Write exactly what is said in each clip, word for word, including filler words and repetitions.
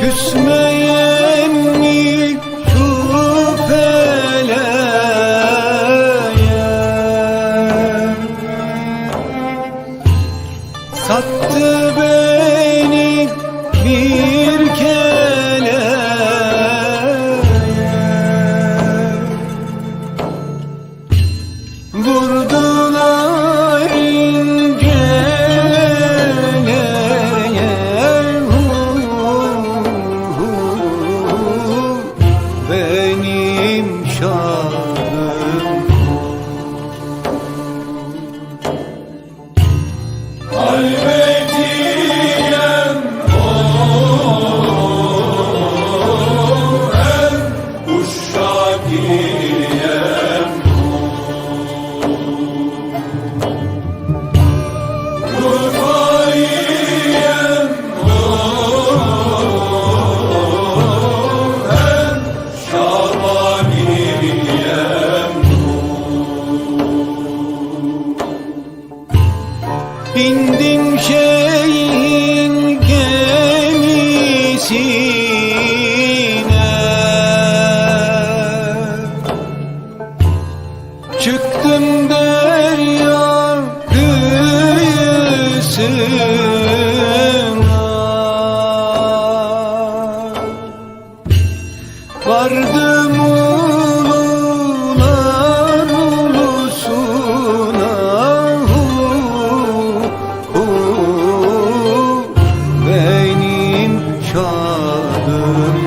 Küsmeyen mi küpeleye? Sattı beni bir keleye. Vurdular inceleye, hu, hu, hu, benim şadım. Halvetiyen o, en uşak iyen o. Rufaiyen o, en Şabaniyen o. İndim şeyhin gemisine, çıktım derya kıyısına. Vardım ulular ulusuna, hu, hu, benim şadım.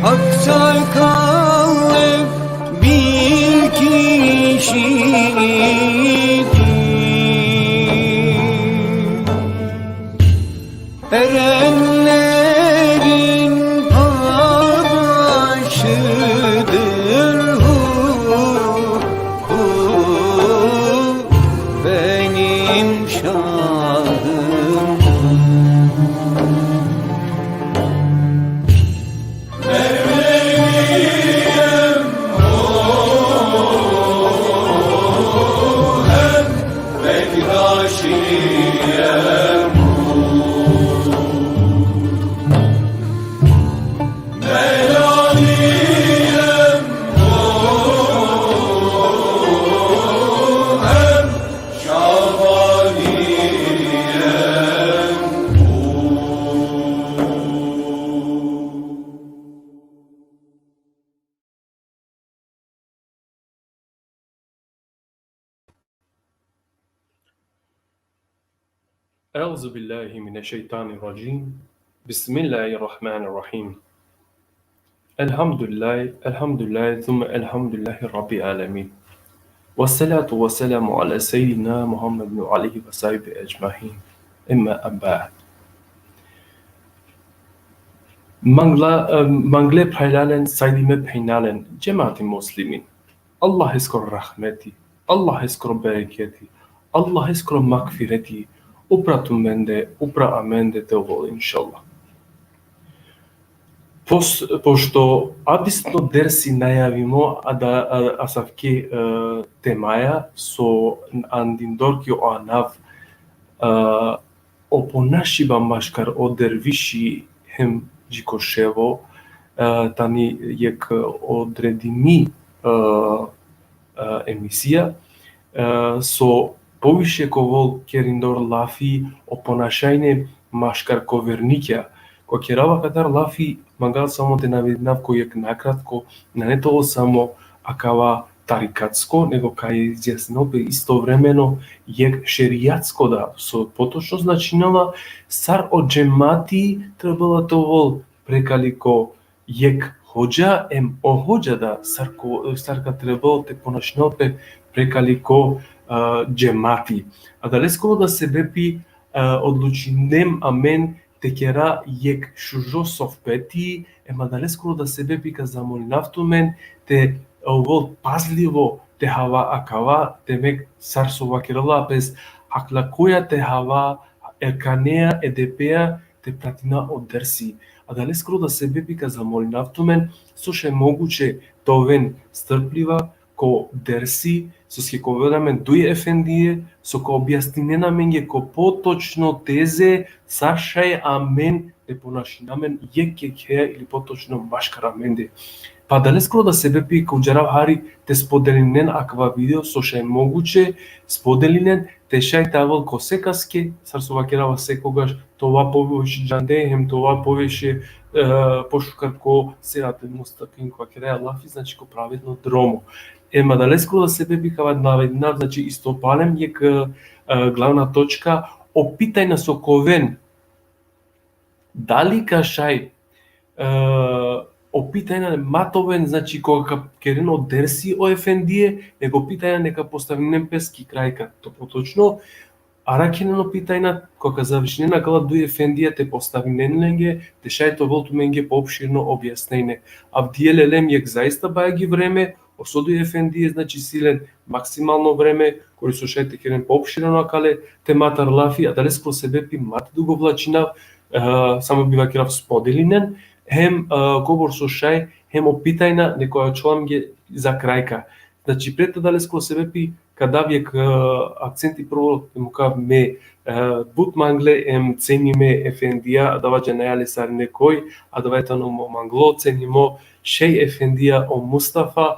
Aksakallı bir kişiydi. Erenlerin paşıdır hu, hu, benim şahım. أعوذ بالله من الشيطان الرجيم. بسم الله الرحمن الرحيم. الحمد لله، الحمد لله، ثم الحمد لله رب العالمين. والصلاة والسلام على سيدنا محمد وعلى آله وصحبه أجمعين. أما بعد. Mangla, e, mangle phralalen, sajdime phenjalen, džemati muslimin. Allaheskoro rahmeti, Allaheskoro bereketi, Allaheskoro magfireti, upra tumende, upra amende te ovol, inšallah. Pos-, pošto avdisutno dersi najavimo, a da, a, asavke, e, temaja, so andindor ki o anav, e, o ponašiba maškar o derviši hem dži ko ševo, e, tani jekh odredimi, e, e, emisija, e, so poviše ka ovol kerindor lafi o ponašanje maškar ko vernikja. Ko kerava katar lafi, mangava samo te navedinav ko jekh nakratko, nane te ovol samo akava tarikatsko, nego ka izjasninel pe istovremeno jekh šerijatsko da, so potočno značinela sar o džemati trebela te ovol prekali ko jekh hodža, em o hodža da sar ko, sar ka trebel te ponašinel pe prekali ko, e, džemati. Adaleskoro da sebepi, e, odlučinem amen te kera jekh šužo sohbeti, em adaleskoro da sebepi ka zamolinav tumen te ovol pazlivo te hava akava, demek sar so vakerela pes, ahlakoja te hava, erkaneja, edepeja, te pratina o dersi. Adaleskoro da sebepi ka zamolinav tumen, so šaj moguće te oven strpljiva ko dersi, soske ka oven amen duj efendije, so ka objasninen amenge ko potočno teze, sar šaj amen te ponašina amen jekh jekheja ili potočno maškar amende. Pa adaleskoro da sebepi ka udžarav hari te spodelinen akava video, so šaj moguće spodelinen, te šaj te avol ko sekaske, sar so vakerava sekogaš, te ova poviše džande, hem te ova poviše, e, pošukar ko siratel mustakim, ko vakeraja lafi, znači ko pravedno dromo. Em adaleskoro da sebepi ka navedinav, znači isto palem jekh, e, glavna točka, o pitajna so ka oven, dali ka šaj, e, o pitajna ma te oven, znači, koga ka keren o dersi o efendije, nego pitajna neka postavinen pes ki kraj, ka to potočno arakhinen o pitajna, koga ka završinen akala duj efendija te postavinen lenge, te šaj te ovol tumenge poopširno objasnenje. Avdive lelem jekh zaista bajagi vreme, o so duj efendije, znači, si len maksimalno vreme, kuri so šaj te keren poopširno akale tematar lafi, adaleskoro sebepi ma te dugovlačinav, e, samo bi vakerav spodelinen, hem, e, kobor so šaj, hem o pitajna neka ačhola amenge za krajka. Znači, pred adaleskoro sebepi ka dav jekh, e, akcenti prvo, te mukav me, e, but mangle em cenime efendija, adava džanaja le sarine koj, adava tano mo manglo, cenimo šej efendija o Mustafa,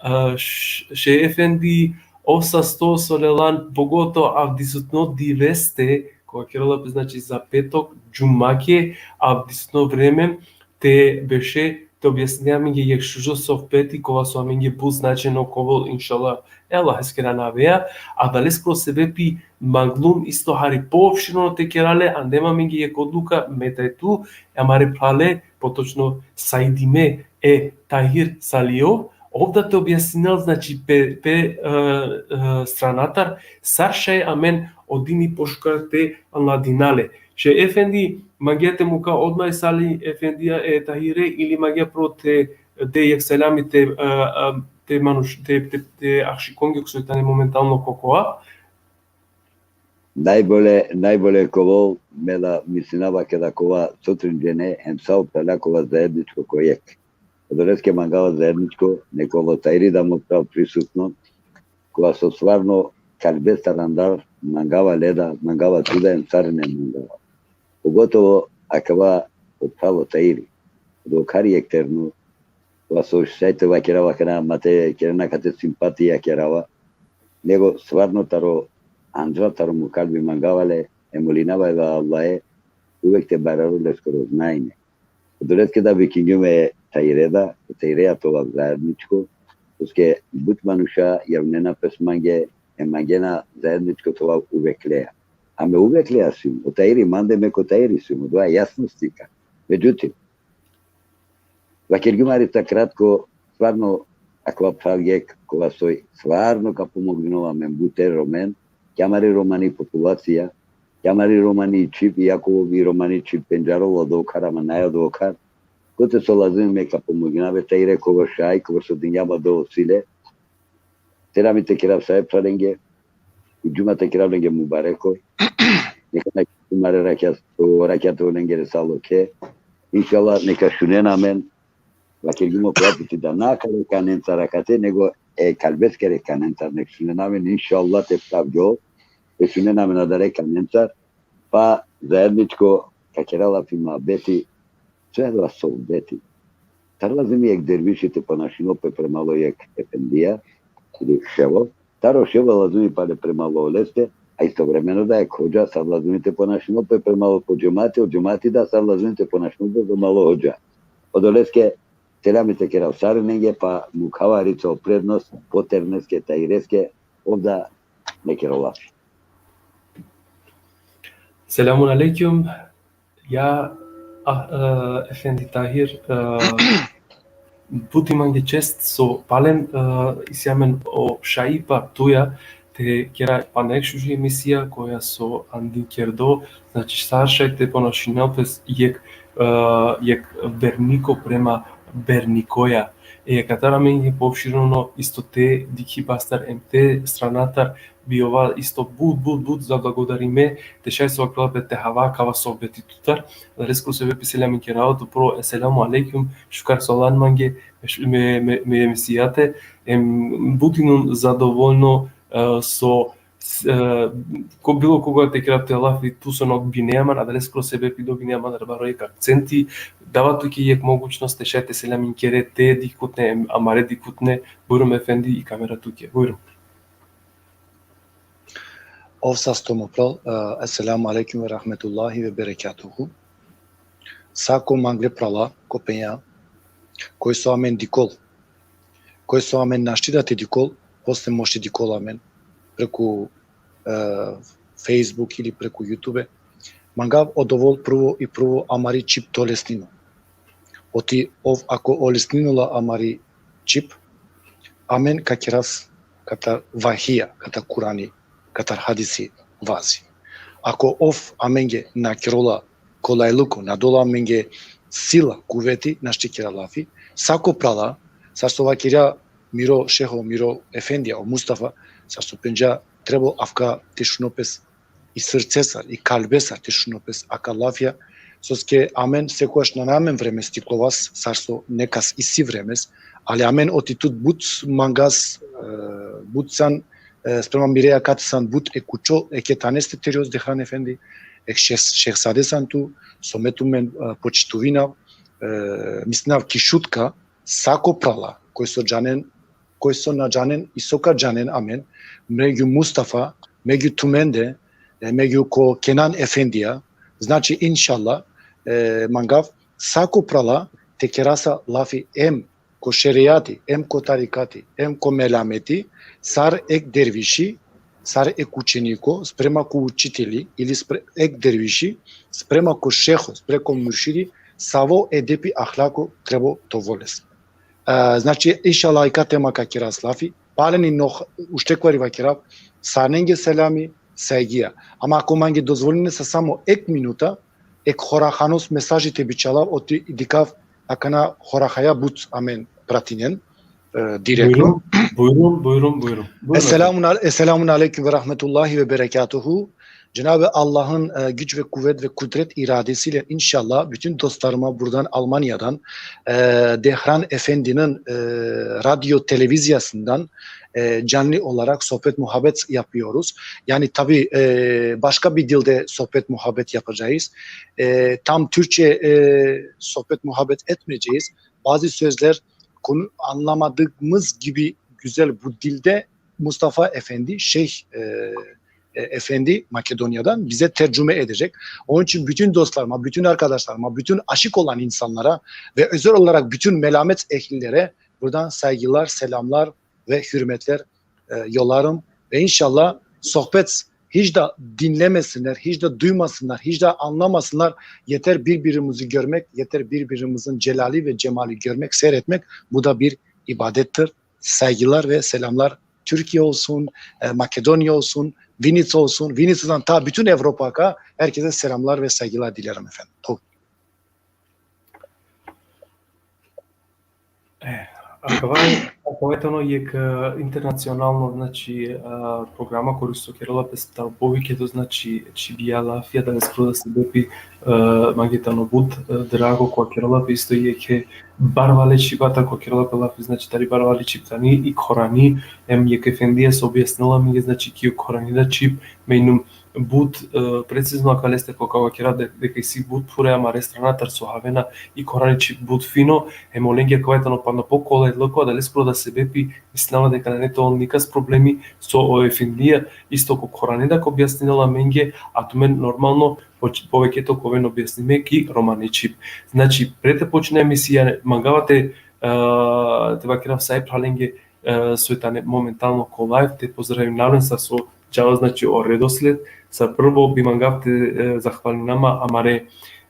e, š-, šej efendi, o sasto so lelan, pogotovo avdisutno diveste, koga kerela pe, znači, za petok, džumake, avdisutno vreme, te beše, te objasnine amenge jekh šužo sohbeti, kova so amenge but značajno ka ovol, inšallah, e Allaheskere anaveja, adaleskoro sebepi manglum isto hari poopširno te kera le, andem amenge jekh odluka, me thaj tu, e amare phrale, potočno Saidime e Tahir Saliov, ov da te objasninel, znači, pe, pe, e, e, stranatar, sar šaj amen odini pošukar te anladina le. Šeh efendi, mangea te muka odma e Sali efendija e Tahire, ili mangea prvo te, te jekh selami te, e, e, te manuš, te, te, te ašikongja so tane momentalno ko kova? Najbolje, najbolje ka ovel, me da mislinava keda ka ova sotrin džene, hem sa o phralja ka ova zaedničko ko jekh. Odoleske mangava zaedničko, neka ovel o Tahiri da mo phral prisutno, kova so stvarno kalbestar andar, mangava le da, mangava tu da, hem sarine mangava. Pogotovo akava o phral o Tahiri. Dokhar jekh terno, kova so šaj te vakerava akana, ma te kerena kate simpatija kerava, nego stvarno taro andra, taro mo kalbi mangava le, e molinava e Allahe, uvek te barjaro leskoro znanje. Odoleske da vikingjum e Tahire da, e Tahireja te ovav zaedničko, soske but manuša javnena pes mange, e mangena zaedničko te ovav uvek leja. A me uvek leja sijum, o Tahiri mande, me ko Tahiri sijum, odova jasno slika. Međutim, vakergjum arica kratko, stvarno, akava phral jekh, kova soj stvarno ka pomoginol amen bute Romen, ki amari romani populacija, ki amari romani čhib, iako i romani čhib pendžarola dokhar, ama naj dokhar. Kote so lazimi me ka pomoginav e Tahire, kova šaj, kova so dingjam adava sile. Selami te kerav sa e phralenge, i džuma te kerav lenge mubareko. Neka na tumare rakja, rakja te lengere sa lokhe. Inšallah, neka šunen amen. Vakergjum o prati ti da na kale kanencar akate, nego e kalbeskere kanencar, nek šunen amen, inšallah, te pravdjo, te šunen amen adare kanencar, pa zaedničko ka kera lafi muhabeti, so adava sohbeti. Sar lazimi jekh derviši te ponašinol pe premalo jekh efendija, ili ševo, taro ševo lazimi pale premalo oleste, a istovremeno da jekh hodža, sar lazimi te ponašinol pe premalo po džemati, o džemati da sar lazimi te ponašinol pe premalo hodža. Odoleske, selami te kerav sarinenge, pa mukhava arica o prednost, po terneske, Tahireske, ov da me kero lafi. Selamun alejkum. Ja, a, e, efendi Tahir, e, but i mange čest so palem, e, isi amen o šajipa tuja te kera pana jekh šuži emisija koja so andi kerdo, znači, sar šaj te ponašinel pes jekh, e, jekh berniko prema bernikoja. E, katar amenge poopširno isto te dikhibastar em te stranatar bi ova isto but, but, but zablagodarime, te šaj so vakerela pe te hava kava sohbeti tutar. Adaleskoro sebepi selami kerava tut prvo, eselamu alejkum, šukar so alan mange, me, me, me, me emisijate, em, but inum zadovoljno, e, so, s-, e, ko bilo koga te kerav te lafi, tu so na binea man, adaleskoro sebepi dobinea man baro jekh akcenti, dava tuke jekh mogućnost te šaj te selamin kere te dikhutne, em, amare dikhutne, bujrum efendi, i kamera tuke, bujrum. Ov sasto mo pral, e, esselamu alejkum ve rahmetullahi ve berekatuhu. Sa ko mangle prala, ko penja, koj so amen dikol, koj so amen našti da te dikol, posle mošti dikol amen, preku, e, Facebook ili preku YouTube, mangav odovol prvo i prvo amari čhib te olesnino. Oti ov ako olesninola amari čhib, amen ka keras katar vahija, katar Kurani, katar hadisi vazi. Ako ov amenge na kerola kolayluko, na dola amenge sila, kuveti, našti kera lafi, sa ko prala, sar so vakerja miro šeho, miro efendija, o Mustafa, sar so pendža, trebol avka te šuno pes i srcesar, i kalbesar te šuno pes aka lafija, soske amen sekogaš nane amen vremes te ikovas, sar so nekas isi vremes, ali amen oti tut but mangas, e, but san, e, sprema mire akate san but e kučo, eke tane ste terios Dehran efendi, ek šeh-, šehzade san tu, so me tumen, e, počituvinav, e, mislinav ki Šutka, sa ko prala, koj so džanen, koj so na džanen, i so ka džanen amen, megju Mustafa, megju tumende, e, megju ko Kenan efendija, znači, inšallah, e, mangav, sa ko prala, te kerasa lafi em ko šerijati, em ko tarikati, em ko melameti, sar ek derviši, sar ek učeniko, sprema ko učiteli, ili spre-, ek derviši, sprema ko šeho, spre ko muršidi, savo edepi ahlako trebol te ovel lese. E, znači, inšallah, ika tema ka kera lafi, paleni noh uštekvari vakerav, sarnenge selami, sajgija. Ama ako mange dozvoline sa samo ek minuta, ek Horahanos mesaži te bičalav, oti dikav akana Horahaja but amen pratinen, e, direktno. Bujrun, bujrun, bujrun, bujrun. Bujrun. Esselamun al-, esselamun aleyküm ve rahmetullahi ve berekatuhu. Cenab-ı Allah'ın, e, güç ve kuvvet ve kudret iradesiyle inşallah bütün dostlarıma buradan Almanya'dan, e, Dehran Efendi'nin, e, radyo televiziyasından, e, canlı olarak sohbet muhabbet yapıyoruz. Yani tabii, e, başka bir dilde sohbet muhabbet yapacağız. E, tam Türkçe, e, sohbet muhabbet etmeyeceğiz. Bazı sözler konu anlamadığımız gibi güzel bu dilde Mustafa Efendi, Şeyh, e, e, Efendi Makedonya'dan bize tercüme edecek. Onun için bütün dostlarıma, bütün arkadaşlarıma, bütün aşık olan insanlara ve özel olarak bütün melamet ehlilere buradan saygılar, selamlar ve hürmetler, e, yollarım. Ve inşallah sohbet hiç de dinlemesinler, hiç de duymasınlar, hiç de anlamasınlar. Yeter birbirimizi görmek, yeter birbirimizin celali ve cemali görmek, seyretmek. Bu da bir ibadettir. Saygılar ve selamlar. Türkiye olsun, e, Makedonya olsun, Vinica olsun. Vinica'dan ta bütün Avrupa'ya herkese selamlar ve saygılar dilerim efendim. To- E, akava, akava tano jekh, e, internacionalno, znači, e, programa kori so kerela pe taro poviše, to znači, čhibija lafija, adaleskoro da sebepi, e, mange tano but, e, drago, kova kerela pe isto jekhe barvale čhibata, kova kerela pe lafi, znači, tari barvali čhib tani i Korani, em jekh efendija so objasnela mange, znači, ki o Korani da čhib, me inum but, e, precizno akaleste kova kera de-, deka isi but pure amare stranatar so havena i Korani čhib but fino, em olenge akava tano panda pokolayluko, adaleskoro da sebepi mislinava deka nane te ovel nikas problemi, so o efendija isto ko Korani da ka objasninel amenge, a tumen normalno po-, poviše te oven objasnime ki romani čhib. Znači, pre te počina emisija, mangava te, e, te vakerav sa e phralenge, e, so tane momentalno ko live, te pozdravinav len sar so džala, znači, o redosled. Sa prvo bi mangav te, e, zahvalinav ma amare,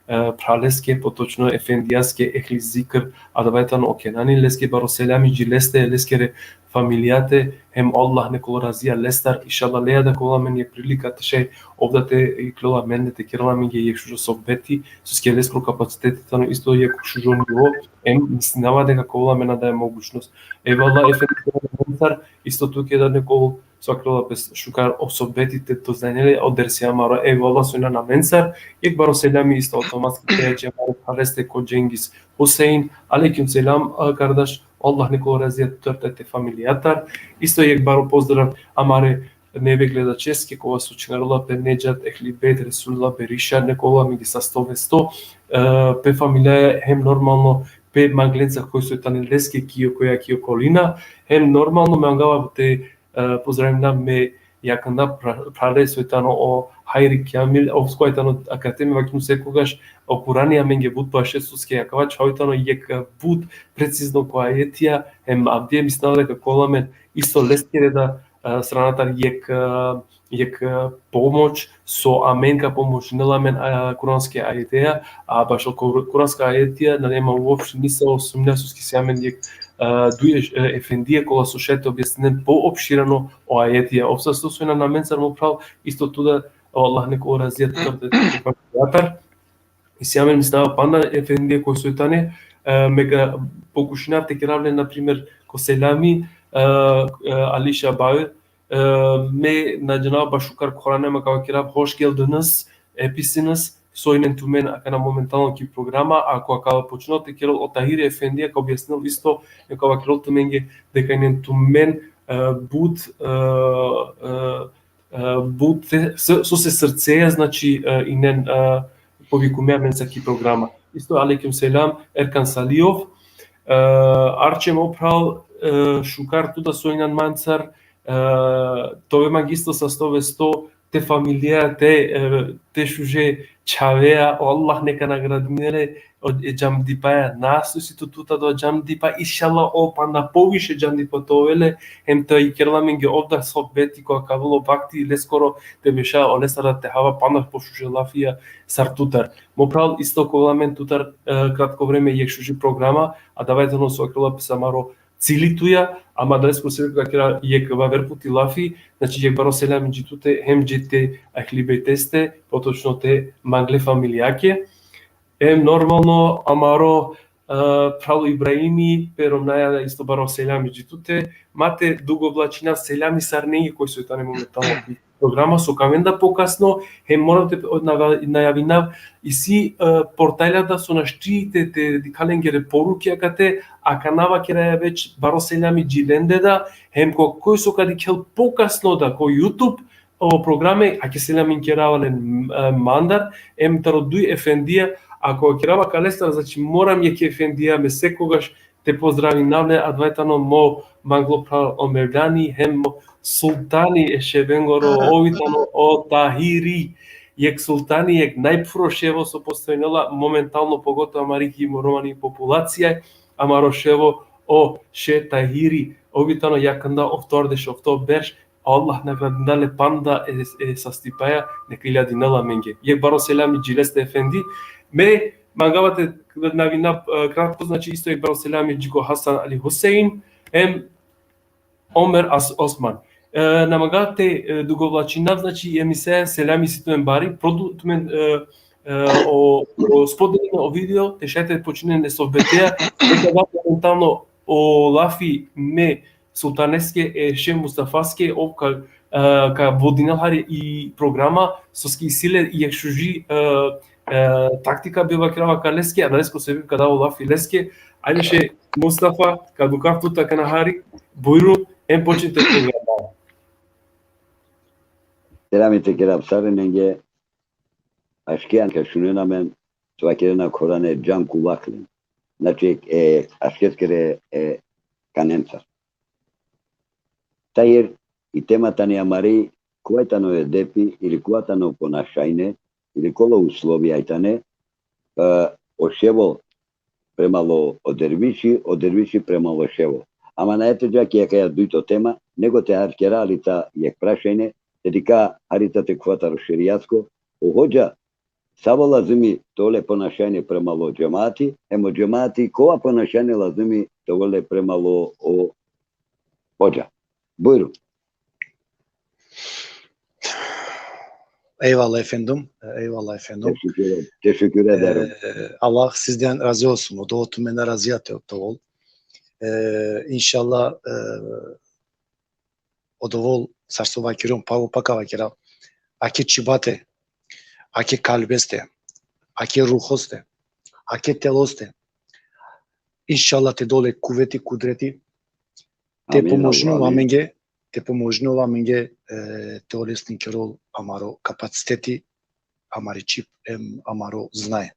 e, phraleske, potočno efendijaske, Ehli Zikr, adava tano o Kenani, leske baro selami dži leste, leskere familijate, hem Allah nek ovel razija lestar, inšallah, lea da ka ovel amen jekh prilika te šaj ov da te iklol amen, te kerel amenge jekh šužo sohbeti, soske leskoro kapaciteti tano isto jekh šužo nivo, em mislinava deka ka ovel amen adaja mogućnost. Eyvallah, efendi, amencar, isto tuke da nek ovel, so kerela pe šukar o sohbeti, te doznajne le o dersi amaro. Eyvallah so injan amencar. Jekh baro selami isto automatski te dža amare phraleste ko Cengiz Husein. Alejkum selam, a, kardaš, Allah nek ovel razija tutar te familijatar. Isto jekh baro pozdrav amare neve gledačeske, kova so čhingarela pe Nedžat, Ehli Bejt, Resulullah, Beriša, nek ovel amenge sasto vesto, e, pe familijaja, hem normalno pe manglenca koj so tane leske ki o-, koja ki okolina, hem normalno mangava te, e, pozdravinav me jakanda phra-, phrale so tano o Hajri Kjamil, ov so tano, akate me vakergjum sekogaš, o Kurani amenge but paše, soske akava čhavo tano jekh, e, but precizno ko ajetija, hem avdive mislinava deka ka ovel amen isto leskere da, e, stranatar jekh, e, jekh, e, pomoć, so amen ka pomožinel amen, e, kuranske ajeteja, a bašo kur-, kuranska ajetija, nane ma uopšte nisavo sumnja, soske si amen jekh, e, duje, e, efendije, kola so šaj te objasninen poopšireno o ajetija. Ov sasto so injan amencar, mo phral, isto tu da, o Allah nek ovel razija tutar te, te, te, te, te, Isi amen, mislinava, panda efendije koj so tane, e, me ka pokušinav te kerav len, na primer, ko selami, e, e, Ališa Bauer, e, me na džanav baš šukar Korani, me ka vakerav hoş geldiniz, episiniz, so inen tumen akana momentalno ki programa, a ko akava počinel te kerel o Tahiri efendija, ka objasnel isto, e, ka vakerel tumenge deka inen tumen, e, but, e, e, e, but, so, so se srceja, znači, e, inen, e, povikumi amenca ki programa. Isto, alejkum selam, Erkan Saliov, e, Arčem, mo phral, e, šukar tu da so injan mancar, e, te ove mange isto sasto vesto, te familija, te, e, te šuže čhavea, o Allah neka nagradinel le, o, e džamdipaja, nastusi tu tuta do džamdipa, inšallah, o panda poviše džamdipa te ovel le, hem te ikerel amenge ov da sohbeti, koga ka avel o vakti leskoro te beša olestar da te hava panda pošuže lafija sar tutar. Mo phral, isto ka ovel amen tutar, e, kratko vreme jekh šuži programa, adava tano so kerela pes amaro cili tuja, ama adaleske sebepi ka kera jekh vaver puti lafi, znači jekh baro selami dži tute, hem dži te Ehli Bejteste, potočno te mangle familijake. Em normalno amaro, e, phral Ibrahimi, pe romnjaja isto baro selami dži tute, ma te dugovlačinav, selami sarnenge koj so tane momentalno programa, so ka aven da pokasno, hem moram te nava-, najavinav isi, e, portalja da so našti te, te dikha lengere poruke akate, akana vakeraja već baro selami dži lende da, hem ko, koj so ka dikhel pokasno da ko YouTube, o programe, ake selami kerava len, e, mandar, em taro duj efendija, ako kerava kalestar, znači moram jekh efendija me sekogaš te pozdravinav le, adava tano mo manglo phral o Mevlani, hem mo sultani e ševengoro, ov tano o Tahiri, jekh sultani, jekh najphro ševo so postojnela momentalno, pogotovo amari ki romani populacija, amaro ševo o Šeh Tahiri, ov tano jakanda oftordeš ofto berš, Allah nagradinel le panda e, e sastipaja, neka iljadinel amenge. Jekh baro selami dži leste efendi. Me mangava te najavinav, e, kratko, znači isto jekh baro selami dži ko Hasan Ali Husein, em Omer As-, Osman. E, na manga te, e, dugovlačinav, znači, e, mi se selami si tumen bari, produ-, tumen, e, e, o, o spodelinen o video, te šaj te počinen e sohbeteja, neka da momentalno o lafi me sultaneske, e, Šeh Mustafaske, ov ka, e, ka vodinel hari i programa, soske isi le jekh šuži, e, e, taktika, bi vakerava ka leske, adaleske sebepi ka dava o lafi leske. Ajde Šeh Mustafa, ka dukhav tut akana hari, bujrum, em počnite programa. Selami te kerav sarinenge, aškeja ka šunen amen, so vakerena korane džan kulak len. Znači, e, aškeskere, e, kanenca. Tahir, i tema tani amari, kova tano edepi, ili kova tano ponašajne, ili kola uslovija tane, e, o ševo premalo o derviši, o derviši premalo ševo. Ama nae te dža ki akaja dujto tema, nego te harkera harica jekh prašajne, te dikha harica te khuva taro šerijasko, o hodža savo lazimi te ole ponašajne premalo džemati, em o džemati kova ponašajne lazimi te ole premalo o hodža. Bujrum. Eyvallah efendim, eyvallah efendim. Teşekkür ederim. Teşekkür ederim. E, Allah sizden razı olsun. O da otu mene razı te, te ol. E, inšallah, e, odovol, sar so vakergjum, pa, pa ka vakerav, ake čhibate, ake kalbeste, ake ruhoste, ake teloste. Inšallah te dole kuveti, kudreti, te pomožinol amenge, te pomožinol amenge, e, te olesnikerol amaro kapaciteti, amari čhib, em, amaro znaje.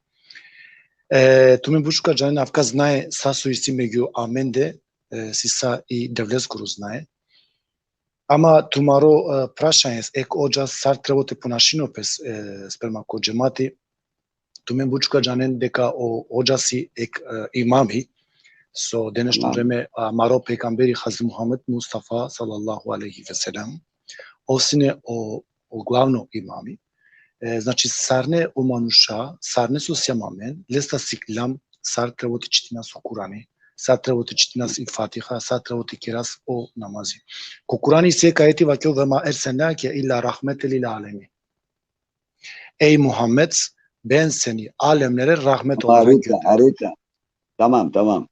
E, tumen but šukar džanen avka znaje sa so isi megju amende, e, si sa i Devleskoro znaje. Ama tumaro, e, prašanje, ek odžas sar trebo te ponašinol pes, e, sprema ko džemati, tumen but šukar džanen deka o odžasi ek, e, imami, so denešno vreme amaro pejgamberi Hazreti Muhammed Mustafa sallallahu alejhi ve sellem, ov sine o, o glavno imami. E, znači, sarine o manuša, sarine so sijam amen, lesta sikljam sar trebo te čitinas o Kurani, sar trebo te čitinas i Fatiha, sar trebo te keras o namazi. Ko Kurani isi ek ajeti vakerel: "Ve ma erselnake illa rahmeten lil alemin." Ej Muhammed, ben seni alemlere rahmet olarak gönderdim. Tamam, tamam.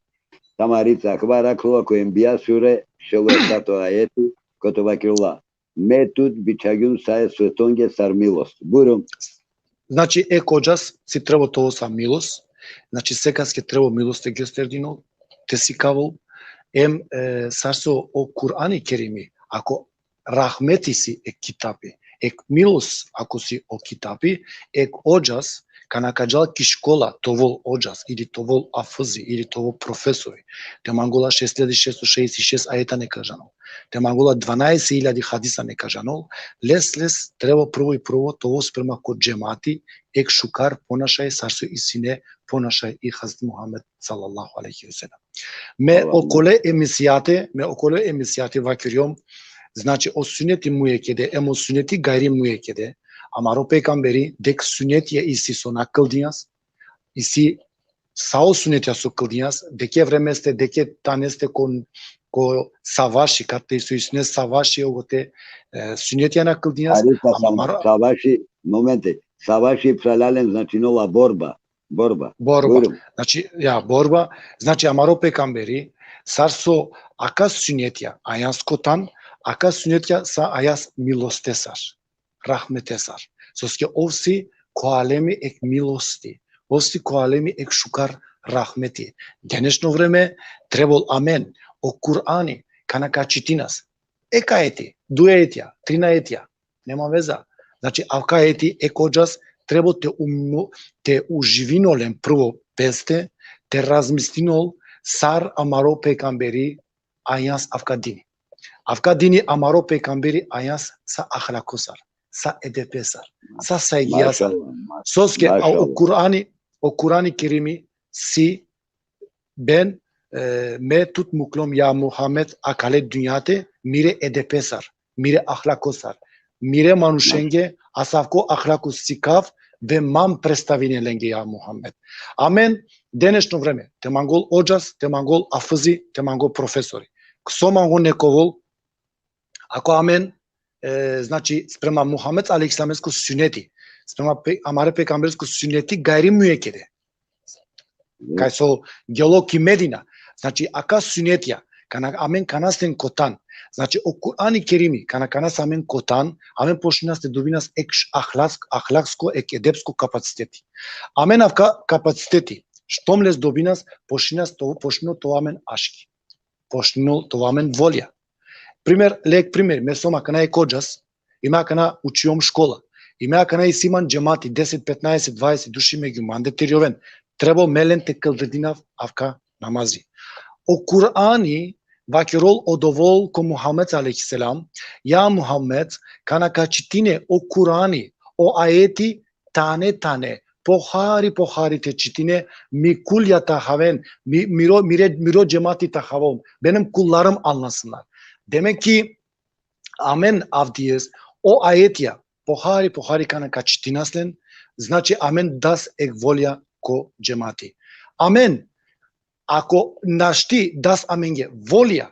Tamam, harica. Akava arakhlola ko Enbija sure, šel u eftato ajeti, kote vakerela: "Me tut bičhagjum sa e svetonge sar milost." Bujrum. Znači, ek odžas si trebo te ol sa milost, znači, sekaske trebo milost te gosterdinol, te sikavel, em, e, sar so o Kurani Kerimi, ako rahmeti si ek kitabi, ek milost ako si o kitabi, ek odžas kana ka džal ki škola, te ovel odžas, ili te ovel hafizi, ili te ovel profesori, te mangol la šest hiljadi šesto šeisdešet šest ajeta neka džanol, te mangol la dvanaest hiljadi hadisa neka džanol, les, les, treba prvo i prvo te ovel sprema ko džemati, ek šukar ponašaj, sar so isi sine ponašaj i Hazreti Muhammed sallallahu alejhi ve sellem. Me okole emisijate, me okole emisijate vakergjum, znači, o suneti mujekede, em o suneti gajri mujekede, amaro pejgamberi, dek sunetija isi so na kldinjas, isi sa o sunetija so kldinjas, deke vremeste, deke taneste ko, ko savaši, kate so isi sine savaši, ogote, e, sunetija na kldinjas, ama amaro savaši, momente, savaši phralalen značinela borba, borba. Borba. Znači, ja, borba. Znači, amaro pejgamberi, sar so aka sunetija ajan ko tan, aka sunetija sa ajan milostesar, rahmetesar. Soske ov si ko alemi ek milosti, ov si ko alemi ek šukar rahmeti. Denešno vreme trebol amen o Kur'ani kana ka čitinas, ek ajeti, duj ajetija, trin ajetija, nema veza. Znači, avka ajeti ek odžas trebol te, um, te uživinol len prvo peste, te razmislinol sar amaro pejgamberi ajan avka dini. Avka dini amaro pejgamberi ajan sa ahlakosar, sa edepesar, sa sajgijasar. Soske o Kur'ani, o Kur'ani Kerimi si ben, e, me tut muklom ja Muhammed akale dunjate, mire edepesar, mire ahlakosar, mire manušenge asavko ahlako sikav, ve man predstavine lenge ja Muhammed. Amen, denešno vreme, te mangol odžas, te mangol hafizi, te mangol profesori. Kso mangol nek ovol, ako amen, e, znači, sprema Muhammed alejhi selameskoro suneti, sprema pe, amare pejgambereskoro suneti gajri mujekede. Kaj so gelo ki Medina. Znači, aka sunetija, kana amen kana sen ko tan. Znači, o Kur'ani Kerimi, kana kana sa amen ko tan, amen pošinas te dobinas ek š-, ahlaks-, ahlaksko, ek edepsko kapaciteti. Amen avka kapaciteti, štom les dobinas, pošinas to, pošino to amen aški. Pošino to amen volja. Primer, lek primer, me som akana ek odžas, i me akana učiom škola. I me akana isi man džemati, deset, petnaest, dvaeset duši megju mande te rjoven. Trebol me len te kldrdinav avka namazi. O Kur'ani vakerol odovol ko Muhammed alejhi selam, ja Muhammed, kana ka čitine o Kur'ani, o ajeti, tane, tane, pohari, pohari te čitine, mi kulja ta haven, mi, miro, mire, miro džemati ta havom, benem kullarım anlasınlar. Demek ki, amen avdijes, o ajetija, pohari, pohari kana ka čitinas len, znači amen das ek volja ko džemati. Amen, ako našti das amenge volja,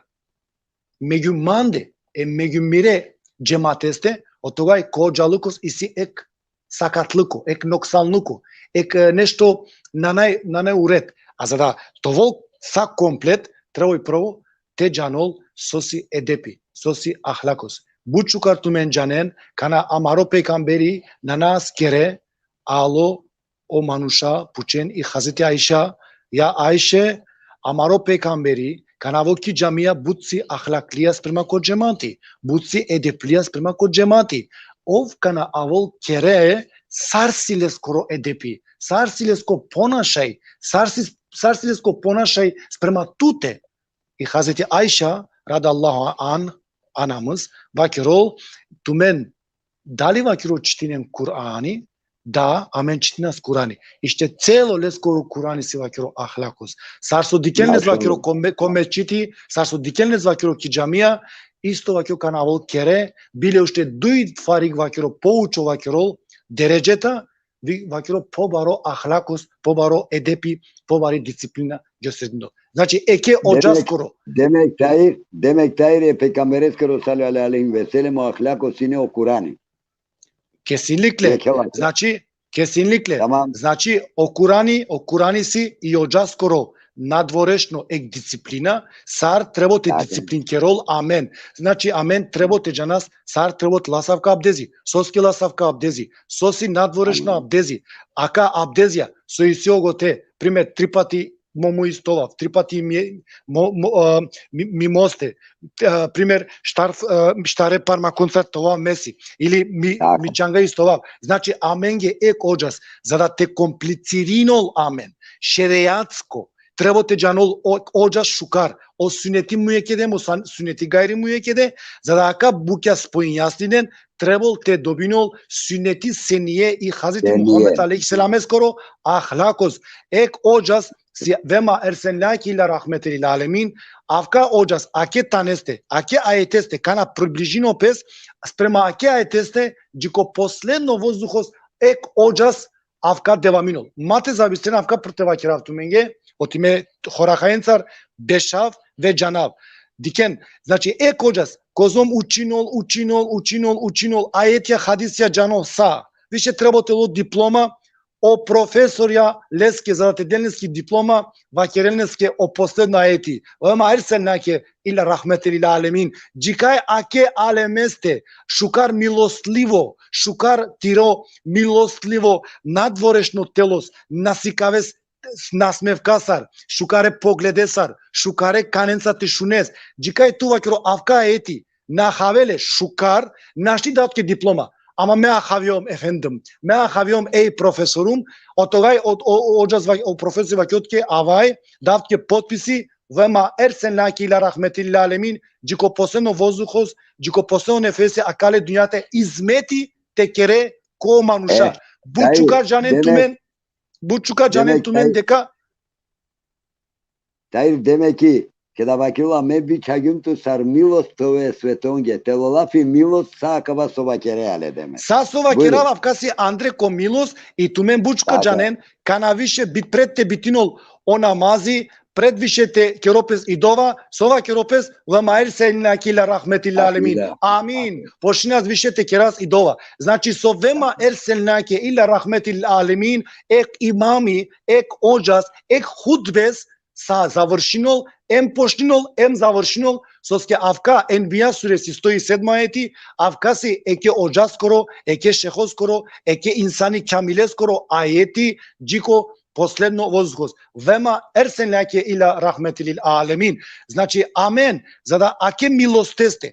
megju mande, e megju mire džemateste, otogaj ko džalukos isi ek sakatluko, ek noksanluko, ek, e, nešto nanaj, nanaj uret. A za da te ovol sa komplet, trebol prvo te džanol so si edepi, so si ahlakos. But šukar tumen džanen, kana amaro pejgamberi nana askere, alo o manuša, pučen i Hazreti Ajša, ja Ajše, amaro pejgamberi, kana avol ki džamija but si ahlaklija sprema ko džemati, but si edeplija sprema ko džemati. Ov kana avol kere, sar si leskoro edepi, sar si lesko ponašaj, sar si, sar si lesko ponašaj sprema tute. I Hazreti Ajša, radallahu an, anamız, vakerol, tumen dali vakerol čitinen Kur'ani, da, amen čitinas Kur'ani. Ište celo leskoro Kur'ani si vakerol ahlakos. Sar so diken les vakerol ko me-, ko mesdžiti, sar so diken les vakerol ki džamija, isto vakerol kana avol kere, bile ušte duj farig vakerol, poučo vakerol, deredžeta, vi-, vakerol pobaro ahlakos, pobaro edepi, pobari disciplina gjosterindol. Znači, eke odžaskoro. Demek, Tahir, demek, Tahir, e pejgambereskoro sallallahu alejhi ve sellem o ahlako sine o Kur'ani. Kesinlikle. Znači, kesinlikle. Tamam. Znači, o Kur'ani, o Kur'ani si i odžaskoro nadvorešno ek disciplina, sar trebol te disciplinkerol amen. Znači, amen trebol te džanas, sar trebol te las avka abdezi, soske las avka abdezi, so si nadvorešno abdezi, aka abdezija, so isi ogote, primer, tri pati mo muj istovav, tri pati mi, mo, mo, a, mi, mi moste, a, primer, štar, a, štare parmakonca te ovav mesi, ili mi, Tako. Mi čanga istovav. Znači, amenge ek odžas, za da te komplicirinol amen, šerijatsko, trebo te džanol o, odžas šukar, o suneti mujekede, mo san-, suneti gajri mujekede, za da aka bukja spojinjasninen, trebol te dobinol suneti senije i Hazreti Senije. Muhammed alejhi selameskoro ahlakos. Ek odžas si ve ma erselnake illa rahmeten lil alemin, avka odžas, ake taneste, ake ajeteste, kana približino pes, sprema ake ajeteste, dži ko posledno vozduhos, ek odžas, avka devaminol. Ma te zabistren, avka prvo te vakerav tumenge, oti me horahajencar bešav ve džanav. Dikhen, znači, ek odžas, kozom učinol, učinol, učinol, učinol, ajetja, hadisja džanol sa. Više trebo te lo diploma, o profesorja leske, za da te del leske diploma, vakerel leske o posledno ajeti. Ve ma erselnake illa rahmeten lil alemin. Džikaj ake alemeste, šukar milostlivo, šukar tiro milostlivo, nadvorešno telos, nasikaves nasmevkasar, šukare pogledesar, šukare kanenca te šunes. Džikaj tu vakero avka ajeti, na havele šukar, našti da tuke diploma. Ama me ahaviom efendim, me ahaviom ej profesorum, o togaj, o, o, o, odžas va-, o profesor vakjo tuke avaj, da tuke potpisi, ve ma erselnake illa rahmeten lil alemin, dži ko posledno vozduhos, dži ko posledno nefese akale dunjate izmeti te kere ko manuša. E, But šukar džanen tumen, but šukar džanen tumen deka. Tajr, demek ki, keda vakerela me bičhagjum tu sar milost te ove svetonge, te lo lafi milost sa akava so vakerea le, demek. Sa so vakerav, avka si andre ko milost i tumen but šukar džanen, kana više bit pred te bitinol o namazi, pred više te kero pes i dova, so vakero pes, ve ma erselnake illa rahmeten lil alemin. Amin. Počinjam više te keras i dova. Znači, so ve ma erselnake illa rahmeten lil alemin, ek imami, ek odžas, ek hutbes, sa završinol, em počninol, em završinol, soske avka Enbija suresi sto i sedmo ajeti, avka si eke odžaskoro, eke šehoskoro, eke insani kamileskoro ajeti, dži ko posledno vozduhos. Ve ma erselnake illa rahmeten lil alemin. Znači, amen, za da ake milosteste,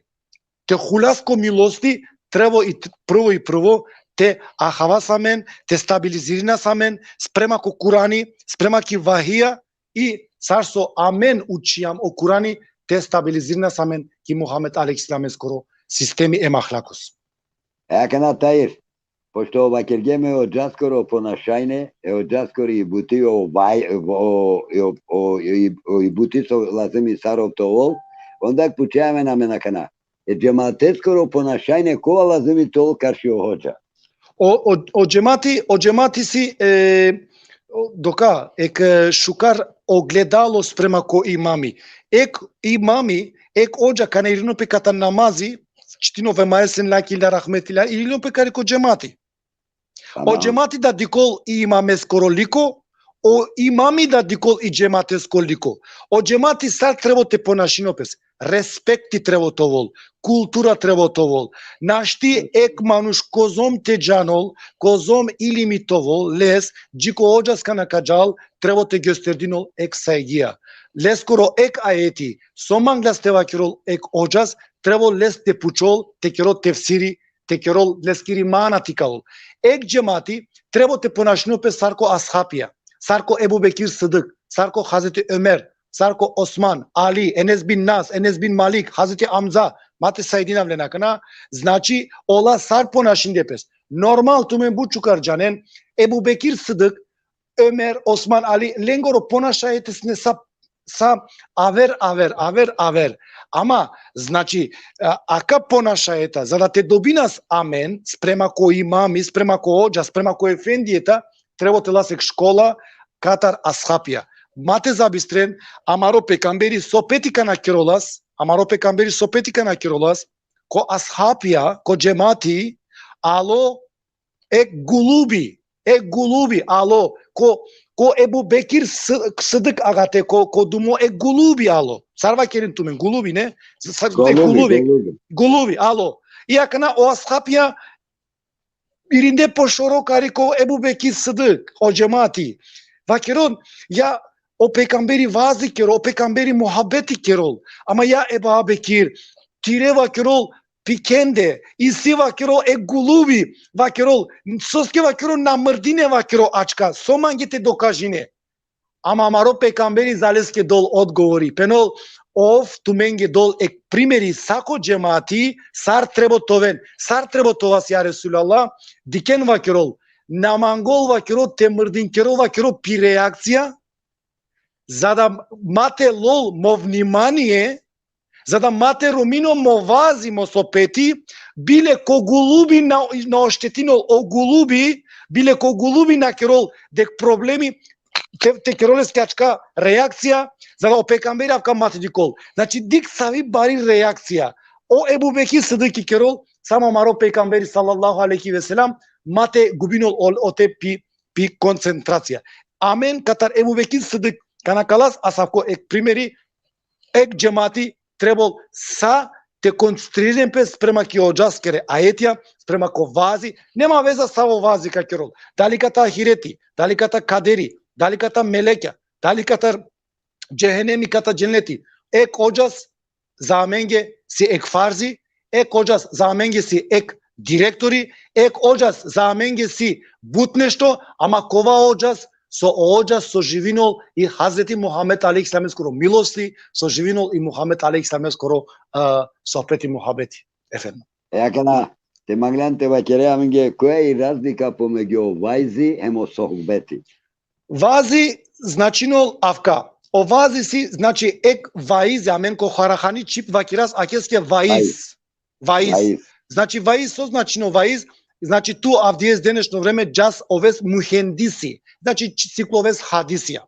te hulas ko milosti, trebo i t-, prvo i prvo, te ahavas amen, te stabilizirinas amen, sprema ko Kurani, sprema ki vahija, i sar so amen učijam o Kurani, te stabilizirinas amen ki Muhammed alejhi selameskoro sistemi em ahlakos. E akana, Tajr, pošto vakergjem e odžaskoro ponašajne, e odžaskori i buti, o vaj-, o, o, o, i, o, i buti so lazimi sar ov te ovol, onda pučea amen amen akana. E džemateskoro ponašajne kova lazimi te ovol karši o hodža? O, o, o džemati, o džemati si, e, o, doka, ek, e, šukar ogledalo sprema ko imami. Ek imami, ek odža kana irino pe kata namazi, čitino ve ma erselnake illa rahmeten lil, irino pe kari ko džemati. O džemati da dikol i imameskoro liko, o imami da dikol i džemateskoro liko. O džemati sar trebo te ponašino pes. Respekti trebo te ovol, kultura trebo te ovol. Našti ek manuš kozom te džanol, kozom ilimi te ovol, les, dži ko odžas kana ka džal, trebo te gosterdinol ek sajgija. Leskoro ek ajeti, so manglas te vakerol ek odžas, trebo les te pučol, te kerol tefsiri, te kerol leskiri mana te ikalol. Ek džemati trebo te ponašino pe sar ko ashabija, sar ko Ebu Bekir Sidik, sar ko Hazreti Ömer, sar ko Osman, Ali, Enes bin Nas, Enes bin Malik, Hazreti Amza, ma te sajdinav len akana, znači, ola sar ponašinde pes. Normal, tumen but šukar džanen, Ebu Bekir Sidik, Ömer, Osman, Ali, lengoro ponašajete sine sa, sa aver, aver, aver, aver. Ama, znači, a, aka ponašajeta, za da te dobinas amen, sprema ko imami, sprema ko odža, sprema ko efendijeta, trebo te las ek škola, katar ashabija. Ma te zabistren, amaro pejgamberi so peti kana kerolas, amaro pejgamberi so peti kana kerolas, ko ashabija, ko džemati, alo ek gulubi, ek gulubi alo, ko, ko Ebu Bekir S-, Sidik agate, ko, ko dumo ek gulubi alo. Sar vakerin tumen, gulubi, ne? Sar, ek gulubi, gulubi, gulubi alo. I akana o ashabija irinde pošoro kari ko Ebu Bekir Sidik, o džemati. Vakeron, ja, O pejgamberi vazi kerol, o pejgamberi muhabeti kerol. Ama ja Eba Bekir, tire vakerol pikende, isi vakerol e gulubi, vakerol, soske vakerol na mrdine vakerol ačka, so mange te dokažine. Ama amaro pejgamberi zaleske dol odgovori. Penol, ov tumenge dol ek primeri sako džemati, sar trebo toven, sar trebo tovas ja Resulallah, diken vakerol, na mangol vakerol te mrdin kerol vakerol pi reakcija, za da mate lol mo vnimanie, za da mate rumino mo vazi mo sohbeti, bile ko gulubi na, na oštetinol o gulubi, bile ko gulubi na kerol dek problemi, te, te kerol leske ačka reakcija, za da o pejgamberi avka mate dikol. Znači, dik savi bari reakcija. O Ebu Bekir Sidiki kerol, samo amaro pejgamberi sallallahu alejhi ve sellem, mate gubinol ol-, ote pi, pi koncentracija. Amen katar Ebu Bekir Sidik, kana kalas asavko ek primeri, ek džemati trebol sa te koncentriren pe sprema ki odžaskere ajetija, sprema ko vazi, nema veza savo vazi ka kerol. Dali kata ahireti, dali kata kaderi, dali kata melekja, dali kata džehenemi, kata dženneti. Ek odžas za amenge si ek farzi, ek odžas za amenge si ek direktori, ek odžas za amenge si but nešto, ama kova odžas, so odžas so živinol i Hazreti Muhammed alejhi selameskoro milosti, so živinol i Muhammed alejhi selameskoro, a, sohbeti muhabeti. Efendim. E akana, te manglan te vakere amenge, koja i razlika pomegju o vaizi hem o sohbeti? Vazi značinol avka. O vazi si, znači, ek vaizi, amen ko Horahani čhib vakiras akeske vaiz. Vaiz. Vaiz. Vaiz. Znači, vaiz, so značinol vaiz? Znači, tu avdijes denešno vreme džas oves muhendisi. Znači, č-, siklo oves hadisija.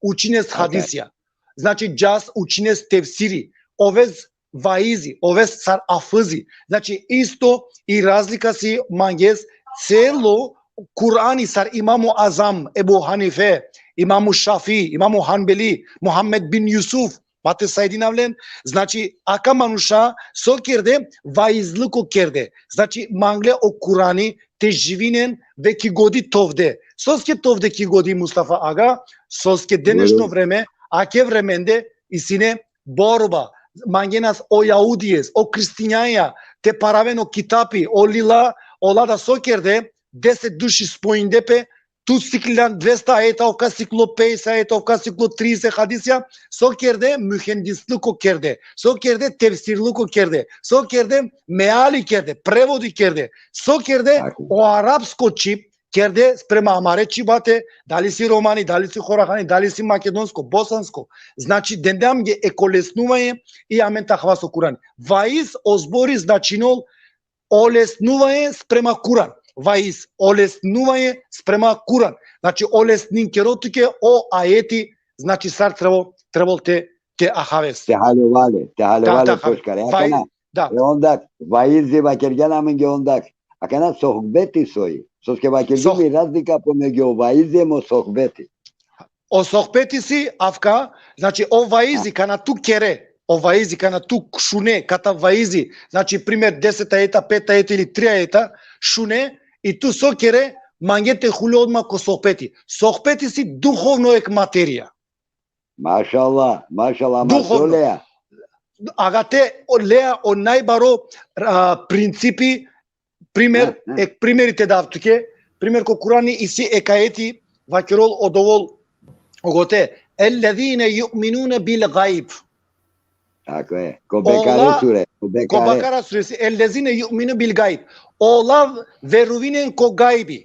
Učines hadisija. Znači, džas učines tefsiri. Oves vaizi, oves sar afzi. Znači, isto i razlika si manges celo Kurani sar Imamu Azam, Ebu Hanife, Imamu Šafi, Imamu Hanbeli, Muhammed bin Jusuf, mate sajdinav len, znači, aka manuša so kerde, vaizluko kerde. Znači, mangle o Kurani te živinen ve ki godi tovde. Soske tovde ki godi, Mustafa Aga? Soske denešno vreme, ake vremende, isine borba, mangenas o jahudijes, o kristinjaja, te paraven o kitapi, o lila, ola da so kerde, deset duši spojinde pe, tu siklilan dvesta ajeta, ovka siklo pedeset ajeta, ovka siklo trideset hadisija, so kerde, muhendisluko kerde, so kerde, tefsirluko kerde, so kerde, meali kerde, prevodi kerde, so kerde, o arapsko čhib kerde sprema amare čhibate, dali si romani, dali si horahani, dali si makedonsko, bosansko. Znači, dende amenge ek olesnuvanje i amen te ahvas o Kurani. Vaiz o zbori značinol olesnuvanje sprema Kuran. Vaiz, olesnuvanje sprema Kuran. Znači, olesninkero tuke o ajeti, znači, sar trebol, trebol te, te ahaves. Te haljovale, te haljovale, te ahaves. Poškare. Akana, da. E onda, vaizi vakergjan amenge onda. Akana sohbeti soj? Soske vakergjum i razlika pomegju o vaizi hem o sohbeti. O sohbeti si avka, znači, o vaizi kana tu kere, o vaizi kana tu šune, kata vaizi, znači, primer, deset ajeta, pet ajeta ili tri ajeta, šune, i tu so kere, mange te hule odma ko sohbeti. Sohbeti si duhovno ek materija. Mašallah, mašallah, ama so lea? Aga te o lea o najbaro, a, principi, primer, ek primeri te dav tuke, primer ko Kurani isi ek ajeti, vakerol odovol, ogote, ellezine ju'minune bil gajb. Tako e, ko Bekare sure, ko Bekare. Ko Bekare sure si, ellezine ju'minune bil gajb. Ola veruvinen ko gajbi.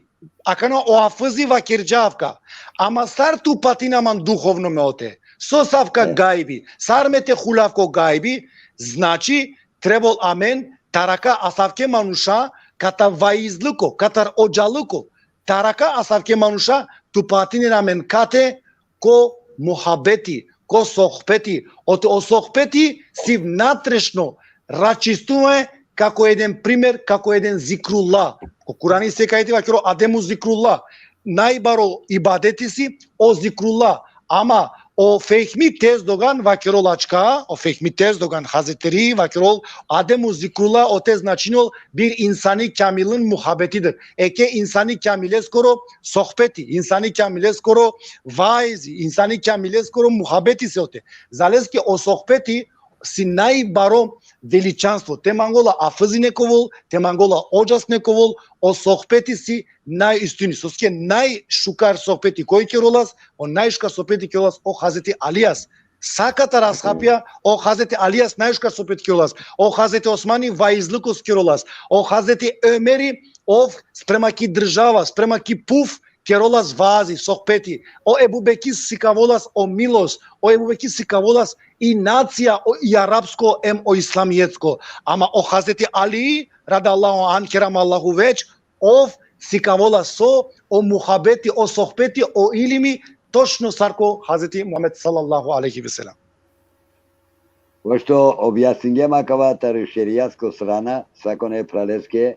Akana o afzi vakergja avka. Ama sar te upatina man duhovno me ote? Sos avka gajbi? Sar me te hulav ko gajbi? Znači, trebol amen te araka asavke manuša, katar vaizluko, katar odžaluko, te araka asavke manuša te upatinen amen kate, ko muhabeti, ko sohbeti. Ote o sohbeti si vnatrešno račistuvanje, kako eden primer, kako eden zikrullah. Ko Kurani isi ek ajeti vakerol, ademu zikrullah. Najbaro ibadeti si o zikrullah. Ama O Fehmi Tezdogan vakerol ačka, o Fehmi Tezdogan Hazretiri vakerol, Ademu zikrullah ote značinol bir insani kamilin muhabetidir. Eke insani kamileskoro sohbeti, insani kamileskoro vaizi, insani kamileskoro muhabeti si ote. Zaleske o sohbeti si najbaro veličanstvo. Te mangola afzi nekovo, te mangola odžas nekovo, o sohbeti si najustini. Soske najšukar sohbeti koj kerolas, o najšukar sohbeti kerolas o Hazreti Alijas. Sa katar ashabija, o Hazreti Alijas najšukar sohbeti kerolas, o Hazreti Osmani vaizlukos kerolas, o Hazreti Omeri, ov sprema ki država, sprema ki phuv, kerolas vazi, sohbeti. O Ebu Bekir sikavolas o milost, o Ebu Bekir sikavolas i nacija, o, i arapsko em o islamijetsko. Ama o Hazreti Ali, radijallahu anh, keramallahu vedžh, ov sikavolas so, o muhabeti, o sohbeti, o ilimi, točno sar ko Hazreti Muhammed sallallahu alejhi ve sellem. Pošto objasningjem akava tari šerijatsko strana, sakone praleske,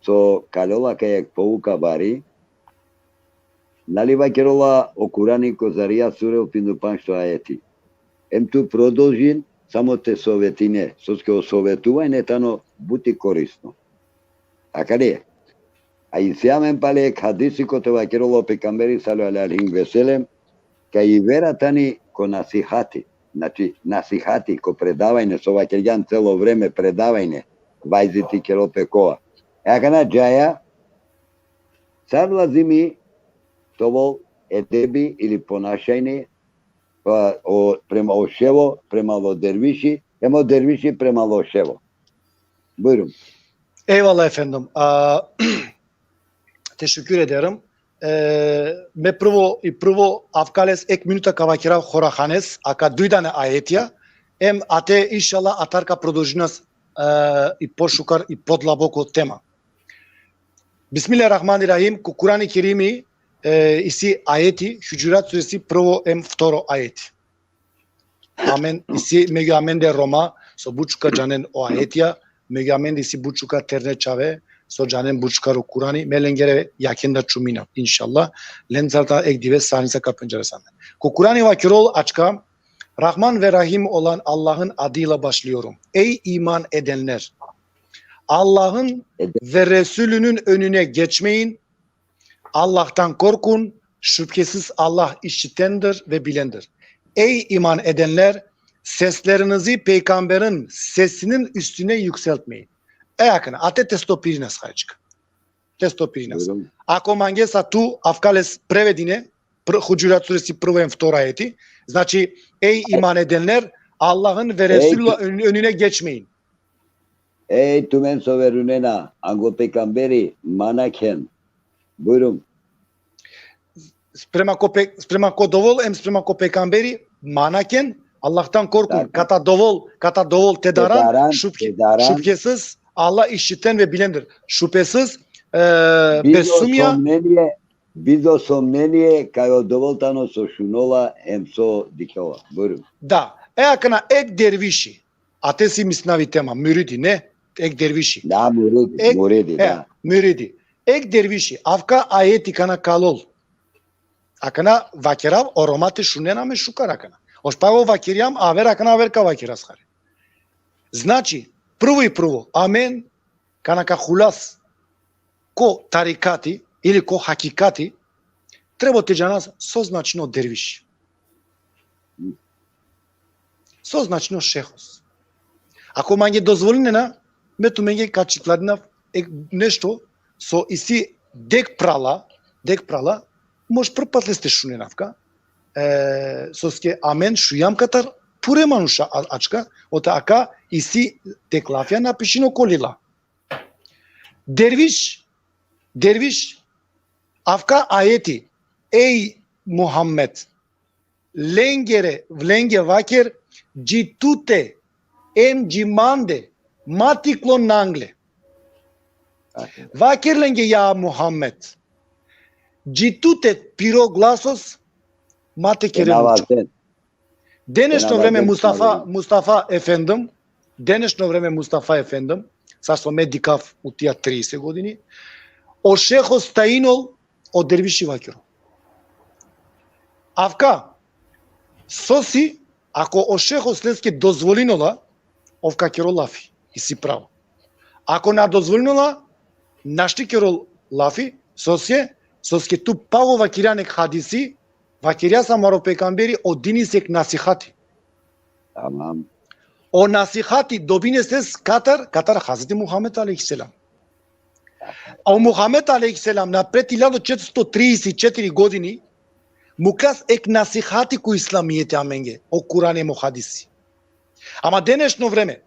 so kalola kaj ek pouka bari, nali vakerola o Kurani ko Zarija sure o pindu panšto ajeti. Em tu prodolžin, samo te sovetine, soske o sovetuvanje tano buti korisno. Akale, a isi amen pale ek hadisi kote vakerola o pejgamberi sallallahu alejhi ve sellem, kaj i vera tani ko nasihati, znači nasihati, ko predavanje, so vakergjan celo vreme predavanje, vaizi te kerol pe kova. E akana džaja, sar lazimi te ovel edebi ili ponašanje, pa o, prema o ševo, prema o derviši, em o derviši prema o ševo. Bujrum. Ejvallah efendim. A, teşekkür ederim. E, me prvo i prvo avkales ek minuta ka vakerav Horahanes, aka duj dane ajetija, em ate inšallah atar ka prodolžinas, e, i pošukar i podlaboko tema. Bismillahirrahmanirrahim, ko Kurani Kerimi, e, isi ajeti, Hudžurat suresi prvo em vtoro ajeti. Amen, isi megju amende Roma, so but šukar džanen o ajetija, megju amende isi but šukar terne čhave, so džanen but šukar o Kurani, me lengere jakhen da čumina, inšallah. Lencar da ek dive sanica ka pendžares amen. Ko Kurani vakerol ačka, Rahman ve Rahim olan Allah'ın adıyla başlıyorum. Ey iman edenler! Allah'ın ve Resulünün önüne geçmeyin. Allah'tan korkun. Şüphesiz Allah işitendir ve bilendir. Ey iman edenler! Seslerinizi peygamberin sesinin üstüne yükseltmeyin. E akana, ate te stopirinas hajčka. Te stopirinas. Bujrum. Ako mangesa tu avkales prevedine, pr-, Hudžurat suresi prvo em vtoro ajeti, znači, ej iman edenler, Allah'ın ve Resulullah ön-, önüne geçmeyin. Ej tumen so verujnena, anglo pejgamberi mana khen. Bujrum. Sprema ko pe-, sprema ko dovol em sprema ko pejgamberi mana khen, Allah'tan korkun. Tako. Kata dovol, kata dovol te daran, te daran, šupke-, te daran. Šupkesiz, Allah işiten ve bilendir. Šupesiz, e, bizo bez sumnja. Somnenie, bizo somnenie, kaj o dovol tano so šunola em so dikhola. Bujrum. Da. E akana ek derviši. Ate si misnavi tema, muridi, ne? Ek derviši. Da, muridi, ek, muridi, e, da. Muridi. Ek derviši, avka ajeti kana kalol. Akana vakerav, o Roma te šunen amen šukar akana. Oš pa o vakerjam, aver akana aver ka vakeras hari. Znači, prvo i prvo, amen kana ka hulas ko tarikati ili ko hakikati, treba te džanas so značino derviš. So značino šehos. Ako mange dozvolinena, me tumenge ka čitladinav ek nešto so isi dek prala, dek prala, moj prpat leste šunen avka, e, soske amen šujam katar pure manuša a-, ačka, ote aka isi dek lafja napišino ko lila. Derviš, derviš, avka ajeti, ej Muhammed, lengere, lenge vaker, dži tute, em dži mande, ma te iklon nangle. Vaker lenge ja Muhammed, dži tute piro glasos, ma te keren učo. Denešno vreme Mustafa, Mustafa efendim, denešno vreme Mustafa efendim, sar so me dikhav u tija trideset godini, o šehos tajinol, o derviši vakiro. Avka, Sosi, ako o šehos leske dozvolinola, ov ka kerol lafi, isi pravo. Ako na dozvolinola, našti kerol lafi, soske, soske tu pavo vakirjan ek hadisi, vakirjas amaro pejgamberi, o dini si ek nasihati. Tamam. O nasihati dobines katar, katar Hazreti Muhammed alejhi selam. A o Muhammed alejhi selam napred hiljadu četiristo trideset četiri godini muklas ek nasihati ko islamijeti amenge, o Kurani hem o hadisi. Ama denešno vreme,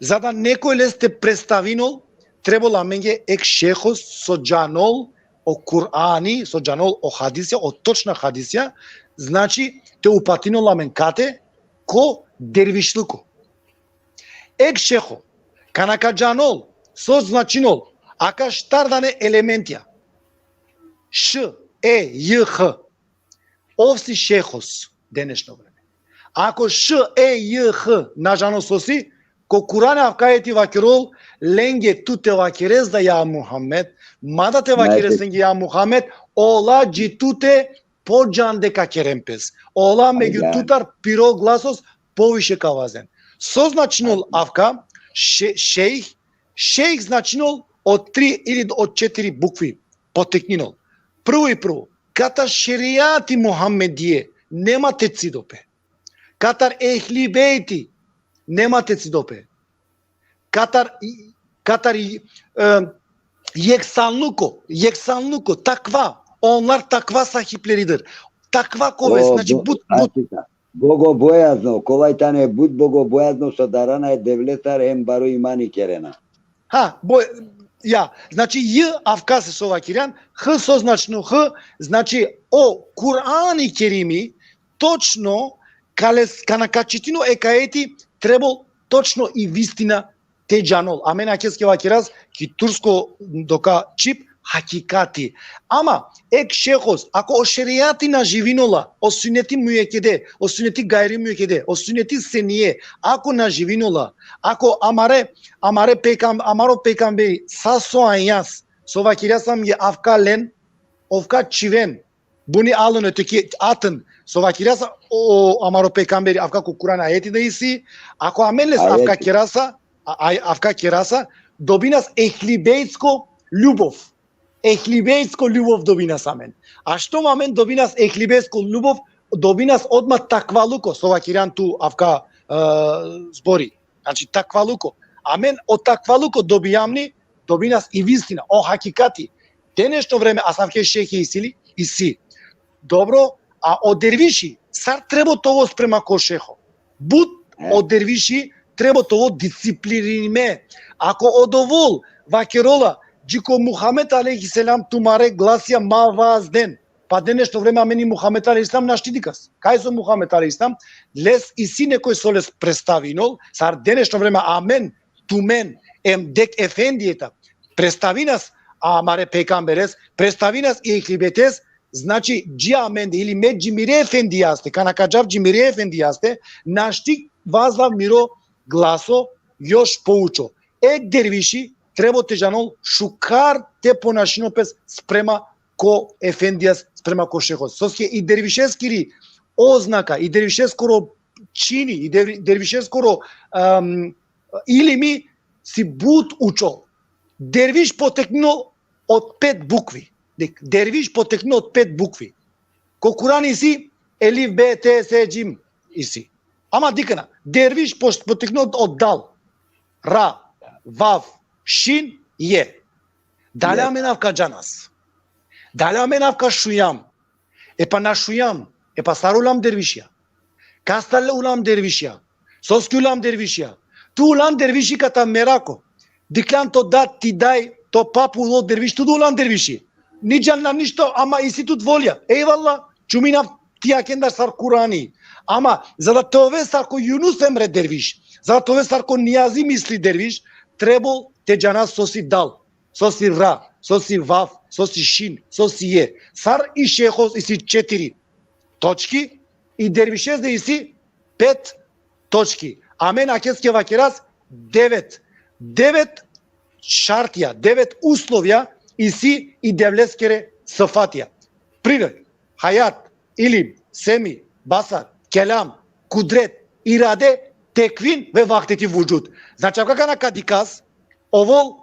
za da nekoj leste predstavinol, trebol amenge ek šehos so džanol o Kurani, so džanol o hadisija, o točna hadisija, znači te upatinol amen kate, ko dervišluko. Ek šeho, kana ka džanol, so značinol, aka štar dane elementija. Š, E, J, H. Ov si šehos, denešno vreme. Ako Š, E, J, H na džanol sosi, ko Kurani avka ajeti vakerol, lenge tu te vakeres da ja Muhammed, ma da te vakeres lenge ja Muhammed, ola dži tute podžande ka keren pes. Ola megju tutar piro glasos poviše ka vazen. So značinol avka, še-, šejh, šejh značinol od tri ili od četiri bukvi, potekninol. Prvo i prvo, katar šerijati Muhammedije nema te cidope. Katar ehli bejti nema te cidope. Katar, katar, e, jeksanluko, jeksanluko, takva, onlar takva sahipleridir. Takva kove, O, znači, bo-, but, but, atika. Bogobojazno, kolaj tane but bogobojazno so darana e Devletar hem baro imani kerena. Ha, bo-, ja, znači, J avka se so vakirjan, H so značinol, H, znači, o Kurani Kerimi, točno, kales-, kana ka čitino ek ajeti, trebol točno i vistina te džanol. Amen akeske vakiras, ki tursko doka čip, hakikati. Ama, ek šehos, ako o šerijati na živinola, o suneti muekede, o suneti gajri muekede, o suneti senije, ako na živinola, ako amare, amare pejgam-, amaro pejgamberi, sa so anjas, so vakirjas amenge avka len, ovka čhiven, buni alon e teki atën, so vakirjas o, o amaro pejgamberi, avka ko Kurani ajeti da isi, ako amen les avka kerasa, a, a, avka kerasa, dobinas ehlibejtsko ljubov. Ehlibejtsko ljubov dobinas amen. A štom amen dobinas ehlibejtsko ljubov, dobinas odma takvaluko, so vakirjan tu avka, e, zbori. Znači, takvaluko. Amen o takvaluko dobijamni, dobinas i vistina, o hakikati. Denešno vreme asavke šehi isi li? Isi. Dobro, a o derviši, sar trebo te ovel sprema ko šeho? But o derviši trebo te ovel disciplinime. Ako odovol vakerola, dži ko Muhammed alejhi selam tumare glasija ma vazden. Pa denešno vreme amen i Muhammed alejhi selam našti dikas. Kaj so Muhammed alejhi selam, les isi nekoj so les predstavinol, sar denešno vreme amen, tumen, em dek efendijeta, predstavinas amare pejgamberes, predstavinas i ehlibetes, znači, dži amende, ili me dži mire efendijaste, kana ka džav dži mire efendijaste, našti vazlav miro glaso još poučo. Ek derviši trebo te džanol šukar te ponašinol pes sprema ko efendijas, sprema ko šehos. Soske i dervišeskiri oznaka, i dervišeskoro čini, i dervi-, dervišeskoro, em, ilimi si but učo. Derviš potekninol od pet bukvi. Dek, derviš potekninol od pet bukvi. Ko Kurani isi elif, be, te, se, džim isi. Ama dikh na, derviš po-, potekninol od dal, ra, vav, šin, je. Dali amen avka džanas? Dali amen avka šunjam? E pa na šunjam, e pa sar ulam dervišija? Kastar le ulam dervišija? Soske ulam dervišija? Tu ulam derviši kata merako. Dikhljan to dad, ti daj, to pap ulo derviš, tu da ulam derviši. Ni džanla ništo, ama isi tut volja. Ejvallah, čuminav ti akendar sar Kurani. Ama, za da te ove sar ko Junus Emre derviš, za da te ove sar ko Nijazi Misli derviš, trebol te džanas so si dal, so si ra, so si vav, so si šin, so si je. Sar i šehos isi četiri točki, i dervišes da isi pet točki. Amen akeske vakeras devet. Devet šartija, devet uslovija isi i Devleskere sifatija. Primer, hajat, ilim, semi, basar, kelam, kudret, irade, tekvin ve vahdeti vudžud. Znači, akana ka dikas, ovel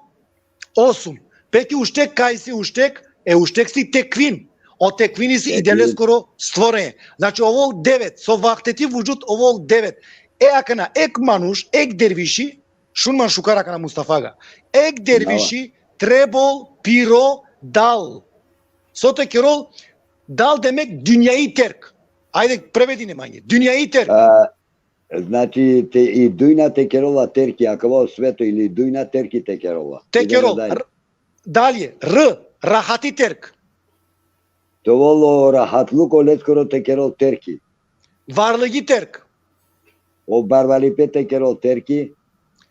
osum. Peki uštek, kaj si uštek? E, uštek si tekvin. O tekvini si i Devleskoro stvorenje. Znači, ovel devet. So vahdeti vudžud ovel devet. E, akana, ek manuš, ek derviši, šun man šukar akana, Mustafa aga. Ek derviši trebol piro dal. So te kerol, dal demek dunjai terk. Ajde, prevedine mange. Dunjai terk. A, znači, te, i dunja te kerola terki, akava sveto ili dunja terki te kerola. Te kerol. Dalje, r, rahati terk. Te ovel o rahatluko leskoro te kerol terki. Varligi terk. O barvalipe te kerol terki.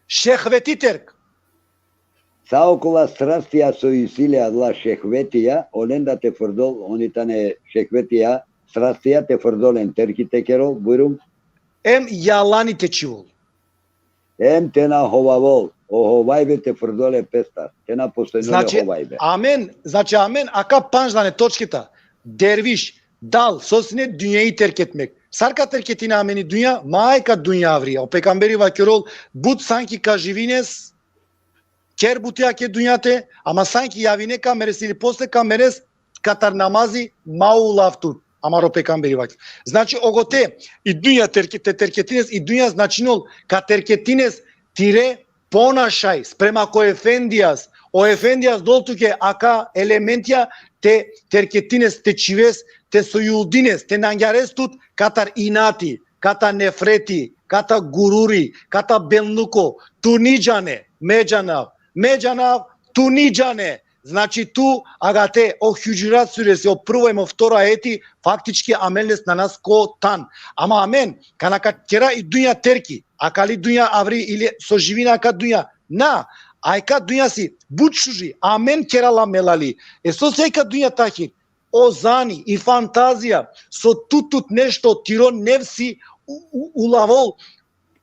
Šehveti terk. Sa okola strastija so isi le, adala šehvetija, olen da te frdol, oni tane šehvetija, strastija te frdolen terki te kerol, bujrum. Em jalani te čhivol. Em te na hovavol, o hovajbe te frdole pestar, te na postojnole hovajbe. Znači, amen, znači, amen, aka pandž dane točketa, derviš, dal, so sine dunjai terk etmek. Sar ka terketine ameni dunja, ma ajka dunja avri. O pejgamberi vakerol, but sanki ka živines, ker buti ake dunjate, ama sanki javine ka meres ili posle ka meres, katar namazi ma ulav tut. Amaro pejgamberi vakerol. Znači, ogote, i dunja terke-, te terketines, i dunja značinol, ka terketines tire ponašaj, sprema ko efendijas, o efendijas dol tuke aka elementija, te terketines, te čhives, te sojuldines, te nangjares tut, katar inati, kata nefreti, kata gururi, kata benluko, tu ni džane, me džanav, me džanav, tu ni džane. Znači tu agate o Hudžurat suresi, o prvo em o vtoro ajeti, faktički amen les nanas ko tan. Ama amen, kana ka kera i dunja terki, akali dunja avri ili so živina aka dunja. Na, ajka dunja si but šuži, amen kerala melali. E so si ajka dunja tahir, o zani, i fantazija, so tu tut nešto tiro nefsi u-, u-, ulavol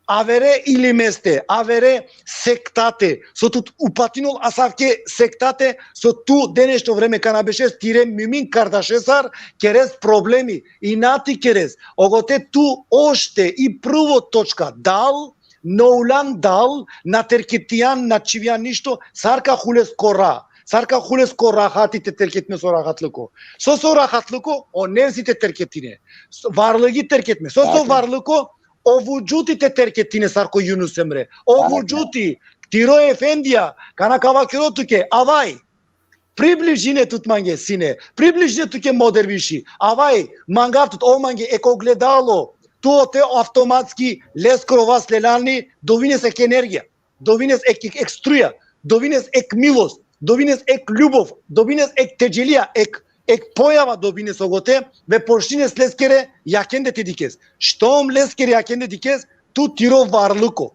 avere ilimeste, avere sektate, so tut upatinol asavke sektate, so tu de nešto vreme kana bešes tire mumin kardašesar, keres problemi, inati keres, ogote tu ošte i prvo točka, dal, na ulan dal, na terketijan, na čhivijan ništo, sar ka hules ko ra, sar ka hules ko rahati te terketine so rahatluko. So so rahatluko, o nefsi te terketine. So, varligi terketme. So so varligi, o vudžuti te terketine sar ko Junus Emre. O vudžuti, tiro efendija, kana ka vakero tuke, avaj, približine tut mange sine, približine tuke mo derviši, avaj, mangav tut, o mange ek ogledalo, tu ote avtomatski leskoro vas lelani, dovines ek energija, dovines ek, ek, ek struja, dovines ek milost, dovines ek ljubov, dovines ek tedželija, ek, ek pojava dovines ogote, ve počnines leskere jakende te dikes. Štom leskere jakende dikes, tu tiro varluko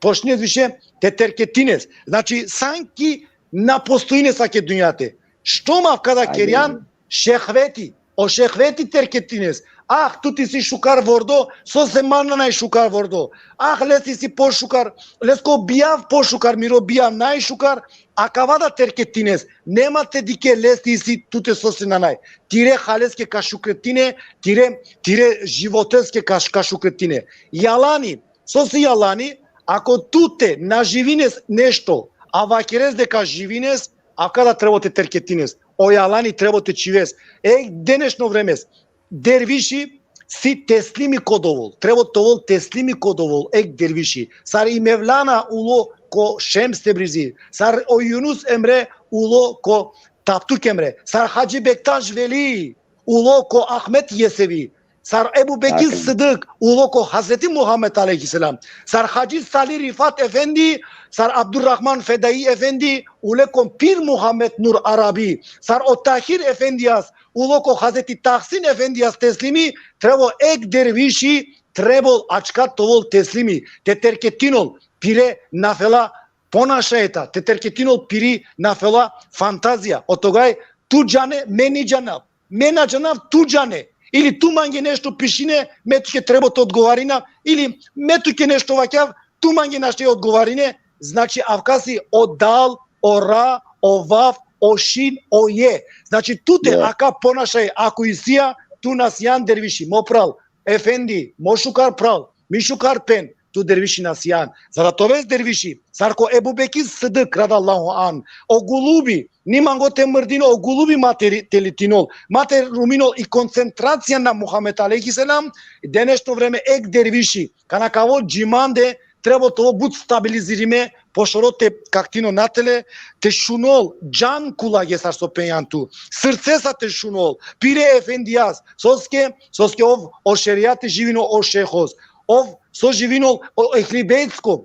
počnines više te terketines. Znači, sanki na postojines ake dunjate. Štom avka da kerjan, šehveti, o šehveti terketines. Ah, tut isi šukar vordo, so se man nanaj šukar vordo. Ah, les isi pošukar, lesko bijav pošukar, miro bijav najšukar, akava da terketines. Nema te dike les isi tute so se nanaj. Tire haleske ka šukretine, tire, tire životeske ka, ka šukretine. Jalani, so si jalani, ako tute na živines nešto, a vakeres deka živines, avka da trebo te terketines. O jalani trebo te čhives. E, denešno vremes, derviši si teslimi ko dovol. Trebo te ovol teslimi ko dovol, ek derviši. Sar i Mevlana ulo ko Šems Tebrizi, sar o Junus Emre ulo ko Tapduk Emre, sar Hadži Bektaš Veli ulo ko Ahmet Jesevi, sar Ebu Bekir Sidik ulo ko Hazreti Muhammed alejhi selam, sar Hadži Salih Rifat Efendi, sar Abdurrahman Fedai Efendi ule ko Pir Muhammed Nur Arabi, sar o Tahir Efendijas ulo ko Hazreti Tahsin Efendijas teslimi, trebo ek derviši, trebo ačka te ovol teslimi, te terketinol pire nafela ponašajeta, te terketinol piri nafela fantazija. Otogaj, tu džane, me ni džanav. Me na džanav, tu džane. Ili tu mange nešto pišine, me tuke trebo te odgovarina, ili me tuke nešto vakjav, tu mange našti odgovarine. Znači, avka si o dal, o ra, o vav, o šin, o je. Znači, tute aka ponašaj, ako isija, tu na sijan derviši, mo pral. Efendi, mo šukar pral, mi šukar phen, tu derviši na sijan. Za da te oves derviši, sar ko Ebu Bekir Sidik, radallahu an, o gulubi, ni mango te mrdinol, o gulubi ma te, te litinol, ma te ruminol i koncentracija na Muhammed alejhi selam, denešno vreme ek derviši, kana ka ovel dži mande, trebol te ovel but stabilizirime, pošoro te kaktinol natele, te šunol, džan kulage sar so phenjan tu, srcesa te šunol, pire efendijas, soske, soske ov o šerijati živinol, o šehos, ov so živinol, o ehlibejtsko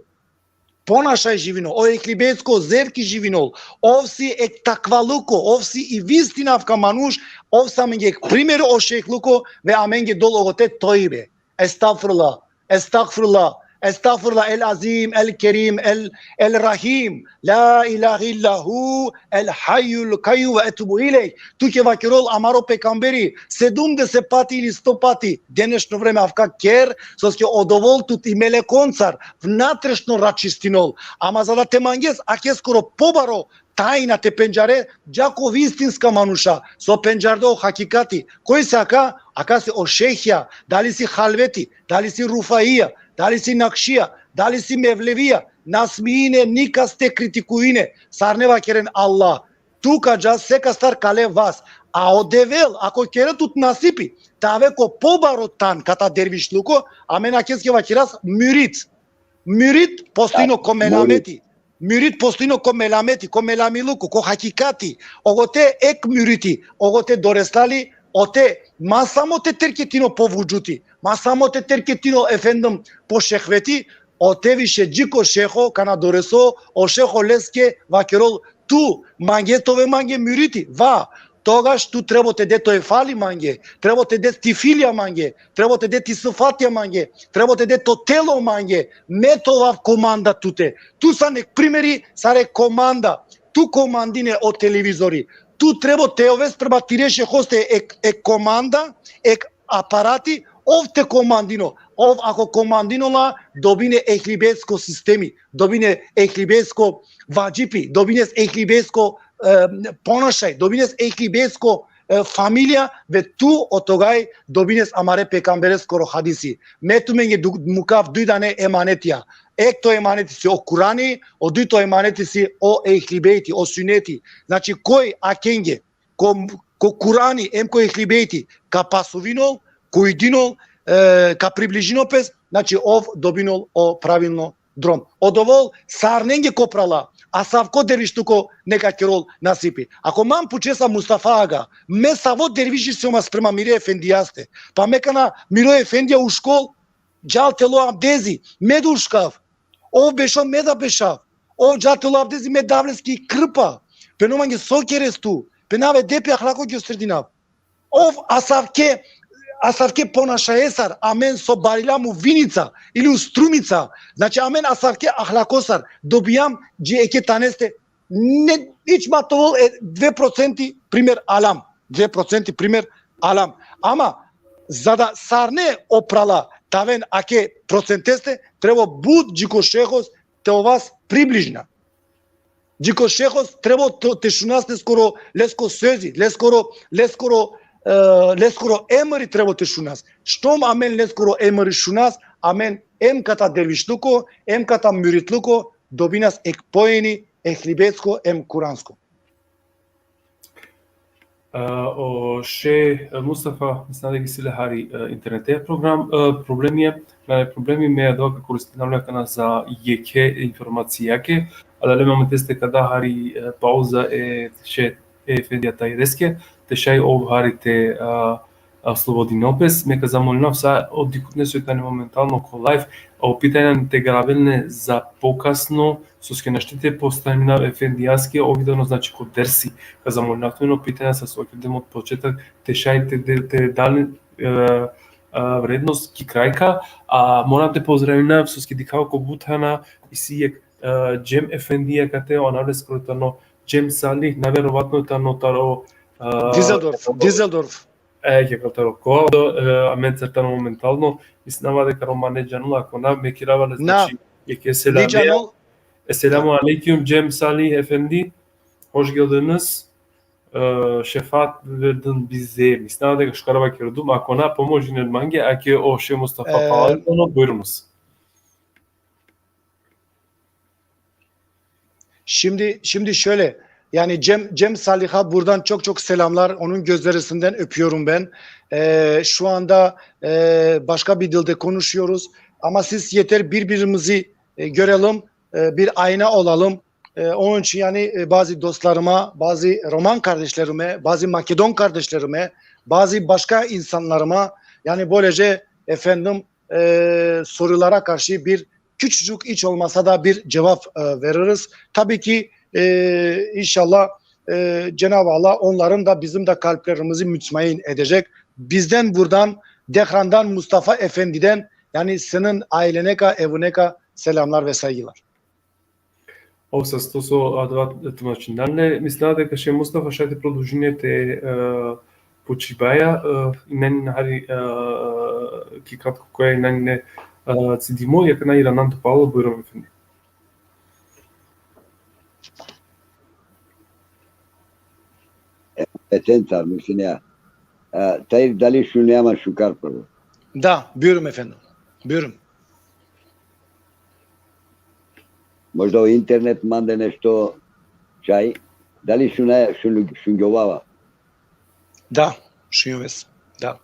ponašaj živinol, o ehlibejtsko zevki živinol, ov si ek takvaluko, ov si i vistinav ka manuš, ov si amenge ek primer o šehluko, ve amenge dol ogote tojbe. Estagfirullah, estagfirullah, estagfirullah, el Azim, el Kerim, el, el Rahim, la ilahe illa hu, el Hayyul Kayyum ve etubu ilejh. Tu ke vakerol amaro pejgamberi sedumdeset pati ili sto pati, denešno vreme avka ker, soske odovol tut i melekoncar vnatrešno račistinol. Ama za da te manges akeskoro pobaro tajna te pendžare, dža ko vistinska manuša, so pendžarde o hakikati. Koj si aka? Aka si o šehja, dali si halveti, dali si rufaija, dali si nakšija, dali si mevlevija, na smijine nikas te kritikujine, sarine vakeren Allah. Tu ka dža sekastar kale vas. A o Devel, ako kere tut nasipi, te ave ko pobaro tan kata dervišluko, amen akeske vakeras murid. Murid postojno ko melameti. Murid postojno ko melameti, ko melamiluko, ko hakikati. Ogote ek muridi, ogote doreslali, ote ma samo te terketino po vudžuti, ma samo te terketino efendim po šehveti, ote više dži ko šeho kana doreso, o šeho leske vakerol tu mange te ove mange muridi, va, togaš tu trebol te de to efali mange, trebol te de ti filja mange, trebol te de ti sifatja mange, trebol te de to telo mange, me te ovav komanda tute. Tu san ek primeri sar e komanda, tu komandine o televizori, tu trebol te oves prema tire šehoste ek, ek komanda, ek aparati, ov te komandino, ov ako komandino la, dobine ehlibejtsko sistemi, dobine ehlibejtsko vadžipi, dobines ehlibejtsko, e, ponašaj, dobines ehlibejtsko, e, familija, ve tu otogaj dobines amare pejgambereskoro hadisi. Me tumenge du-, mukav duj dane emanetija. Ek to emaneti si o Kurani, o dujto emaneti si o ehlibejti, o suneti. Znači, koj akenge, ko, ko Kurani, em ko ehlibejti, ka pasuvinol, ka ujdinol, e, ka približinol pes, znači, ov dobinol o pravilno drom. Odovol sarinenge ko prala, asavko dervišluko neka kerol nasipi. Ako man pučesa Mustafa aga, me savo derviši sijum sprema mire efendijaste, pa me kana miro efendija uškol, džal te lo abdezi, me da uškav, ov bešo, me da bešav, ov džal te lo abdezi, me dav leske krpa, phenol mange so keres tu, phenav e depi ahlako gosterdinav. Ov asavke, asavke ponašajesar, amen so barilam u Vinica ili u Strumica, znači, amen asavke ahlakosar dobijam dži eke taneste, ne, hič ma te ovel e dve procenti primer alam, dve procenti primer alam. Ama, za da sarine o prala te aven ake procenteste, trebol but dži ko šehos te ovas približna. Dži ko šehos trebol te, te šunas leskoro, lesko sozi, leskoro, leskoro, e, leskoro emri trebol te šunas. Štom amen leskoro emri šunas, amen em kata dervišluko, em kata muridluko, dobinas ek poeni ehlibejtsko em kuransko. E, o šeh, e, Mustafa, mislinava deka isi le hari, e, interneteja program, e, problemi, nane problemi, me adava ka koristinav le akana za jekhe informacijake, ali le momenteste ka da hari, e, pauza e šeh efendija Tahireske, te šaj ov hari te, e, e, slobodinol pes, me ka zamolinav sa o dikhutne so tane momentalno ko live, o pitanja te garavel len za pokasno, soske našti te postavinav efendijaske, ov idejno, znači, ko dersi. Ka zamolinav tumen o pitanja sar so kergjum od početak, te šaj te, te, te dal len, e, e, vrednost ki krajka, a moram te pozdravinav, soske dikhav ko but thana, isi jekh, e, Džem efendija kate, o anav leskoro tano Džem Salih, najverovatno tano taro, e, Düsseldorf, Düsseldorf. E, ke kal taro kova, e, amencar tano momentalno, mislinava deka romane džanol, ako na, me kirava le, na, znači, jekhe selamija. Ni džanol. Esselamu alejkum, Cem Salih Efendi. Hoş geldiniz. e, šefaat verdin bize, mislinava deka šukar vakerdum, ako na pomožinen mange, ake o šeh Mustafa, e, palal tano, bujrunuz. Şimdi, şimdi şöyle, yani Cem, Cem Salih'a buradan çok çok selamlar. Onun gözlerinden öpüyorum ben. Ee, şu anda e, başka bir dilde konuşuyoruz. Ama siz yeter birbirimizi e, görelim, e, bir ayna olalım. E, onun için yani e, bazı dostlarıma, bazı Roman kardeşlerime, bazı Makedon kardeşlerime, bazı başka insanlarıma yani böylece efendim e, sorulara karşı bir küçücük hiç olmasa da bir cevap e, veririz. Tabii ki e, inşallah e, Cenab-ı Allah onların da bizim de kalplerimizi mütmain edecek. Bizden buradan Dehran'dan Mustafa Efendi'den yani senin ailene ka, evine ka selamlar ve saygılar. Ov sasto so adava tumačindan le, mislinava deka šeh Mustafa šaj te produžini te e, pučibaja, e, inani hari e, ki kratko koja inani e, cidimo, i akana Iranan tu palo, bujrum efendi. Etencar, mislinea. E, Tahir, dali šunea man šukar prvo? Da, buyurun efendim. Buyurun. Možda o internet mande nešto čaj. Dali šunea, šun, šungjovava? Da, šungjovava. Da.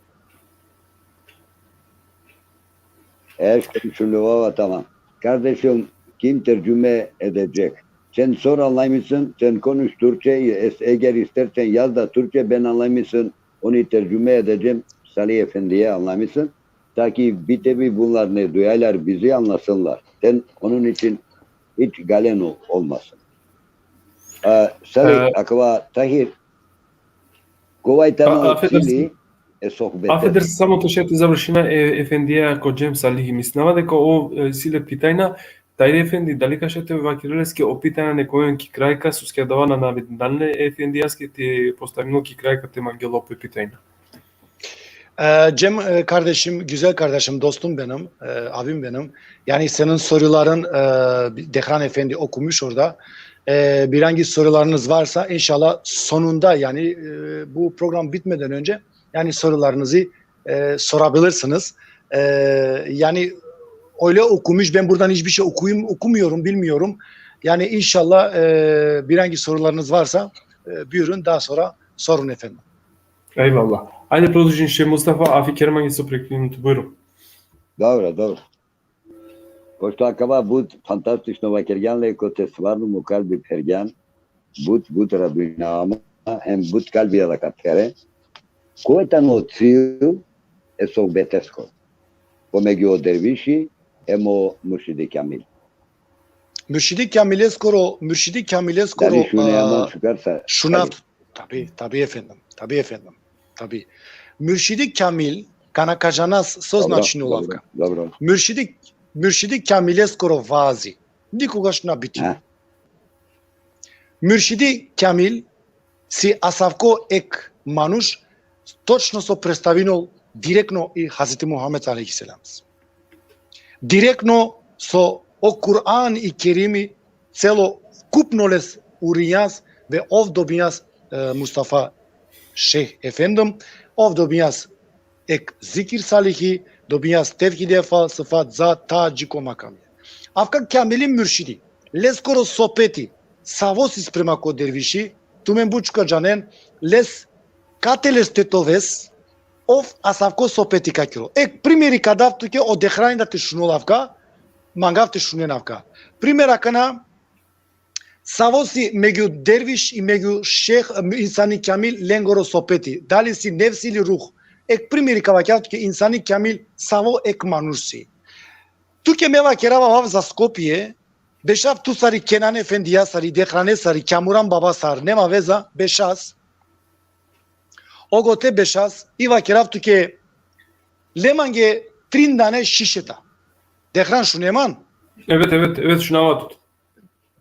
Ešte šungjovava, tamam. Kardeşim, kim tercüme edecek? Sen sor, anlay mısın? Sen konuş Türkçe, es-, eğer istersen yaz da Türkçe, ben anlay mısın? Onu tercüme edeceğim Salih Efendi'ye, anlay mısın? Ta ki bir de bir bunlar ne duyarlar, bizi anlasınlar. Sen onun için hiç galen ol-, olmasın. E, Salih, e, akava Tahir, kova i tano cili e sohbete? Afeder, samo te šaj te završina e, efendija ko Džem Salihi. Mislinava deka ov e, si le pitanja, Tahir Efendi, dali ka šaj te vakerel leske o pitanja nek oven ki kraj ka, soske adava na navedindan le e efendijaske, te postavinel ki kraj ka, te mangel o pitanja. E, Cem e, kardeşim, güzel kardeşim, dostum benim, e, abim benim. Yani senin soruların e, Dehran Efendi okumuş orada. E, bir hangi sorularınız varsa inşallah sonunda yani e, bu program bitmeden önce yani sorularınızı e, sorabilirsiniz. E, yani öyle okumuş, ben buradan hiçbir şey okuyum, okumuyorum, bilmiyorum. Yani inşallah e, bir hangi sorularınız varsa e, buyurun, daha sonra sorun efendim. Ejvallah. Ajde, produžin šeh Mustafa, afi kera mange so prekinen tut, bujrum. Dobro, dobro. Pošto akava but fantastično vakergjan le, kote stvarno mo kalbi phergjan, but, but radujnava ma, hem but kalbi adaka phere. Koj tano o cilj e sohbeteskoro? Pomegju o derviši, hem o muršidi Kamil. Muršidi Kamileskoro, muršidi Kamileskoro, Dali šunea man šukar sa? Šunav, tabi, tabi efendim, tabi efendim, tabi. Muršidi Kamil, kana ka džanas so značini olavka. Dobro. Muršidi, muršidi Kamileskoro vazi nikogaš na biti. Muršidi Kamil si asavko ek manuš, točno so predstavinol direktno i Hazreti Muhammed alejhi selam. Direktno so o Kur'an i Kerimi celokupno les urinjas ve ov dobinjas e, Mustafa Šeh Efendim, ov dobinjas ek zikir salihi, dobinjas tevhidi e falsafat za ta dži ko makami. Avka Kamili muršidi, leskoro sohbeti, savo si sprema ko derviši, tumen but šukar džanen, les kate les tetoves, ov asavko sohbeti ka kerol. Ek primeri ka dav tuke, o Dehrani da te šunol avka, mangav te šunen avka. Primer akana, savo si megju derviš i megju šeh, insani Kamil lengoro sohbeti. Dali si nefs ili ruh. Ek primeri ka vakerav tuke, insani Kamil savo ek manuš si. Tuke me vakerava vav za Skopje, bešav tu sar i Kenan Efendija sar, i Dehrane sar, i Kamuran baba sar, nema veza, bešas. Ogote bešas, i vakerav tuke, le mange trin dane šišeta. Dehran, šune man? Evet, evet, evet, šunava tut.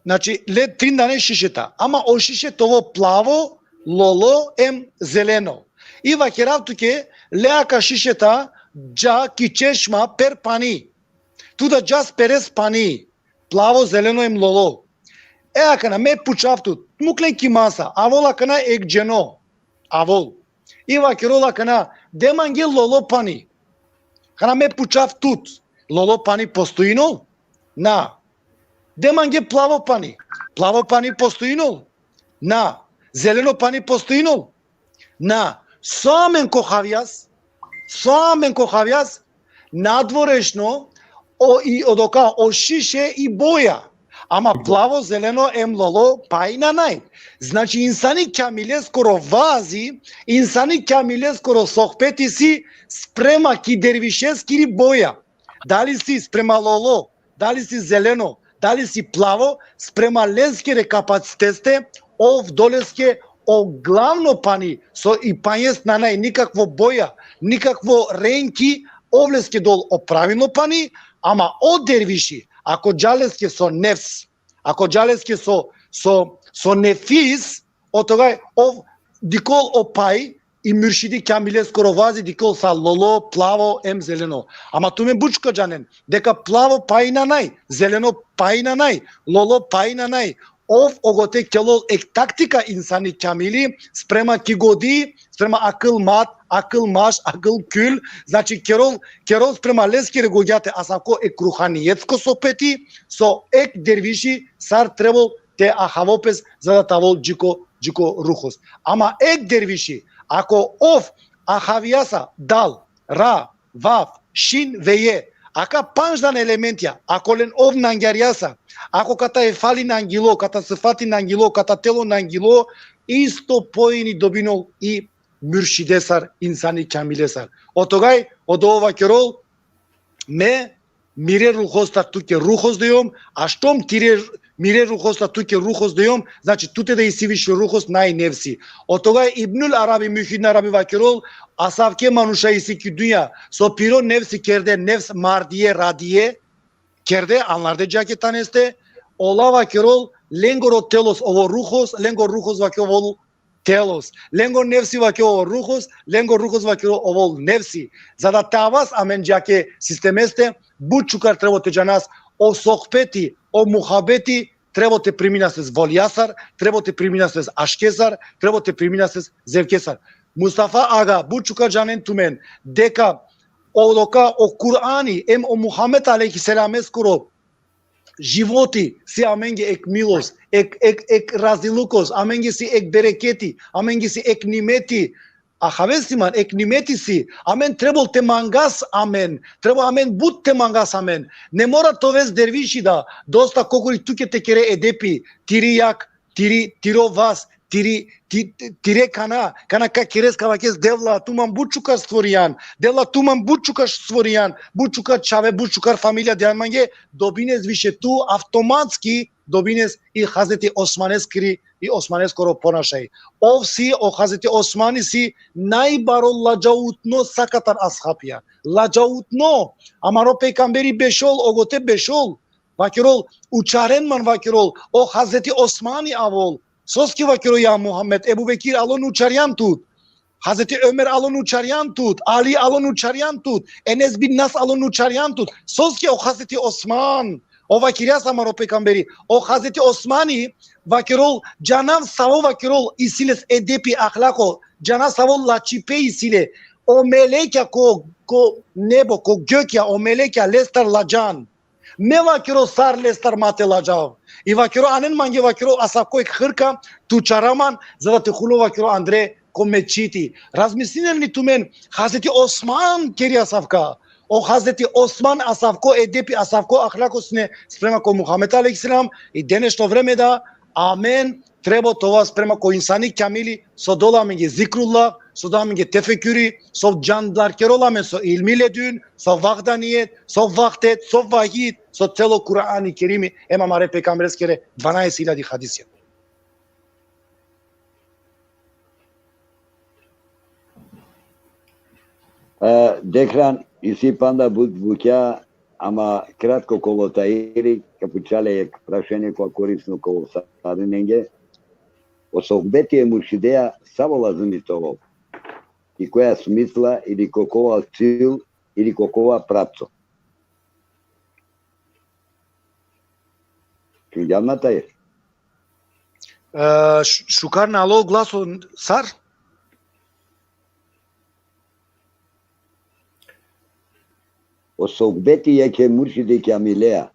Znači, le trin dane šišeta. Ama o šišet ovel plavo, lolo, em zeleno. I vakerav tuke, le aka šišeta dža ki češma per pani. Tu da džas peres pani, plavo, zeleno em lolo. E akana, me pučav tut, muklen ki masa, avol akana ek dženo, avol. I vakerol akana, de mange lolo pani. Akana me pučav tut, lolo pani postojinol? Na. De mange plavo pani. Plavo pani postojinol? Na. Zeleno pani postojinol? Na. So amen ko havjas? So amen ko havjas? Nadvorešno, o, i odoka, o šiše i boja. Ama plavo, zeleno em lolo pani nanaj. Znači, insani kamileskoro vazi, insani kamileskoro sohbeti si sprema ki dervišeskiri boja. Dali si sprema lolo, dali si zeleno, dali si plavo, sprema leskere kapaciteste, ov doleske o glavno pani, so i panjes nanaj nikakvo boja, nikakvo renki, ov leske dol o pravilno pani, ama o derviši, ako džaleske so nefs, ako džaleske so, so, so nefis, otogaj ov dikol o paj, i muršidi kamileskoro vazi dikol sa lolo, plavo, em zeleno. Ama tumen but šukar džanen, deka plavo pani nanaj, zeleno pani nanaj, lolo pani nanaj, ov ogote kelol ek taktika insani kamili, sprema ki godi, sprema akl mat, akl maš, akl kul, znači kerol, kerol sprema leskere gogjate asavko ek ruhanijetsko sohbeti, so ek derviši sar trebol te ahavol pes, za da te avol džiko, džiko ruhos. Ama ek derviši, ako ov ahavjasa dal, ra, vav, šin, veje, aka pandž dan elementja, ako len ov nangjarjasa, ako kata efali nangilo, kata sifati nangilo, kata telo nangilo, isto poeni dobinol i muršidesar, insani kamilesar. Otogaj, odova kerol, me mire ruhostar tuke ruhos dejom, a štom tire, mire ruhostar tuke ruhos dejom, znači tute da isi više ruhos, naj nefsi. Otogaj Ibnul Arabi, Muhidin Arabi vakerol, asavke manuša isi ki dunja, so piro nefsi kerde, nefs mardie, radie, kerde, anlarde džake taneste, ola vakerol, lengoro telos ovo ruhos, lengoro ruhos vakerol telos. Lengoro nefsi vakerol ruhos, lengoro ruhos vakerol ovol nefsi. Za da te avas amen džake sistemeste, but šukar trebol te džanas, o sohbeti, o muhabeti, trebol te primina ses voljasar, trebol te primina ses aškesar, trebol te primina ses zevkesar. Mustafa Aga, but šukar džanen tumen, deka odoka o Kur'ani, em o Muhammed alejhi selameskoro životi si amenge ek milos, ek, ek, ek razilukos, amenge si ek bereketi, amenge si ek nimeti. Ahavesi man, ek nimeti si, amen trebol te mangas amen, trebol amen but te mangas amen. Ne mora te oves derviši da, dosta kokori tuke te kere edepi, tiri jak, tiri, tiro vas, tiri, ti-, ti-, tire kana, kana ka keres, ka vakes: Devla, tu man but šukar stvorjan, Devla, tu man but šukar stvorjan, but šukar čhave, but šukar familija dejan mange, dobines više tu avtomatski, dobines i Hazreti Osmaneskiri, i Osmaneskoro ponašaj. Ov si, o Hazreti Osmani si najbaro ladžautno sakatar ashabija. Ladžautno, amaro pejgamberi bešol, ogote bešol, vakerol, učaren man, vakerol, o Hazreti Osmani avol. Soske, vakerol, ja Muhammed, Ebu Bekir alon učarjan tut. Hazreti Omer alon učarjan tut, Ali alon učarjan tut, Enes bin Nas alon učarjan tut. Soske o Hazreti Osman, o vakerjas amaro pejgamberi, o Hazreti Osmani, vakerol, džanav savo, vakerol, isi les edepi, ahlako, džanav savo lačipe isi le, o melekja ko, ko nebo, ko gökja, o melekja lestar ladžan. Me, vakerol, sar lestar ma te ladžav. I vakerol, anen mange, vakerol, asavko ek hrka, te učara man, za da te hulov, vakerol, andre ko medžiti. Razmislinen li tumen, Hazreti Osman keri asavka. O Hazreti Osman asavko edepi, asavko ahlako sine sprema ko Muhammed alejhi selam, i denešno vreme da, amen trebol te ova sprema ko insani kamili, so dol amenge zikrullah, so dol amenge tefekuri, so džandarkerol amen so ilmi ledun, so vahdanijet, so vahdet, so vahid, so celo Kur'ani Kerimi, em amare pejgambereskere dvanaest iljadi hadisja. E, Dehran, isi panda but bukja, ama kratko, kolo Tahiri, ka puča le jekh prašanje kova korisno ka ovel sarinenge. O sohbeti e muršidea savo lazimi te ovel? Ki koja smisla ili ko kova cil ili ko kova pravco? Šungjan ma, Tahir? E, š-, šukar na alo glaso sar? O sohbeti jekhe muršidi kjamilea.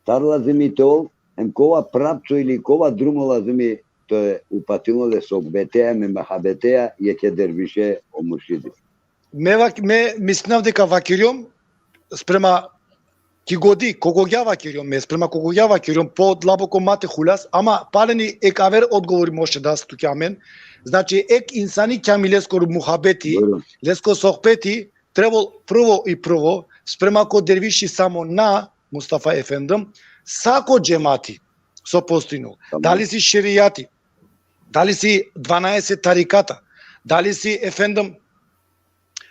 Sar lazimi te ol, hem kova pravco ili kova drumo lazimi te upatinol e sohbetea, hem e muhabetea, jekhe derviše o muršidi. Me vak-, me mislinav deka vakirjom sprema ki godi, kogogja vakirjom me, sprema kogogja vakirjom, po dlaboko ma te hulas, ama paleni ek aver odgovori može das tuke amen. Znači, ek insani kjamileskoro muhabeti, Bujrun. Lesko sohbeti, trebol prvo i prvo, sprema ko derviši samo na, Mustafa Efendim, sa ko džemati, so postojno. Tamam. Dali si šerijati, dali si dvanaeset tarikata, dali si efendim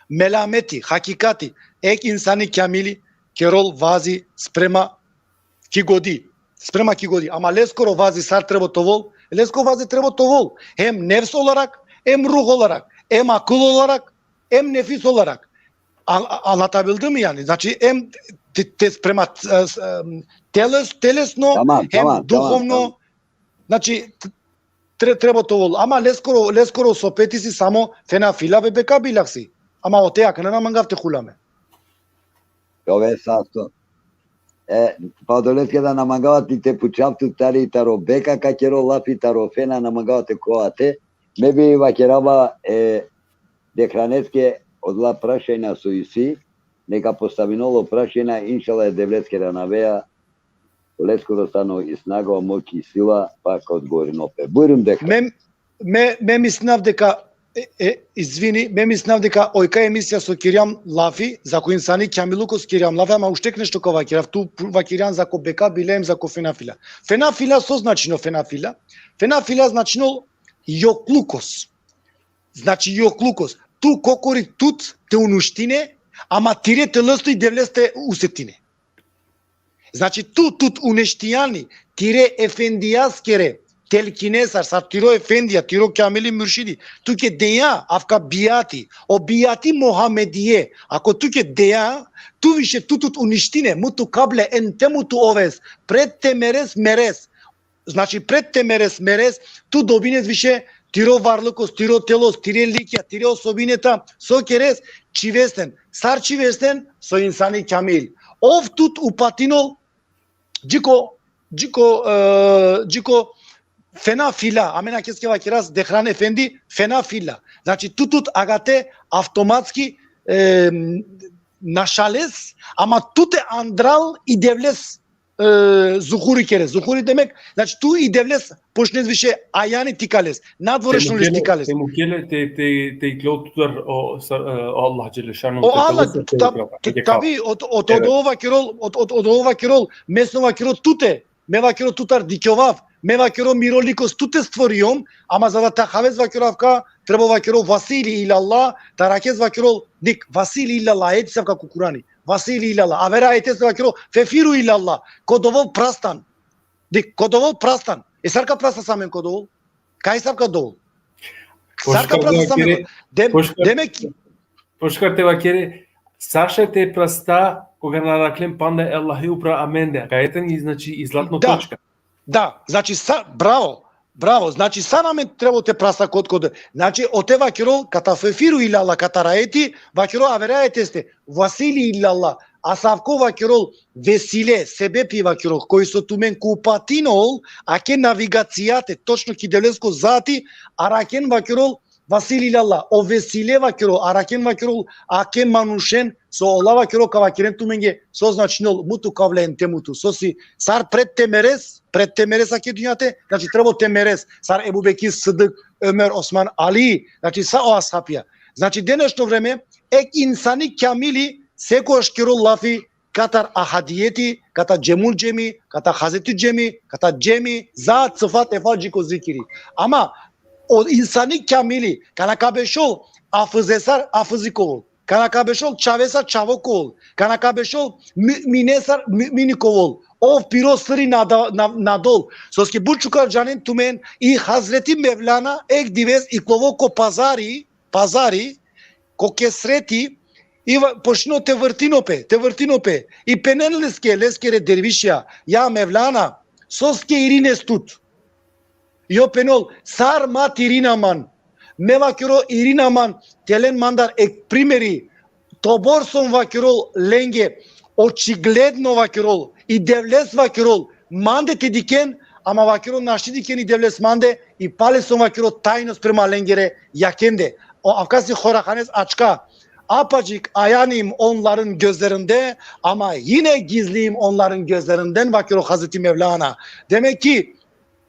melameti, hakikati, ek insani kjamili, kerol vazi sprema ki godi, sprema ki godi, ama leskoro vazi sar trebo te ovol, lesko vazi trebo te ovol, hem nefs olarak, hem ruh olarak, hem akıl olarak, hem nefis olarak. An-, a-, anlatabildim mi yani? Znači, hem te, te sprema, e, s-, em, teles-, telesno, Tamam, hem tamam, tamam, duhovno, tamam. Znači, t-, tre-, trebo te ovol. Ama leskoro, leskoro sohbeti si samo fena fila ve beka bilak si. Ama ote akana na mangav te hula me. Jove sasto. E, pa odoleske da na mangava ti te pučav tut tari taro beka ka kero lafi, taro fena na mangava te kova te. Me bi vakerava e Dekraneske odola prašajna so isi, neka postavinol o prašajna, inšala e Devleskere anavea, leskoro tano i snaga, o moć i sila, pa ka odgovorinol pe. Bujrum, Dekran. Me, me, me mislinav deka, e, e, izvini, me mislinav deka ojka emisija so kirjam lafi, zako insani kjamiluko so kirjam lafi, ama uštek nešto ka vakirav, tu pu-, vakirjan zako beka bile hem zako fena fila. Fena fila, so značino fena fila? Fena fila značino joklukos. Znači, joklukos. Tu kokori tut te uništine, ama tire telosto i Devleste usetine. Znači, tu tut uništijani, tire efendijaskere telkinesar, sar tiro efendija, tiro kjamili muršidi, tuke deja avka bijati, o bijati Muhamedije, ako tuke deja, tu više tu tut uništine, mutu kable en temutu, oves, pred te meres, meres. Znači, pred te meres, meres, tu dobines više tiro varlukos, tiro telos, tire likja, tire osobineta, so keres, čhives len. Sar čhives len? So insani kjamil. Ov tut upatinol, džiko, džiko, e, džiko fena fila, amen akeske vakeras Dehran Efendi, fena fila. Znači, tu tut agate avtomatski, e, našales, ama tute andral i Devles, e, zuhuri kere. Zuhuri demek, znači, tu i Devles počnes više ajani te ikales, nadvorešno Te leš te mukele, ikales. te mukele, te, te, te iklol tutar o, sa-, e, o Allah dželle šanuhu, O te Allah, telosa te ta-, iklol, te, te, kava. tabi, o, o, o, Evet. odova vakerol, o, o, odova vakerol, mesno vakerol tute, me vakerol tutar dikjovav, me vakerol miro likos tute stvorijom, ama za da te haves vakerol avka, trebo vakerol Vasili ilallah, te arakhes vakerol, dik, Vasili ilallah, ajeti si avka ko Kurani. Vasili ilallah. Avera ajetes vakerol, fefiru ilallah. Ko dovol prastan. Dik, ko dovol prastan. E sar ka prastas amen ko dovol? Kaj si avka dovol? Sar ka Pošukar prastas amen vakere, ko-, dem-, pošukar, demek, pošukar te vakere, sar šaj te prasta, koga na araklen panda e Allahe upra amende. Kaj etan i, znači, i zlatno Da. točka. Da, znači, sa-, bravo, bravo, znači, sar amen trebol te prasta kot, kot, znači, ote vakerol, kata fefiru ilallah, kata ajeti, vakerol avera ajeteste, Vasili ilallah, asavko vakerol, vesile, sebepi vakerol, koj so tumen ka upatinol, ake navigacijate, točno ki Devlesko zati, arakhen vakerol, Vasili ilallah, o vesile vakerol, arakhen vakerol, ake manušen, so ola vakerol, ka vakeren tumenge, so značinol, mutu kavle en temutu, so si, sar pred te meres, pred te meres ake dunjate, znači, trebo te meres, sar Ebu Bekir Sidik, Omer, Osman, Ali, znači, sa o ashabija. Znači, denešno vreme, ek insani kjamili, sekogaš kerol lafi, katar ahadijeti, kata džemul džemi, kata hazeti džemi, kata džemi, zat, sifat, efal, dži ko zikiri. Ama o insani kjamili, kana ka bešol afizesar afizi ka ovol, kana ka bešol čavesar čavo ka ovol, kana ka bešol mu-, mu'minesar mu'mini ka ovol, ov piro siri na da-, na-, na dol. Soske but šukar džanen tumen, i Hazreti Mevlana ek dives iklovo ko pazari, pazari, ko kesreti, i va-, počnino te vrtino pe, te vrtino pe. I phenen leske, leskere dervišija, ja Mevlana, soske irines tut? Jo phenol, sar ma te irina man. Me vakiro irina man, te len mandar ek primeri, tobor som vakiro lenge, očigledno vakiro, i Devles vakiro, mande te dikhen, ama vakiro našti dikhen i Devles mande, i pale som vakiro tajno sprema lengere jakende. O avka si Horahanes ačka, apačik ajanim onların gözlerinde, ama yine gizliyim onların gözlerinden, vakiro Hazreti Mevlana. Demek ki,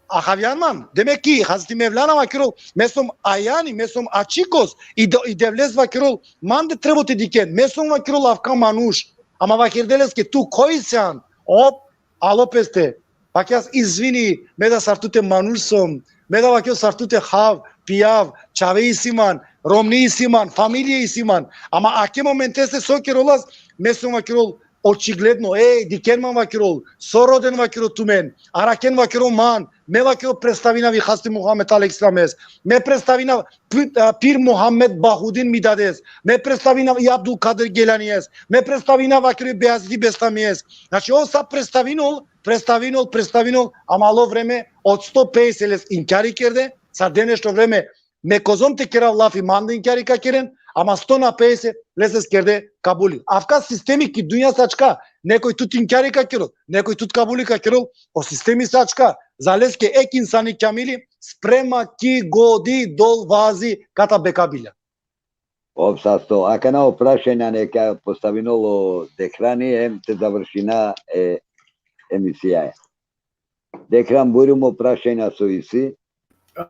Ahavjan man, demek ki Hazreti Mevlana vakiro, me som ajani, me som ačikos, i, do, i Devles vakiro, mande trebol te dikhen, me som vakiro avka manuš, ama vakerde leske tu koj sian, op, alo peste, vakjas izvini, me da sar tute manuš som, me da vakjo sar tute hav, pijav, čhave isi man, romni isi man, familija isi man, ama ake momenteste so kerolas, me som vakiro, očigledno, e, dikhen man vakiro, so roden vakiro tumen, arakhen vakiro man, me vakiro predstavinav i Hazreti Muhammed alejhi selames, me predstavinav P-, a, Pir Muhammed Bahudin Midades, me predstavinav i Abdul Kadir Gelanies, me predstavinav vakiro Bejazidi Bestamies. Znači, on sa predstavinol, predstavinol, predstavinol, ama alo vreme od sto pedeset les inkjari kerde, sa denešno vreme me kozom te kerav lafi, mande inkjari ka keren, ama sto na pedeset leses kerde kabuli. Avka sistemi ki dunja sa ačka, nekoj tut inkjari ka kerol, nekoj tut kabuli ka kerol, o sistemi sa ačka, za leske ek insani kamili, sprema ki godi dol vazi kata bekabilja. Op, sasto, akana o prašanja neka postavinol o Dehrani, hem te završina e emisijaja. Dehran, bujrum, o prašanja so isi.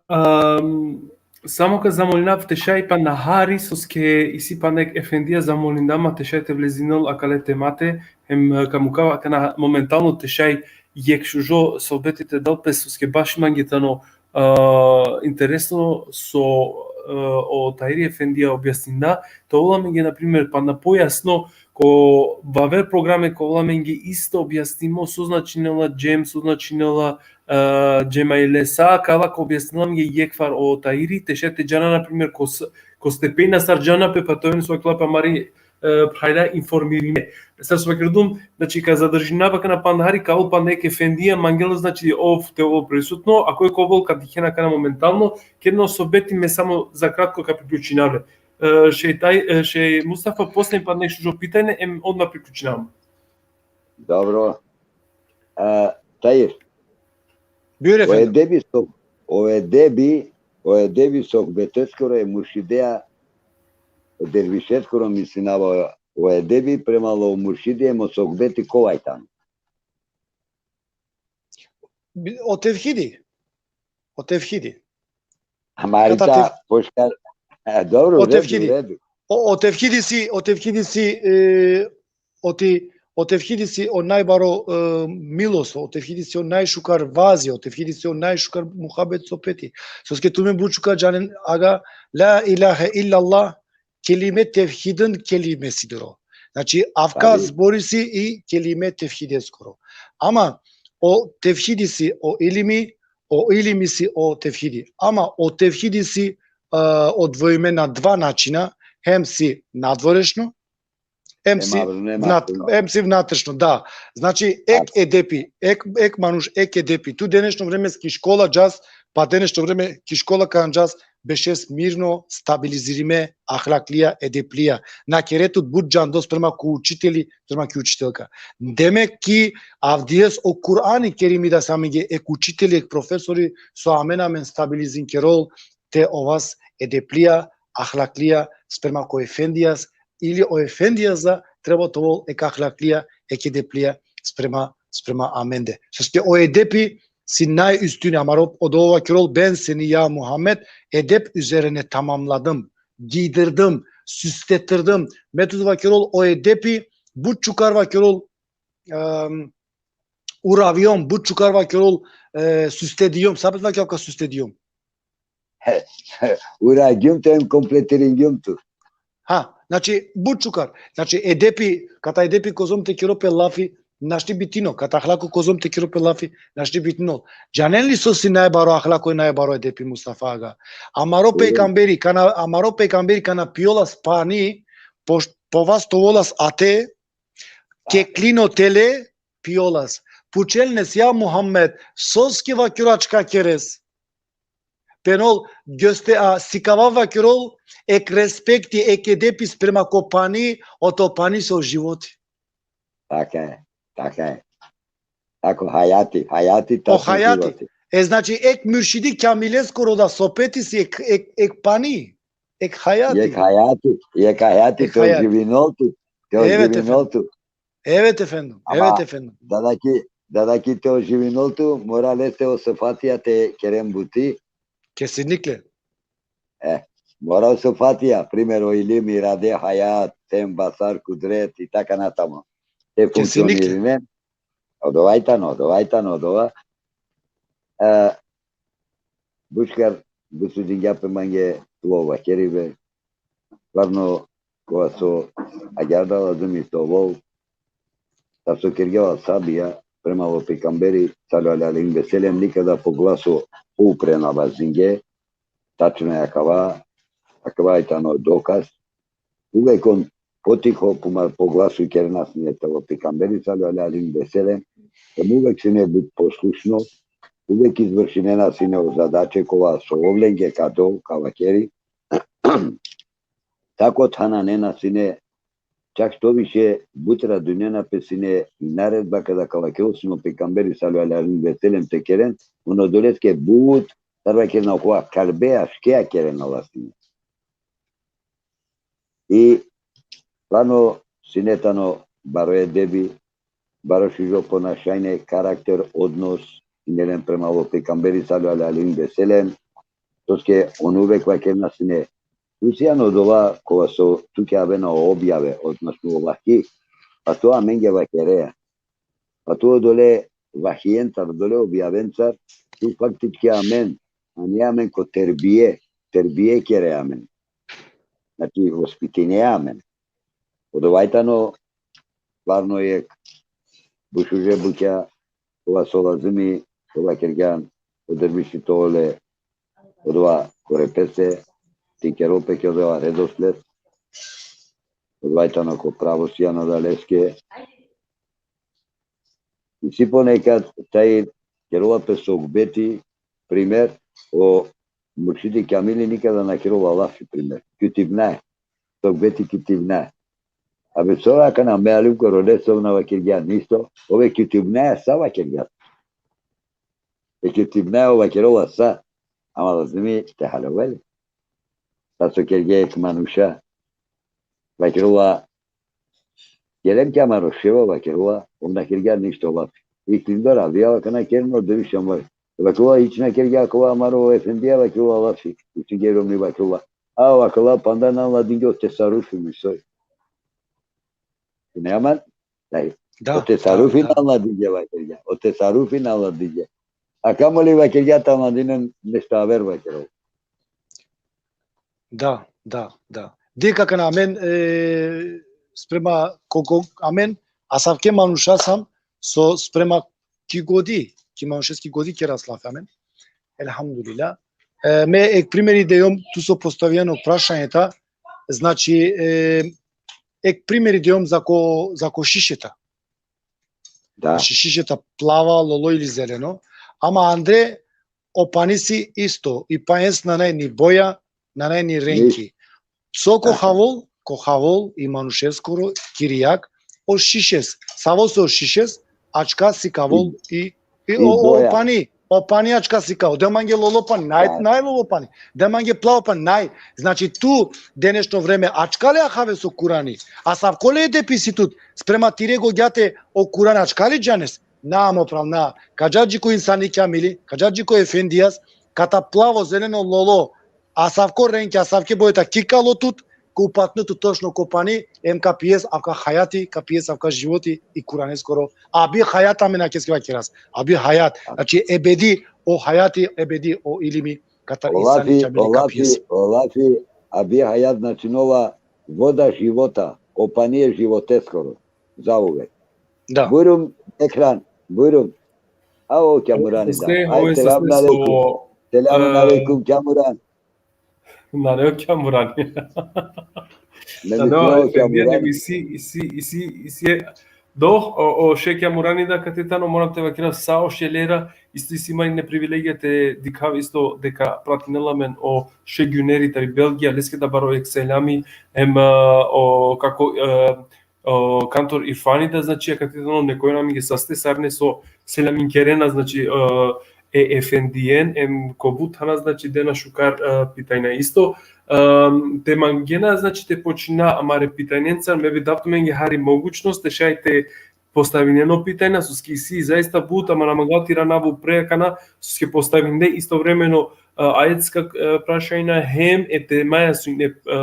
Am, samo ka zamolinav te šaj pana hari, soske isi pana ek efendija zamolinda ma te šaj te vlezinol akale temate, hem, e, ka mukav akana momentalno te šaj jekh šužo sohbeti te dal pes, soske baš mange tano, e, interesno so, e, o Tahiri efendija objasninda, te ovel amenge, na primer, pana pojasno, ko baver programe ka ovel amenge isto objasnimo so značinela džem, so značinela, e, džemaile, sa akala ka objasnela amenge jekhvar o Tahiri, te šaj te džana, na primer, ko s-, ko stepena sar džana pe, pa te oven so akala pe amari, e, phralja informirime. Sar so vakerdum, znači, ka zadržinav akana pana hari, ka ovel pana ek efendija, mangela, znači, ov te ovel prisutno, ako ek ovel ka dikhen akana momentalno, kedno sohbeti me samo za kratko ka priključinav le. E, šej Taj-, e, šej Mustafa, posle pana ek šužo pitanje, em odma priključinava. Dobro. E, Tahir. Bujur, o efendim. Edebi so-, o edebi, o edebi sohbeteskoro e muršidea, o dervišeskoro, mislinava, o edebi prema o muršidi hem o sohbeti kova tano? Bi-, o tevhidi. O tevhidi. Ama kata rita tef-, poška-, e, dobro, o redu, tevhidi. Redu. O, o tevhidi si, o tevhidi si, e, oti, o tevhidi si o najbaro, e, milost, o tevhidi si o najšukar vazi, o tevhidi si o najšukar muhabet sohbeti. Soske tumen but šukar džanen aga, la ilahe illallah, kelime tevhidin kelimesi diro. Znači, avka zbori si i kelime tevhideskoro. Ama o tevhidi si o ilimi, o ilimi si o tevhidi. Ama o tevhidi si, e, odvojime na dva načina, hem si nadvorešno, hem si vnat-, hem si vnatrešno, da. Znači, ek edepi, ek, ek manuš, ek edepi. Tu denešno vreme ki škola džas, pa denešno vreme ki škola kan džas, bešes mirno, stabilizirime, ahlaklija, edeplija. Na kere tut but džando sprema ko učiteli, sprema ki učitelka. Demek ki avdives o Kur'ani Kerimi da si amenge ek učiteli, ek profesori, so amen amen stabilizin kerol, te ovas edeplija, ahlaklija, sprema ko efendijas, ili o efendijas da treba te ovol ek ahlaklija, ek edeplija sprema, sprema amende. Soske o edepi si najüstüni, amaro odova kerol ben seni ja Muhammed, edep üzerine tamamladım, giydirdim, süsletirdim. Me tut vakerol o edepi, but šukar vakerol, em, uravjom, but šukar vakerol, e, süsledijom. Sa pet vakjam ka süsledijom? Uragjum tu hem kompletiringjum tu. Ha, znači, but šukar. Znači, edepi, kata edepi kozom te kero pe lafi, našti bitino, kata ahlako kozom te kero pe lafi, našti bitino. Džanen li so si najbaro ahlako i najbaro edepi, Mustafa aga? Amaro pejgamberi, kana, amaro pejgamberi kana piolas pani, po, po vas tovolas ate, keklino tele, piolas. Pučel nes, ja Muhammed, soske vakiro ačka keres? penol, göste-, a, sikava vakerol, ek respekti, ek edepi sprema ko pani, oto pani so životi. Така е, така е. Tako, hajati, hajati, O hajati. E, znači, ek muršidi kamileskoro da sohbeti si ek, ek, ek pani, ek hajati. Jek hajati, jek hajati, Ek te hajati. Oživinol tu, te Evet, oživinol tu. Evet, efendim. Ama Evet, efendim. Da da ki, da da ki te oživinol tu, mora leste o sohbatija te keren buti. Kesinlikle. E, mora o sohbatija, primer o ilim, irade, hajat, sem, basar, kudret i taka natamo. Te funkcionirinen. Odova i tano, odova i tano, odova. E, buškar, busudingja pe mange tlo vakeribe. Stvarno, kova so agjaar da lazumi te ovel, ta so kergja o ashabija, prema o pejgamberi, sallallahu alejhi ve sellem, nikada po glaso upre na vazinge, tačno e akava, akava i tano dokaz. Uvek on potiho, puma po glaso kerena sine taro pejgamberi, sallallahu alejhi ve sellem, em uvek sine but poslušno, uvek izvršinena sine o zadače kova so ov lenge ka del, ka vakeri. Tako thananena sine, čak što više but radujnena pe sine i naredba kada ka vakerel sine o pejgamberi, sallallahu alejhi ve sellem, te keren, on odoleske but, sar vakerena, okova kalbe aškea kerena la sine. I stvarno sine tano baro edebi, baro šužo ponašanje, karakter, odnos, sine len prema o pejgamberi, sallallahu alejhi ve sellem, soske on uvek vakerena sine, tu sian odova kova so tuke avena o objave, odnosno o vahi, a tu amenge vakerea. A tu odole vahijencar, odole objavencar, tu faktički amen, ani amen ko terbije, terbije kere amen. Znači, vospitinea amen. Odova i tano stvarno jek but šuže bukja, kova so lazumi, kova kergjan, o derviši te ole, odova kore pese, te kerol pe ki odova redosled, odova i tano ko pravo sian odaleske. Isi ponekad taj kerola pe sohbeti, primer, o muršidi kamili nikada na kerola lafi, primer. Kjutibnaja. Sohbeti kjutibnaja. Abe sora kana me alim ko role, so na vakergja ništo, ove kjutibnaja sa vakergja. E kjutibnaja, ov vakerola sa, ama lazumi te halovel. Sa so kergja ek manuša, vakerola, gelem ki amaro ševa, vakerola, ov na kergja ništo lafi. Iklindor avdive, kana kerno derviš amaro. Vakerola, hič na kergja kova amaro efendija, vakerola, lafi. Iklindor mi, vakerola. A, vakerola, panda na ladingja o tesarufi mi soj. Ne aman, daj. Da, O tesarufi da, da. Na ladingja, vakergja. O tesarufi na ladingja. A kamoli, vakergja, te ladinen nešto aver, vakerola. Da, da, da. Dikh akana amen, e, sprema ko, ko, amen, asavke manuša sam, so sprema ki godi, ki manušeski godi keras lafi amen. Elhamdulillah. E, me ek primeri dejom, tu so postavijan o prašanje ta, znači, e, ek primeri dejom zako, zako šišeta. Da. Znači, šišeta plava, lolo ili zeleno. Ama andre o pani si isto, i paens nanaj ni boja, nanaj ni renki. So ko Tako. Havol, ko Havol i manušeskoro kirijak, o šišes. Savo so o šišes, ačka sikavol i, i I o, o boja. Pani, o pani ačka sikavol. De mange lolo pani, naj, Tako. Naj lolo pani. De mange plavo pani, naj. Znači, tu de nešto vreme ačka le ahave so Kurani. Asavko le edepi si tut, sprema tire gogjate o Kuran ačka le džanes. Na, mo phral, na. Ka dža dži ko insani kamili, ka dža dži ko efendijas, kata plavo, zeleno, lolo, asavko renki, asavke bojeta, ki kalo tut, ka upatne tut točno ko pani, em ka pijes avka hajati, ka pijes avka životi i Kuraneskoro. Abi hajat amen akeske vakeras. Abi hajat. Znači, ebedi o hajati, ebedi o ilimi, kata O insani lafi, kamili o ka lafi, pijes. O lafi, abi hajat značinola voda života, o pani e životeskoro, zauvek. Da. Bujrum, Ekran, bujrum. A o Kjamurani da. Sestre, Aj, ove selamun sestre alejkum. so, Selamun e, alejkum, Kjamuran. Nane o Kjamurani. Ne Nane o mislim o Efendija, Kjamurani. nego isi, isi, isi, isi e Doh, o, o šeh Kamurani da kate tano, moram te vakerav sa o šelera, isto isi man ine privilegija te dikhav isto deka pratinela amen o šeh Gjuneri tari Belgija, leske da baro jekh selami, em, e, o, kako, e, o, kantor Irfani da, znači, akate tano, nekoj amenge saste sarine so selaminkerena, znači, e, e efendien, em ko but thana, znači, dena šukar, e, pitanja isto. Em, te mangena, znači, te počina amare pitanjencar, me bi dav tumenge hari mogućnost, te šaj te postavinen o pitanja, soske isi zaista but, ama na mangava te irana upre akana, soske postavinde istovremeno, e, ajetska, e, prašanja hem e temaja so ine, e,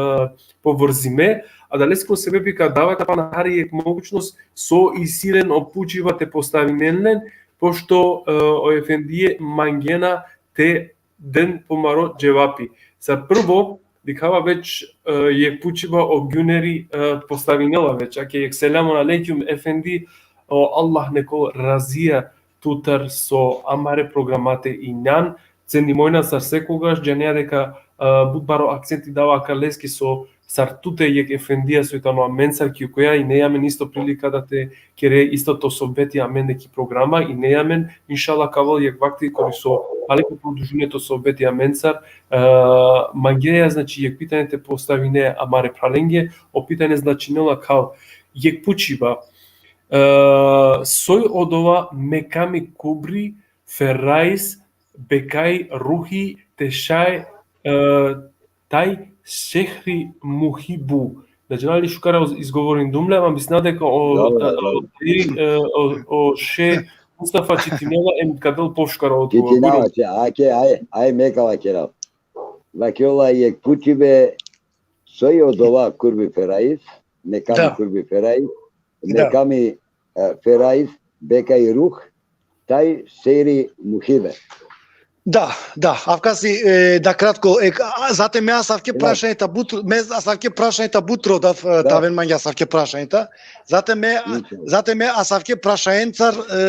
povrzime, adaleske o sebepi ka dav pana hari jekh mogućnost, so isi len o pučiba te postavinen len, pošto, e, o efendie mangena te den pumaro dževapi. Sar prvo, dikhava već, e, jekh pučiba o Gjuneri, e, postavinela već. Ake jekh: Selamun alejkum, efendi, o Allah nek ol razija tutar so amare programate injan. Cenimojna sar sekogaš, džanea deka, e, but baro akcenti dava akaleske so sar tute jekh efendija so i tano amencar, ki koja ine amen isto prilika da te kere isto to sohbeti amende ki programa, ine amen, inšallah, ka avel jekh vakti kori so ale ka produžine to sohbeti amencar. E, mangeja, znači, jekh pitanje te postavine amare phralenge, o pitanje značinela kal: jekh pučiba, e, soj odova mekami kubri ferais bekaj ruhi te šaj, e, taj šehri muhibu. Na džanav li šukar o izgovorindum le, ama mislinav deka o, da, da, da, o, e, o, o šeh Mustafa čitinela em ka del pošukar odgovor. Čitinava, če, ake, aj, aj, me ka vakerav. Vakerela jekh pučibe, soj odova kurbi ferais, mekami, da, kurbi ferais, da, mekami, e, ferais bekaj ruh, taj šehri muhibu. Da, da, avka si, e, da kratko, e, a, zaten me asavke, da, prašanjta but, me asavke prašanjta but rodav, e, da, te aven mange asavke prašanjta. Zaten me, inšallah, zaten me asavke prašanjencar, e,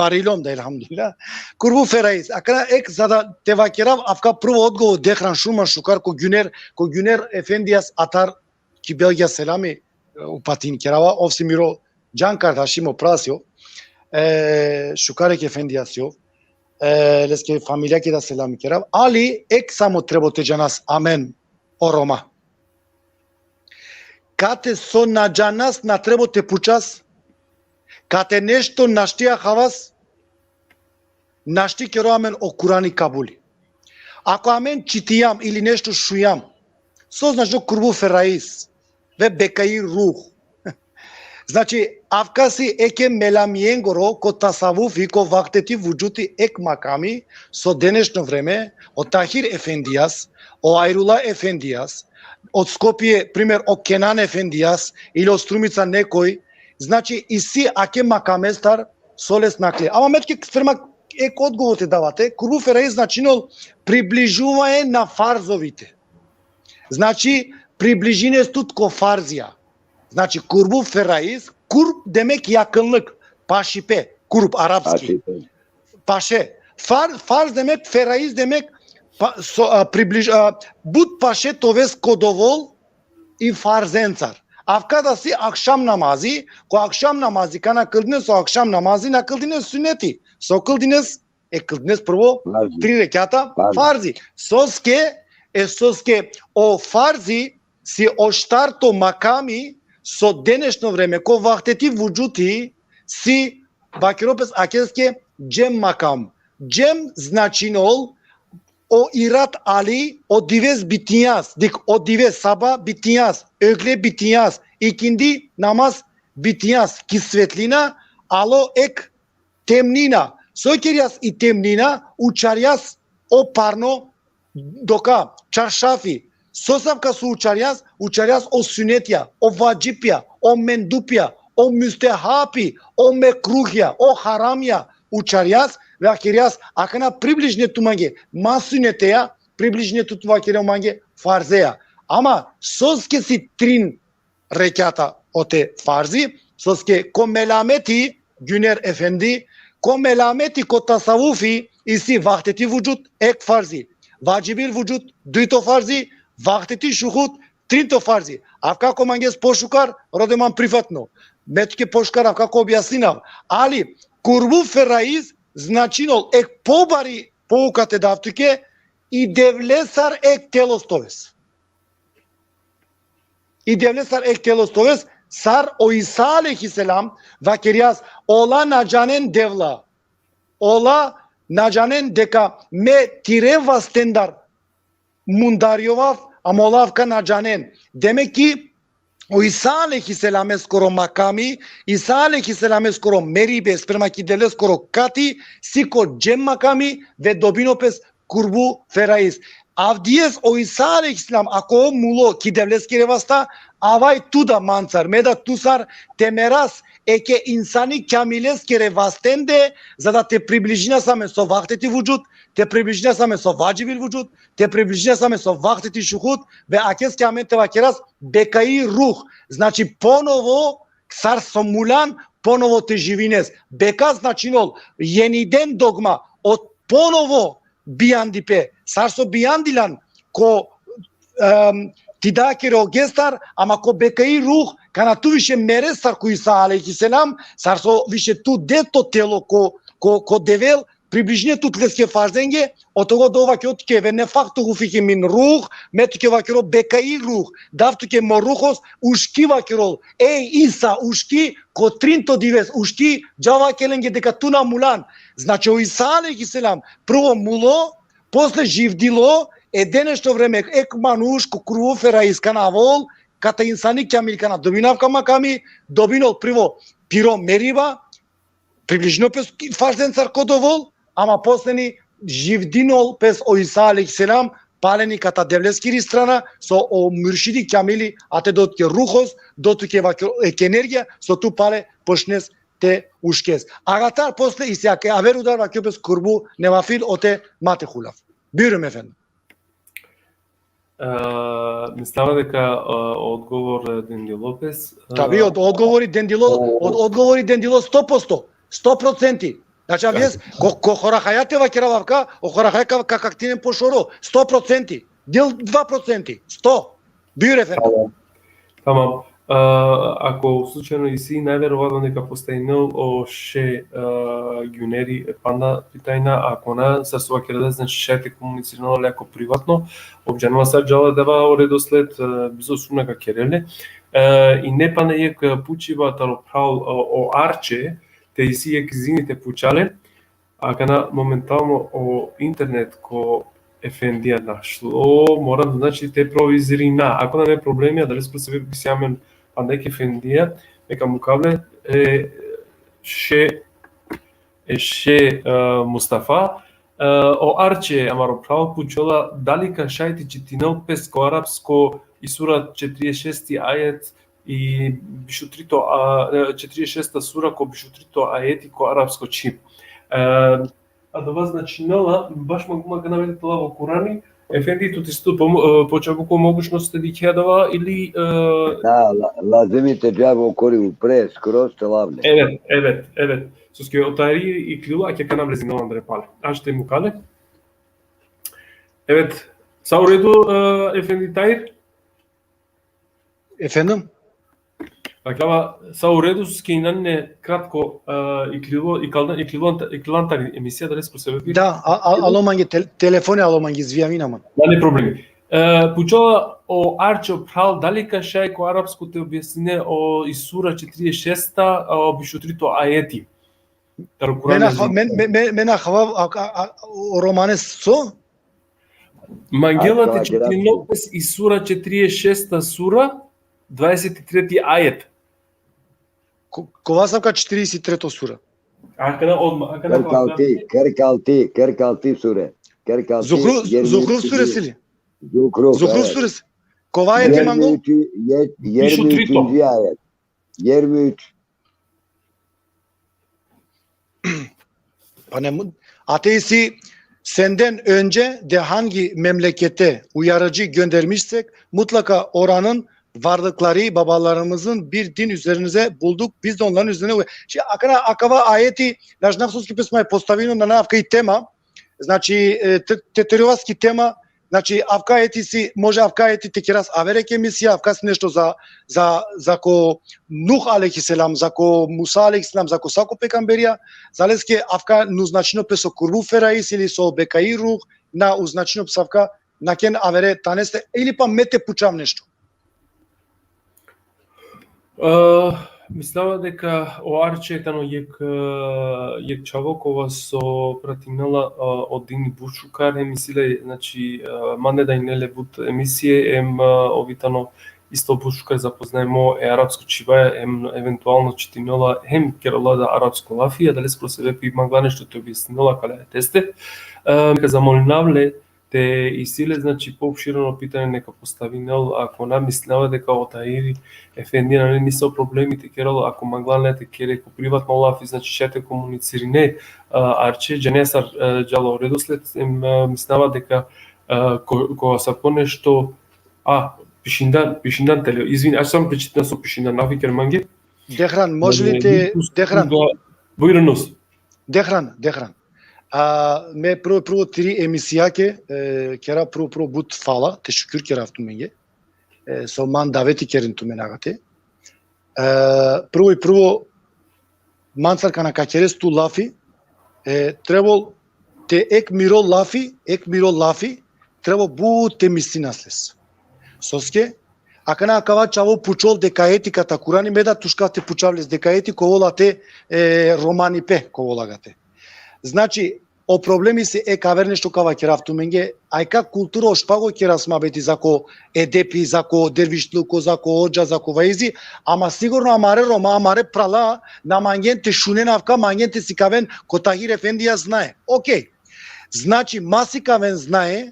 barilom da, elhamdulillah. Kurbu ferais, akana ek za da te vakerav, avka prvo odgovor dehran šuma šukar ko Gjuner, ko Gjuner efendijas atar ki Belgija selami, e, upatin kerava, ov si miro džan kardaši, mo pra si ov, e, šukar ek efendija si ov, e, leske familijake da selami kerav, ali ek samo trebo te džanas amen o Roma. Kate so na džanas na trebo te pučas, kate nešto našti akhavas, našti kero amen o Kurani kabuli. Ako amen čitijam ili nešto šujam, so značinol kurbu ferais, ve bekaj ruh. Znači, avka si eke melamijengoro ko tasavufi, ko vahdeti vudžuti ek makami, so denešno vreme, o Tahir efendijas, o Ajrula efendijas, od Skopje, primer, o Kenan efendijas, ili o Strumica nekoj, znači, isi ake makamestar, so les nakli. Ama me tuke sprema ek odgovor te dava te, kurbu ferais značinol približuvanje na farzovite. Znači, približines tut ko farzija. Znači, kurbu ferais, kurb demek yakınlık, pašipe, kurb arapski. Pašipe. Paše. Far-, farz demek, ferais demek, pa-, so, a, približ-, a, but paše te oves ko dovol i farzencar. Avka da si akšam namazi, ko akšam namazi, kana kldines o akšam namazi, na kldines suneti. So kldines? E kldines prvo, farzi, tri rekjata, farzi, farzi. Soske, e soske o farzi si o štarto makami, so denešno vreme, ko vahdeti vudžuti, si vakiro pes akeske džem makam. Džem značinol o irat ali, o dives bitinjas, dik, o dives, saba bitinjas, ögle bitinjas, ikindi namaz bitinjas, ki svetlina alo ek temnina. So kerjas i temnina? Učarjas o parno doka, čaršafi. Sosavka so učarjas? Učarjas o sunetja, o vadžipja, o mendupja, o mustehapi, o mekruhja, o haramja učarjas, vakerjas, akana približine tu mange, ma suneteja, približine tu, tu vakere, mange farzeja. Ama soske si trin rekjata ote farzi, soske ko melameti, Güner efendi, ko melameti, ko tasavufi isi vahdeti vudžut, ek farzi, vadžibil vudžut, dujto farzi, vahdeti šuhud, trinto farzi. Avka ko manges pošukar, rode man prifatno. Me tuke pošukar avka ka objasninav. Ali, kurbu feraiz značinol ek pobari pouka te dav tuke, i Devlesar ek telo te oves. I Devlesar ek telo te oves, sar o Isa alejhi selam vakergjas, ola na džanen Devla. Ola na džanen deka me tire vastendar mundarjovav, ama ola avka na džanen. Demek ki, o Isa alejhi selameskoro makami, Isa alejhi selameskoro meribe, sprema ki Devleskoro kati, si ko džem makami, ve dobino pes kurbu feraiz. Avdive o Isa alejhi selam, ako ov mulo ki Devleskere vasta, avaj tu da mancar, me da tu sar, te meras eke insani kamileskere vastende, za da te približinas amen so vahteti vudžud, te približinas amen so vadžibil vudžud, te približinas amen so vahteti šuhud, ve akeske amen te vakeras bekai ruh. Znači, ponovo, sar so mulan, ponovo te živines. Beka značinol, yeniden dogma, o ponovo bijandipe. Sar so bijandilan ko, em, ti dakere o gestar, ama ko bekai ruh, kana tu više mere sar ko Isa alejhi selam, sar so više tu de to telo ko, ko, ko Devel, približine tut leske farzenge, otoga dova ke otke ve nefahtu fihi min ruh, me tuke vakero bekai ruh, dav tuke mo ruhos, uški vakerol, ej Isa, uški, ko trinto dives uški, džava vakerlenge deka tu na mulan. Znači, o Isa alejhi selam, prvo mulo, posle živdilo, e denešno vreme ek manuš ko kurvu feraiz kana avol, kata insani kamil kana dobinav ka makami, dobinol prvo piro meriba, približino pes farzencar ko dovol, ama posleni živdinol pes o Isa alejhi selam, paleni kata Devleskiri strana, so o muršidi kamili, ate do tuke ruhos, do tuke vake-, ek energija, so tu pale počnes te uškes. Agatar posle isi ake aver udar vakio pes kurbu nevafil ote ma te hulav. Bujrum efendim. E, mislava deka, e, odgovor, e, dendilo pes, e, Tabi, od-, odgovori dendilo, od-, odgovori dendilo sto posto, sto procenti. Znači, avdive, ko, ko horahaja te vakerav avka, o horahaja ka, ka kaktinen pošoro, sto procenti. Del dva procenti, sto. Bujur efendim. Tamam. Tamam. E, ako slučajno isi, najverovatno neka postavinel o še, e, gjuneri e panda pitajna, ako na, sar so vakerela, znači, šaj te komunicirina le ako privatno, obdžanela sar džala dava o redosled, e, bizo sumna ka kerel le. E, i ne pana jek pučiba taro phral, e, o Arče, te isi jek, izvini, te puča le, akana momentalno o internet ko efendija našlo, moram, znači, te provizirina. Ako nane problemi, adalesko sebepi isi amen panda jek efendija, neka mukav le, e, še, e, še, e, Mustafa, e, o Arče, amaro phral, pučola, dali ka šaj te čitinel pes ko arapsko i sura četrieset šesti ajet, i bišutrito, a, e, četrieset šesta sura ko bišutrito ajeti ko arapsko čhib. E, adava značinela, baš ma, ma kana vede tela o Kurani, efendi, tu ti sto po, e, počavu ko mogućnost te dikhe adava ili, e, Da, la-, lazimi te džav okori upre, skroz te lav le. Evet, evet, evet. Soske o Tahiri iklilo, ake kana vlezinela andre pale. Ašte mukale. Evet, sa u redu, e, efendi Tahir? Efendim? Dakle, ama sa u redu, soske inanine kratko, e, iklilo, ikaldan, iklilo, iklilo tari emisija, adalesko sebepi. Da, a, a, alo mange, tel-, telefoni alo mange, izvijavin aman. Nane problemi. E, pučola o Arče, o phral, dali ka šaj ko arapsko te objasnine o i sura četrieset šesta, a, o bišutrito ajeti. Taro Kurani. Me na ha-, me, me, me, me na hava, a, a, a, o romane so? Mangela te čitinel pes i sura četrieset šesta sura, dvadeset treti ajet. Ko-, kova savka četrieset treto sura? Akana odma, akana. Kar kalti, kar kalti, kar kalti sure. Kar kalti, Zuhru-, Zuhruf suresi li? Zuhruf, Zuhruf suresi. Kova ajeti mango? Jermi uči, jer-, jermi uči ajet. Jermi uči. Pa ne mu-, a te isi senden önce de hangi memlekete uyarıcı göndermişsek, mutlaka oranın varlıkları babalarımızın bir din üzerinize bulduk. Biz de onların üzerine uy-, Znači, akana, akava ajeti, znači, na so ki pes maj postavino na navka i tema, znači, e, te-, teteriovaski tema, Znači, avka ajeti si, može avka ajeti te keras aver jek emisija, avka si nešto za, za, zako Nuh alejhi selam, zako Musa alejhi selam, zako sako pejgamberija, zaleske avka na uznačinol pe so kurbu ferais ili so bekai ruh, na uznačinol pe avka, na ken avere taneste, ili pa me te pučav nešto. Uh, mislava deka o Arče tano jek, uh, jek čhavo kova so pratinela, uh, o din but šukar, em isi le, znači, uh, mande da ine le but emisije, em, uh, ov i tano isto but šukar zapoznajmo e arapsko čhivaja, em eventualno čitinela, hem kerela da arapsko lafi, adaleskoro sebepi mangla nešto te objasninela akale ajeteste. Uh, ka zamolinav le, te isi le, znači, poopširno pitanje neka postavinel, ako na, mislava deka o Tahiri efendi nane niso problemi te kerel, ako mangla le te kere ko privatno lafi, znači, šaj te komunicirine, a, Arče, džane sar, a, džala o redosled, em, a, mislava deka, a, ko, ko sa ponešto, a, pišindan, pišindan tele, izvin, ač samo te čitina so pišindan, afi ker mange. Dehran, može li te, Dehran? Bujrun. Dehran, Dehran. A, me prvo, prvo tri emisijake, e, kera prvo, prvo but fala, te šukur kerav tumenge. E, so man daveti keren tumen agate. E, prvo i prvo, mancar kana ka keres tu lafi, e, trebol te ek miro lafi, ek miro lafi, trebol but te mislinas les. Soske, akana akava čhavo pučol deka ajeti kata Kurani, me da tu škav te pučav les deka ajeti ka ovel ate, e, romanipe ka ovel agate. Znači, o problemi si ek aver nešto ka vakerav tumenge, ajka kultura o špago keras muhabeti zako edepi, zako dervišluko, zako odža, zako vaizi, ama sigurno amare Roma, amare prala, na mangen te šunen avka, mangen te sikaven ko Tahir efendija znae. Okej. Znači, ma sikaven znae,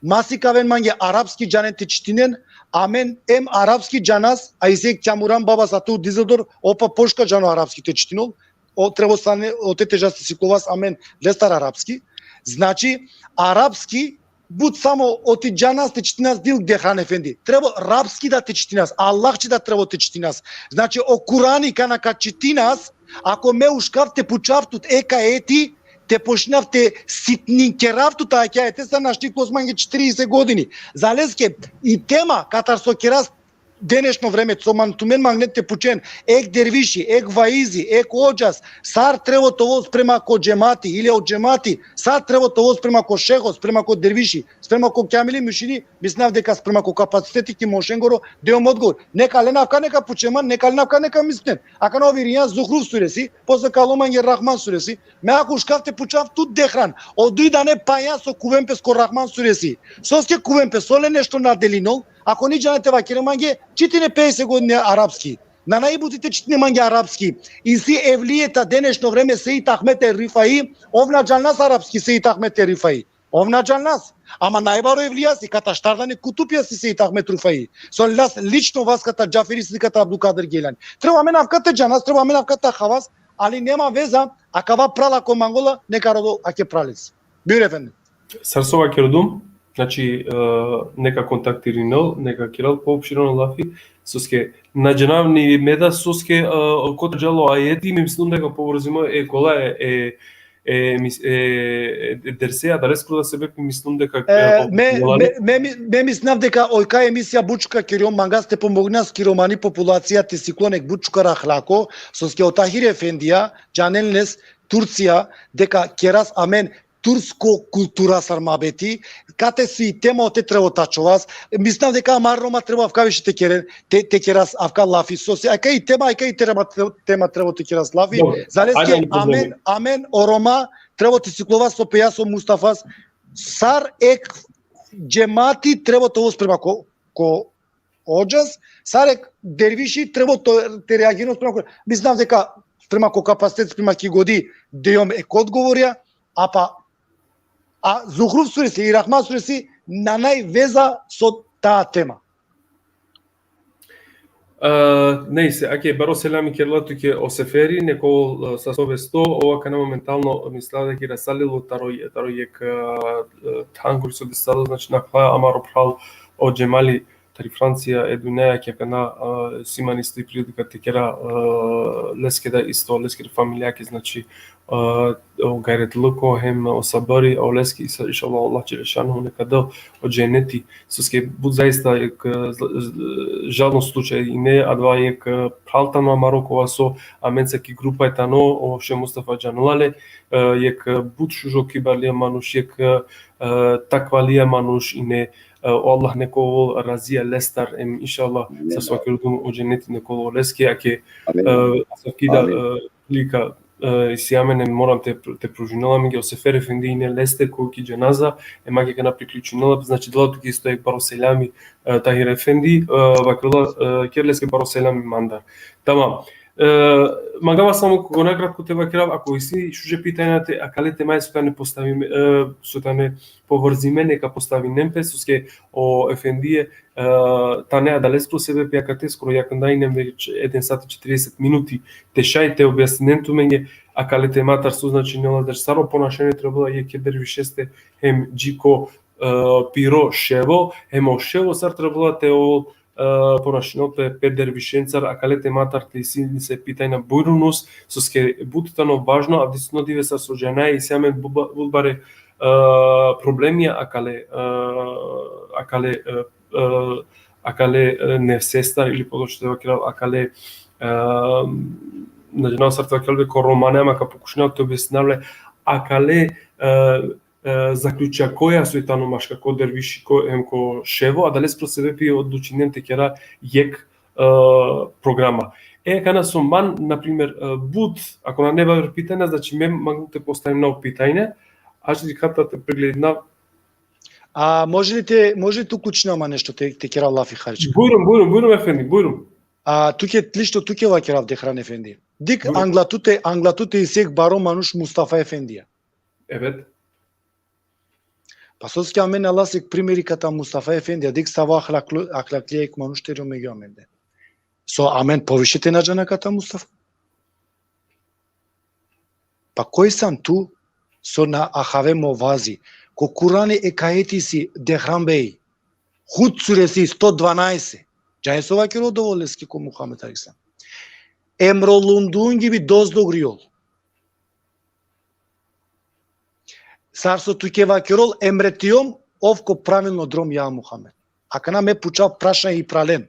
ma sikaven mange arapski džanen te čitinen, amen em arapski džanas, a isi Kjamuran baba sa tu Dizeldorf, ov pa poška džano arapski te čitinol, o, trebol sane, ote te džas te sikovas amen lestar arapski. Znači, arapski, but samo oti džanas te čitinas dil Dehran efendi. Trebol arapski da te čitinas, Allahči da trebol te čitinas. Znači, o Kurani kana ka čitinas, ako me uškav te pučav tut ek ajeti, te počnav te sitnikerav tut ake ajete, sa našti kos mange četrdeset godini. Zaleske i tema katar so keras denešno vreme, so man tumen mangne te pučen, ek derviši, ek vaizi, ek odžas, sar trebol te ovel sprema ko džemati, ili o džemati, sar trebol te ovel sprema ko šeho, sprema ko derviši, sprema ko kjamili mušini, mislinav deka sprema ko kapaciteti ki mošengoro, dejom odgovor. Neka len avka neka pučen man, neka len avka neka mislinen. Akana ov irinja Zuhruf suresi, posle ka alo mange Rahman suresi. Me ako uškav te pučav tut Dehran, o duj dane paja so kuven pes ko Rahman suresi. Soske kuven pes, so len nešto na delinol, ako ni džane te vakere mange, čitine pedeset godine arapski. Nane i buti te čitine mange arapski. Isi evlijeta denešno vreme Sejid Ahmet er Rifai, ov na džanas arapski Sejid Ahmet er Rifai. Ov na džanas. Ama najbaro evlija si, kata štar dane kutupja si Sejid Ahmet Rifai. So las lično vas kata Džaferi si kata Abdulkadir Geilani. Treba amen avka te džanas, treba amen avka te havas, ali nema veza, akava prala ko mangola, neka rodol ake prales. Bujur efendi. Sar so vakerdum, znači, e, neka kontaktirinol, neka kerel poopširno lafi, soske na džanav ni me da soske, e, kotar džala o ajeti, me mislum deka povrzimo e kola e, e, e, mis-, e, e, derseja, adaleskoro da sebepi mislum deka, e, e, me, kola me, me, me, me mislinav deka ojka emisija but šukar kerjom, mangas te pomognas ki romani populacija te siklon ek but šukar ahlako, soske o Tahir efendija, džanen les, Turcija, deka keras amen tursko kultura sar muhabeti, kate si tema ote trebol te ačhovas. Mislinav deka amar Roma trebol avka više te keren, te, te keras avka lafi. Soske, ajka i tema, ajka i tema, tema trebol te keras lafi. Dobro. Zaleske, ajde, ajde, amen, amen o Roma trebol te siklovas so peja so Mustafas, sar ek džemati trebol te ovel sprema ko, ko odžas, sar ek derviši trebol te, te reagirol sprema ko, mislinav deka sprema ko kapacitet, sprema ki godi, dejom ek odgovorja, a pa, a Zuhruf suresi i Rahman suresi nane veza so ta tema. E, nejse, ake, baro selami kerela tuke o Seferi, neko, e, sa so vesto, ov akana momentalno, mislava deka irasalilo taro, taro jek, e, e, than kuri so desalo, znači, nakhlaja amaro phral o Džemali, tari Francija, e Dunaja, ki akana, e, si man isto i prilika te kera, e, leske da isto, leskere familijake, znači, e, o gajretluko hem o sabri, o leske, isa-, inšallah, Allah dželle šanuhu neka del o dženeti, soske but zaista jekh, e, z-, z-, žalno slučaj ine, adava jekh, e, phral tano amaro kova so amenca ki grupa tano, o Šeh Mustafa džanela le, e, jekh, e, but šužo kibarlija manuš, jekh, e, takvalija manuš ine, e, o Allah nek ovel razija lestar, em inšallah, amin, sar so vakerdum, o dženeti nek ovel leske, ake, amin, e, asavki da, amin, e, prilika, e, isi amen, em moram te, te pružinel amenge, o Sefer Efendi ine leste ko ki dženaza, em ake akana priključinela pe, znači, dela tuke isto jekh baro selami, e, Tahir Efendi, e, vakerela, e, ker leske baro selami mandar. Tamam. E, mangava samo ko nakratko te vakerav, ako isi šuže pitanja te akale temaja so tane postavime, e, so tane povrzime, neka postavinen pe, soske o efendie, e, tane adaleskoro sebepi akate skoro jakanda inem već eden sati četrdeset minuti, te šaj te objasninen tumenge akale tematar so značinela, da sar o ponašanje trebela jekhe dervišeste hem dži ko, e, piro ševo, hem o ševo sar trebela te ovel, e, ponašinel pe pe dervišencar, akale tematar te isi nesave pitanja, bujrun us, soske but tano važno, avdisutno dive sar so džanaja, isi amen bu-, but bare, e, problemija akale, e, akale, e, e, akale, e, nefsestar ili potočno te vakerav akale, e, na džanav sar te vakerav le ko romane, ama ka pokušinav te objasninav le akale, e, e, zaključakoja so i tano maškar ko derviši, ko, em ko ševo, adaleskoro sebepi odlučingjum te kera jekh, e, programa. E, akana so man, na primer, e, but, ako nane baver pitanja, znači me mangum te postavinav pitanja, ač dikhav te pregledinav. A može li te, može li te uključinav ma nešto te, te kerav lafi harička? Bujrum, bujrum, bujrum efendi, bujrum. A, tuke, lično tuke vakerav Dehran efendi. Dik, bujrum. Angla tute, angla tute isi jekh baro manuš Mustafa Efendija. Evet. Pa soske amen na las jekh primeri kata Mustafa Efendija, dik savo ahlaklo-, ahlakli jekh manuš tero megjo amende. So amen poviše te na džana kata Mustafa? Pa koj san tu, so na ahave mo vazi? Ko Kurani jekh ajeti isi, Dehran bej. Hud suresi sto dvanaest. Džane so vakero dova leske ko Muhammed alejhi selam? Emrolunduun gibi dozdo grijol. Sar so tuke vakerol, emretijom, ov ko pravilno drom, ja Muhammed. Akana me pučav prašanje i pralen.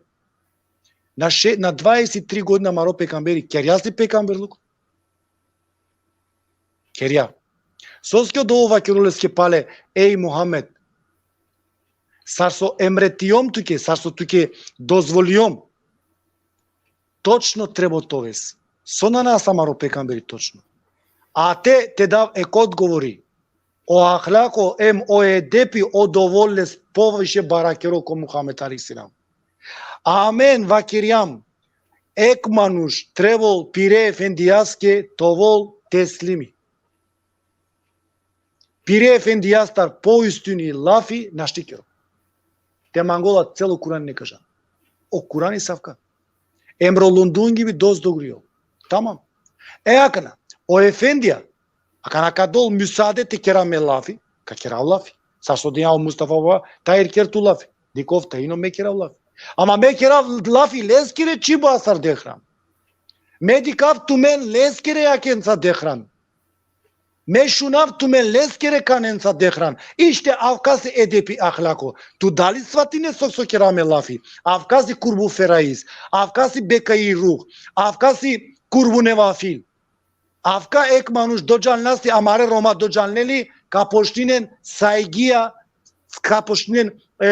Na še-, na dvadeset tri godina amaro pejgamberi, kerja si pejgamberluk? Kerja. Soske odova vakerol leske pale, ej Muhammed, sar so emretijom tuke, sar so tuke dozvolijom, točno trebol te oves. So nane amaro pejgamberi točno? A te, te dav jekh odgovori. O ahlako em o edepi odova les poviše barakero ko Muhammed alejhi selam. Amen vakerjam, jekh manuš trebol pire efendijaske te ovol teslimi. Pire efendijastar poistini lafi našti kerol. Te mangola celo Kurani neka džana. O Kurani savka. Emrolunduun gibi dozdo grijol. Tamam. E akana, o efendija, akana ka dol musade te kera me lafi, ka kera lafi. Sar so dinja o Mustafa baba, Tahir ker tu lafi. Dik ov tajino, me kera lafi. Ama me kera lafi leskere, či ba sar Dehran. Me dikhav tumen leskere akenca Dehran. Me šunav tumen leskere kanenca Dehran. Ište avka si edepi ahlako. Tu dali svatine so, so kera me lafi? Avka si kurbu feraiz. Avka si bekai ruh. Avka si kurbu nevafil. Avka jekh manuš dodžanla si, amare Roma dodžanle li, ka počninen sajgija, ka počninen, e,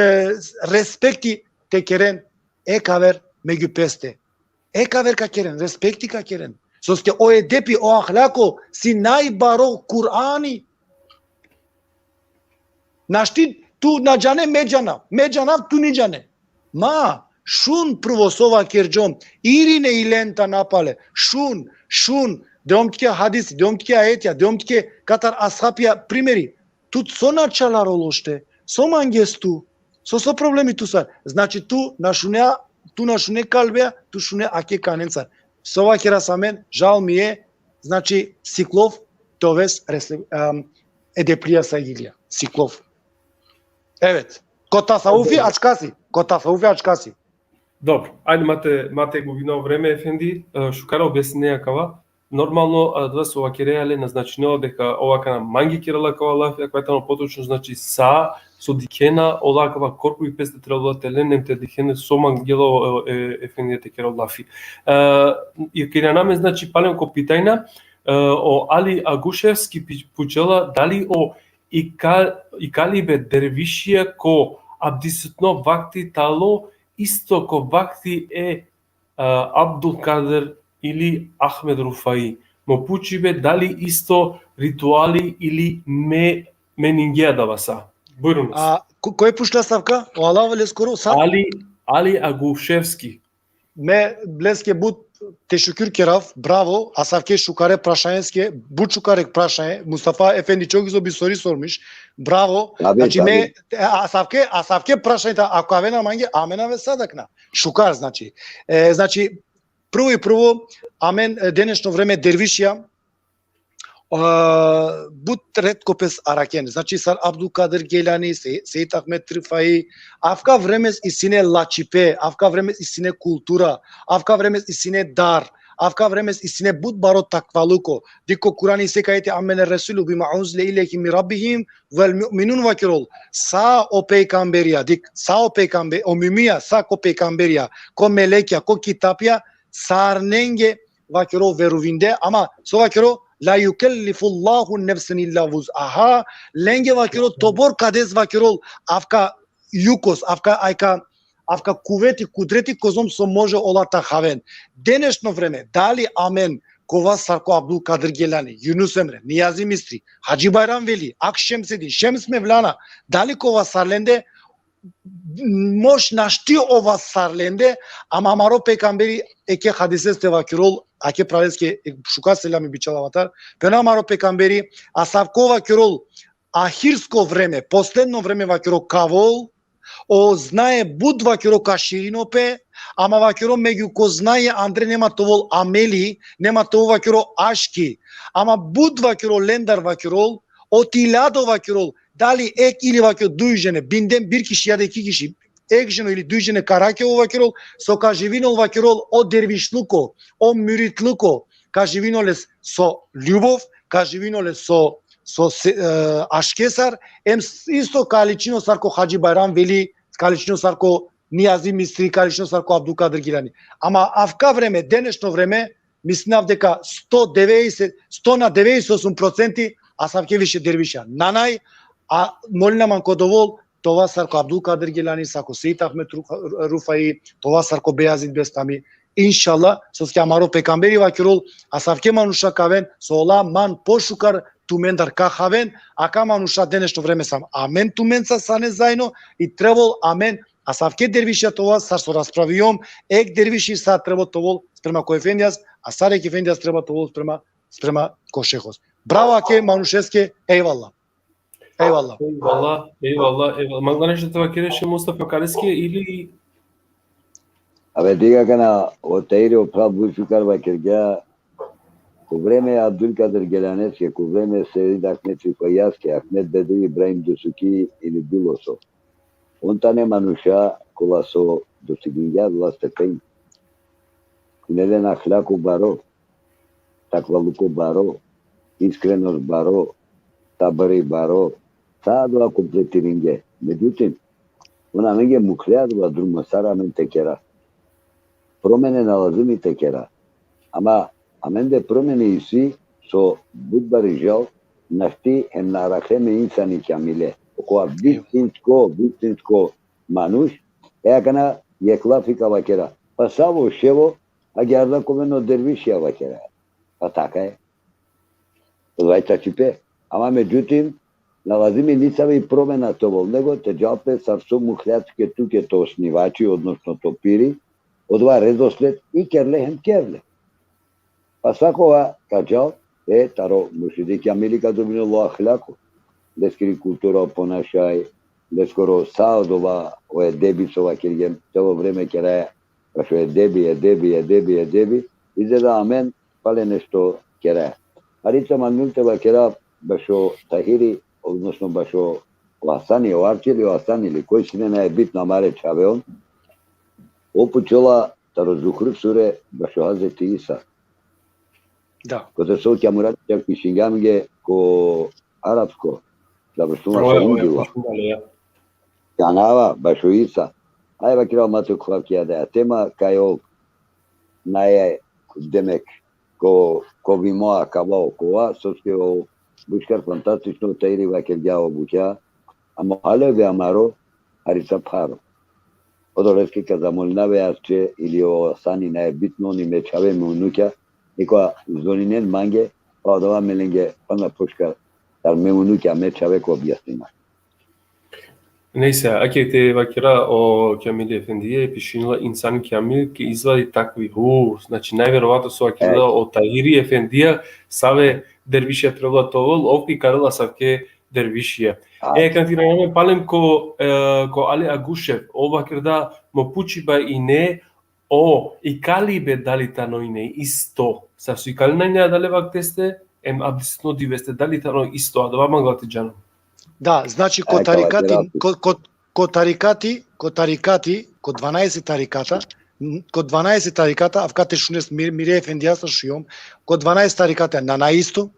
respekti te keren jekh aver megju peste. Jekh aver ka keren, respekti ka keren. Soske o edepi, o ahlako si najbaro Kurani. Našti tu na džane, me džanav. Me džanav, tu ni džane. Ma, šun prvo so vakerđom, irine i lenta napale. Šun, šun, dom tuke hadisi, dom tuke ajetja, dom tuke katar ashabija primeri. Tu so na čalar ološte, so manges tu, so, so problemi tu sar. Znači tu na šune, tu na šune kalbea, tu šune ake kanencar. So vakeras amen, žal mi je, znači siklov te oves resle-, em, edeplija, sajgilija. Siklov. Evet. Ko tasavvufi ačka si. Ko tasavvufi ačhka si. Dobro, ajde, ma te, ma te gubino vreme, efendi, e, šukar objasnine akava. Normalno, adava so vakerea le na značinela deka ov akana mange kerela akava lafi, akava tano potočno, znači sa so dikhena, ola akava korkori peste trebela te len, em te dikhen so mangela o, e, efendija te kerel lafi. E, i kirana amen, znači, palem ko pitanja, e, o Ali Aguševski pi-, pučela dali o ika-, ikalibe dervišija ko abdisutno vakti tano isto ko vakti e, e, Abdulkadir ili Ahmed Rufai. Mo pučibe dali isto rituali ili me, meningea adava sa. Bujrun. A, ko-, koj pučla, asavka? O Alavo leskoro sa? Ali, Ali Aguševski. Me leske but tešekur kerav, bravo, asavke šukare prašanjeske, but šukare prašanje, Mustafa Efendi, čovek so bisori sormiš, bravo. Tabi, Znači, tabi. Me, e, asavke, asavke prašanje, ta, ako avena mange, amen ave sadakna. Šukar, znači. E, znači, prvo i prvo, amen, e, denešno vreme dervišija, e, but retko pes araken. Znači, sar Abdulkadir Gelani, Se-, Sejid Ahmed Rifai, avka vremes isi sine lačipe, avka vremes isi sine kultura, avka vremes isi sine dar, avka vremes isi sine but baro takvaluko. Dik ko Kurani isi kaj ajeti: "Amene Resulu bima unzile ilejhi min rabbihim vel mu'minun", vakerol. Sa o pejkamberija, dik, sa o pejkambe-, o mumija, sa ko pejkamberija, ko melekja, ko kitapja, sarnenge, vakerol, veruvinde, ama so vakerol: "La yukellifullahu nefsen illa vus'aha", lenge, vakerol, tobor kades, vakerol, avka jukos, avka, ajka, avka kuveti, kudreti kozom so može ola ta haven. Denešno vreme, dali amen kova sar ko Abdulkadir Gelani, Junus Emre, Nijazi Mistri, Hadži Bajram Veli, Ak Šemsedin, Šems Mevlana, dali kova sar lende, moš našti ova sar lende, ama amaro pejkamberi, eke hadiseste vakerol, ake praleske, e, šukar selami bičhalav atar, pena amaro pejkamberi, asavko, vakerol, ahirsko vreme, posledno vreme, vakerol, ka avol, o znaje but, vakerol, ka širino pe, ama, vakerol, megju ko znaje andre nema te ovol ameli, nema te ovol, vakerol, aški, ama but, vakerol, lendar, vakerol, o tilado, vakerol, dali ek ili, vakerol, duj žene, binden bir kişi ya da iki kişi, ek ženo ili duj žene ka arakhe, vakerol, so ka živinol, vakerol, o dervišluko, o muritluko, ka živinol le so ljubov, ka živinol le so, so se-, e, aškesar, em s-, isto ka ličino sar ko Hadži Bajram Veli, ka ličino sar ko Nijazi Mistri, ka ličino sar ko Abdulkadir Gilani. Ama avka vreme, denešno vreme, mislinav deka sto devedeset, sto na devedeset osum procenti asavke više derviša nanaj, a molina man ko dovol, te ova sar ko Abdulkadir Gilani, sar ko Sejid Ahmed Ru-, Rufai, te ova sar ko Bejazid Bestami. Inšallah, soske amaro pejkamberi vakerol, asavke manuša ka aven, so ola man pošukar tumendar ka haven, aka manuša denešno vreme sam amen tumenca sane zajedno, i trebol amen asavke derviša te ova, sar so raspraviom, ek derviši sa trebol te ovol sprema ko efendijas, a sar ek efendijas trebol te ovol sprema, sprema ko šehos. Bravo ake manušeske, ejvallah. Ejvallah. Ejvallah, ejvallah, ejvallah. Mangla nešto te vakereš, Mustafa, Kareske, ili? Ave, diga kana, o Tahiri o phral but šukar vakergja, ko vreme Abdulkadir Gelaneske, ko vreme Sejid Ahmed Rifajaske, Ahmed Bedri, Ibrahim Dusuki ili bilo so. On tane manuša kola so dosigingja ola stepen. Ine len ahlako baro, takvaluko baro, iskrenost baro, sabri baro, sa adava kompletiringje. Međutim, on amenge mukhle adava drumo sar amen te kera. Promene na lazimi te kera. Ama amende promene isi so but bari žal našti hem na arakhle amen insani kamile. Okova vistinsko, vistinsko manuš, e akana jekh lafi ka vakera. Pa savo ševo, agjaar da ka oven o derviši, a vakera. Pa taka e. Odova i tačipe. Ama međutim, na lazimi nisavi promena te ovol, nego te džal pe sar so mukhlja tuke, tuke to osnivači, odnosno to piri, odova redosled i kerle hem kerle. Pa sa kova ka džal, e, taro muršidi kamili ka dobinel o ahlako, leskiri kultura, o ponašaj, leskoro sa odova, o edebi so vakergjem, celo vreme keraja, bašo edebi, edebi, edebi, edebi, i da amen pale nešto keraja. Hari te manul te vakera bašo Tahiri, odnosno bašo O Asani, o Arčeli, o Asani li, koj sine najbitno amare čhave on, o pučela taro Zuhruf sure bašo Hazreti Isa. Da. Kote so kja murati čak pišingamge ko arapsko, završuma Oja, sa oja, Inđila. Oja. Kanava, bašo Isa. Aj vakira ma te khuva kja da tema kaj ov nae, demek, ko, ko vimo akava okova, soske o bučkar fantastično, Tahiri vakergja o bukja, ama hale ve amaro, harica pharo. Odoleske ka zamolinav e Arče ili o Asani, nae bitno, oni me čhave, me unukja, neka zvoninen mange, pa odova me lenge pana poška, tar me unukja, me čhave ka objasnina. Nejse, ake te vakira o Kamili efendija, pišinela insan kamil ke izvadi takvi hu. Znači, najverovatno so vakira E. o Tahiri efendija, save dervišija trebela te ovel, ov ki karela savke dervišija. A, E, kan te irana amen palem ko, e, ko Ali Agušev, ov vakirda mo pučiba ine, o, ikalibe dali tano ine isto. Sar so ikalina ine adale vakteste, em abdesno diveste, dali tano isto, adava mangava te džanav. Da, znači, ko E, tarikati, kala ko, ko, ko tarikati, ko tarikati, ko dvanaeset tarikata, n-, ko dvanaeset tarikata, avka te šunes mir-, mire efendijasa šujom, ko dvanaeset tarikata nane isto,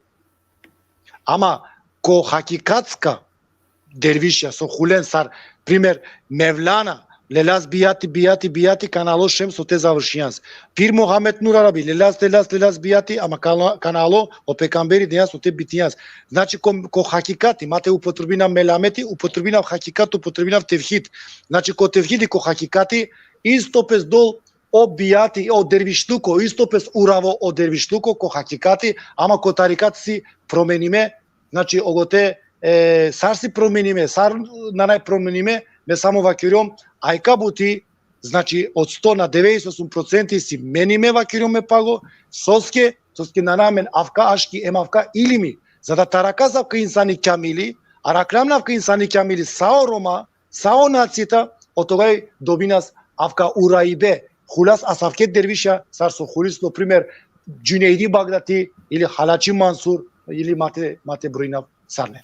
ama ko hakikatska dervišja, so hulen sar, primer, Mevlana, lelas bijati, bijati, bijati, kan alo šem so te završinjas. Pir Muhammed Nur Arabi, lelas, lelas, lelas bijati, ama kan alo, kan alo o pejgamberi dinja so te bitinjas. Znači, ko, ko hakikati, ma te upotrebinav melameti, upotrebinav hakikat, upotrebinav tevhid. Znači, ko tevhidi, ko hakikati, isto pes dol o bijati, o dervišluko, isto pes uravo o dervišluko, ko hakikati, ama ko tarikat si promenime, znači, ogote, e, sar si promenime, sar nane promenime, me samo vakerjom, ajka buti, znači, od sto na devedeset osum procenti si menime, vakerjom me pago, soske, soske nane amen avka aški, em avka ilimi, za da te arakas avka insani kamili, araklam na avka insani kamili, sa o Roma, sa o nacita, otogaj dobinas avka uraibe, hulas asavke derviša, sar so hulis, na primer, Džunejdi Bagdati, ili Halači Mansur, ili ma te, ma te brojinav sarne.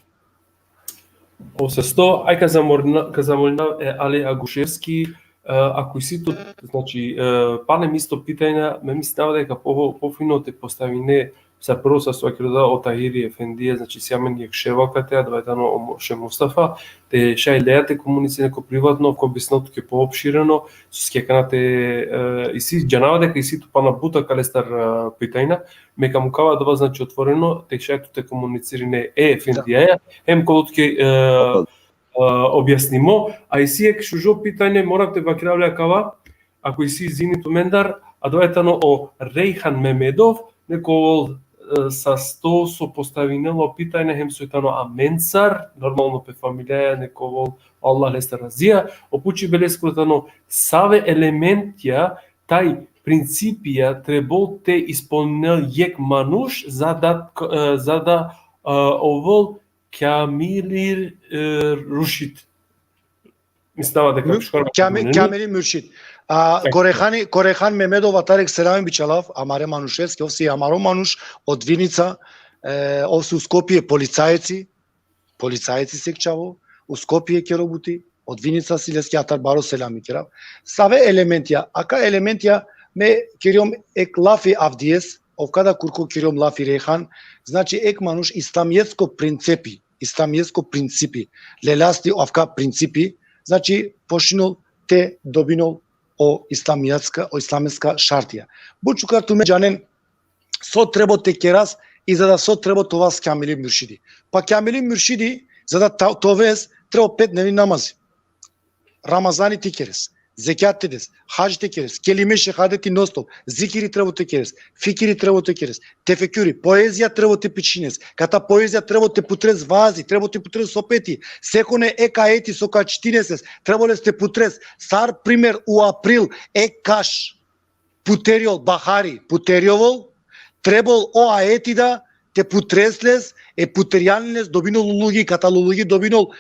O sesto, aj ka zamolina-, ka zamolinav e Ali Aguševski, e, ako isi tu, znači, e, palem isto pitanja, me mislinava deka po, pofino te postavine, sa prvo sa so kerda o Tahiri efendija, znači, si amen jekh ševa kate, adava tano o mo-, šeh Mustafa, te šaj lea te komunicirine ko privatno, ka objasnel tuke poopšireno, soske kana te, e, isi, džanava deka isi tu pana but akalestar, e, pitanja, me ka mukava adava, znači, otvoreno, te šaj tu te komunicirine e efendijaja, hem ka ovel tuke, e, e, objasnimo, a isi jekh šužo pitanje, moram te vakerav le akava, ako isi, izvini tumendar, adava tano o Rejhan Memedov, nek ovel, e, sasto so postavinela o pitanje, hem so tano amencar, normalno pe familijaja, nek ovel, Allah leste razija, o pučibe lesko tano save elementja, taj principija trebol te ispolninel jekh manuš, za da, e, za da, e, ovel kamili, e, rušid. Mislinava deka Mu-, piškoro Kjame-, ne? Kamili Muršid. A, E. ko Rejhani, ko Rejhan Memedov, atar jekh selami bičalav, amare manušeske, ov si amaro manuš, od Vinica, e, ov si u Skopje policajci, policajci si jekh čhavo, u Skopje kero buti, od Vinica si, leske atar baro selami kerav. Save elementja, aka elementja, me kerjom jekh lafi avdijes, ov kada kurko kerjom lafi Rejhan, znači, jekh manuš islamijetsko principi, islamijetsko principi, lelasti avka principi, znači, pošinol te dobinol o islamijetska, o islamijetska šartija. But šukar tumen džanen so trebol te keras i za da so trebol te ovas Kamili Muršidi. Pa Kamili Muršidi, za da ta-, te oves, trebol pet dnevni namazi. Ramazani te keres, zekjat te des, hadž te keres, kelime šehadeti non stop, zikiri trebol te keres, fikiri trebol te keres, tefekuri, poezija trebol te pišines, kata poezija trebol te putres vazi, trebol te putres sopeti, sekone jekh ajeti so ka čitines, trebol te putres, sar primer u april, jekh kaš, puteriol, bahari, puteriol, trebol o ajeti da te putres les, e puterjan les, dobinol lulugi, kata lulugi dobinol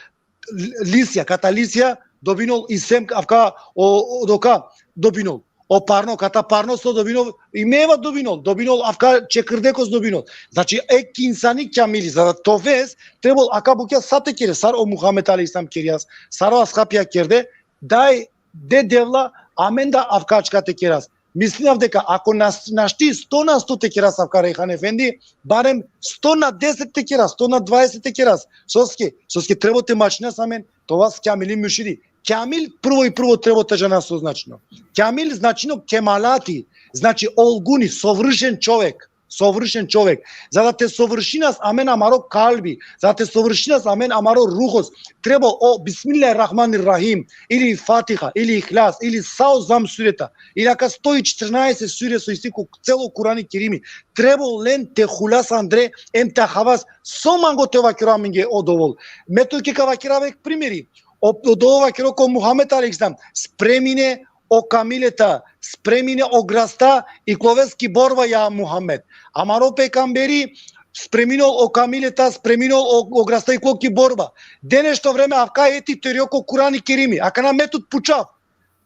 l-, lisja, kata lisja dobinol i sem avka, o, o doka dobinol. O parno, kata parno so dobinol, i meva dobinol, dobinol avka čekirdekos dobinol. Znači, ek insani kamili, za da te oves, trebol aka bukja sa te kere, sar o Muhammed alejhi selam kerjas, sar o ashabija kerde, daj de Devla, amen da avka ačka te keras. Mislinav deka ako nas-, našti sto na sto te keras avka, Rejhan efendi, barem sto na deset te keras, sto na dvadeset te keras. Soske, soske trebol te mačinas amen, te ovas kamili muršidi. Kamil prvo i prvo trebol te džana so značino. Kamil značino kemalati, znači olguni, sovršen čovek. Sovršen čovek. Za da te sovršinas amen amaro kalbi, za da te sovršinas amen amaro ruhos, trebol o Bismillahirrahmanirrahim, ili Fatiha, ili Ihlas, ili sa o Zam sureta, ili aka sto i četrnaeset sure so isi ko celo Kurani Kerimi, trebol len te hulas andre, em te akhavas so mango te vakero amenge odovol. Me tuke ka vakerav ek primeri. O, odova vakero ko Muhammed alejhi selam, spremine o kamileta, spremine o grasta, ikloves ki borba, ja Muhammed. Amaro pejgamberi spreminol o kamileta, spreminol o, o grasta, iklo ki borba. Denešto vreme avka ajeti terjo ko Kurani Kerimi. Akana me tut pučav.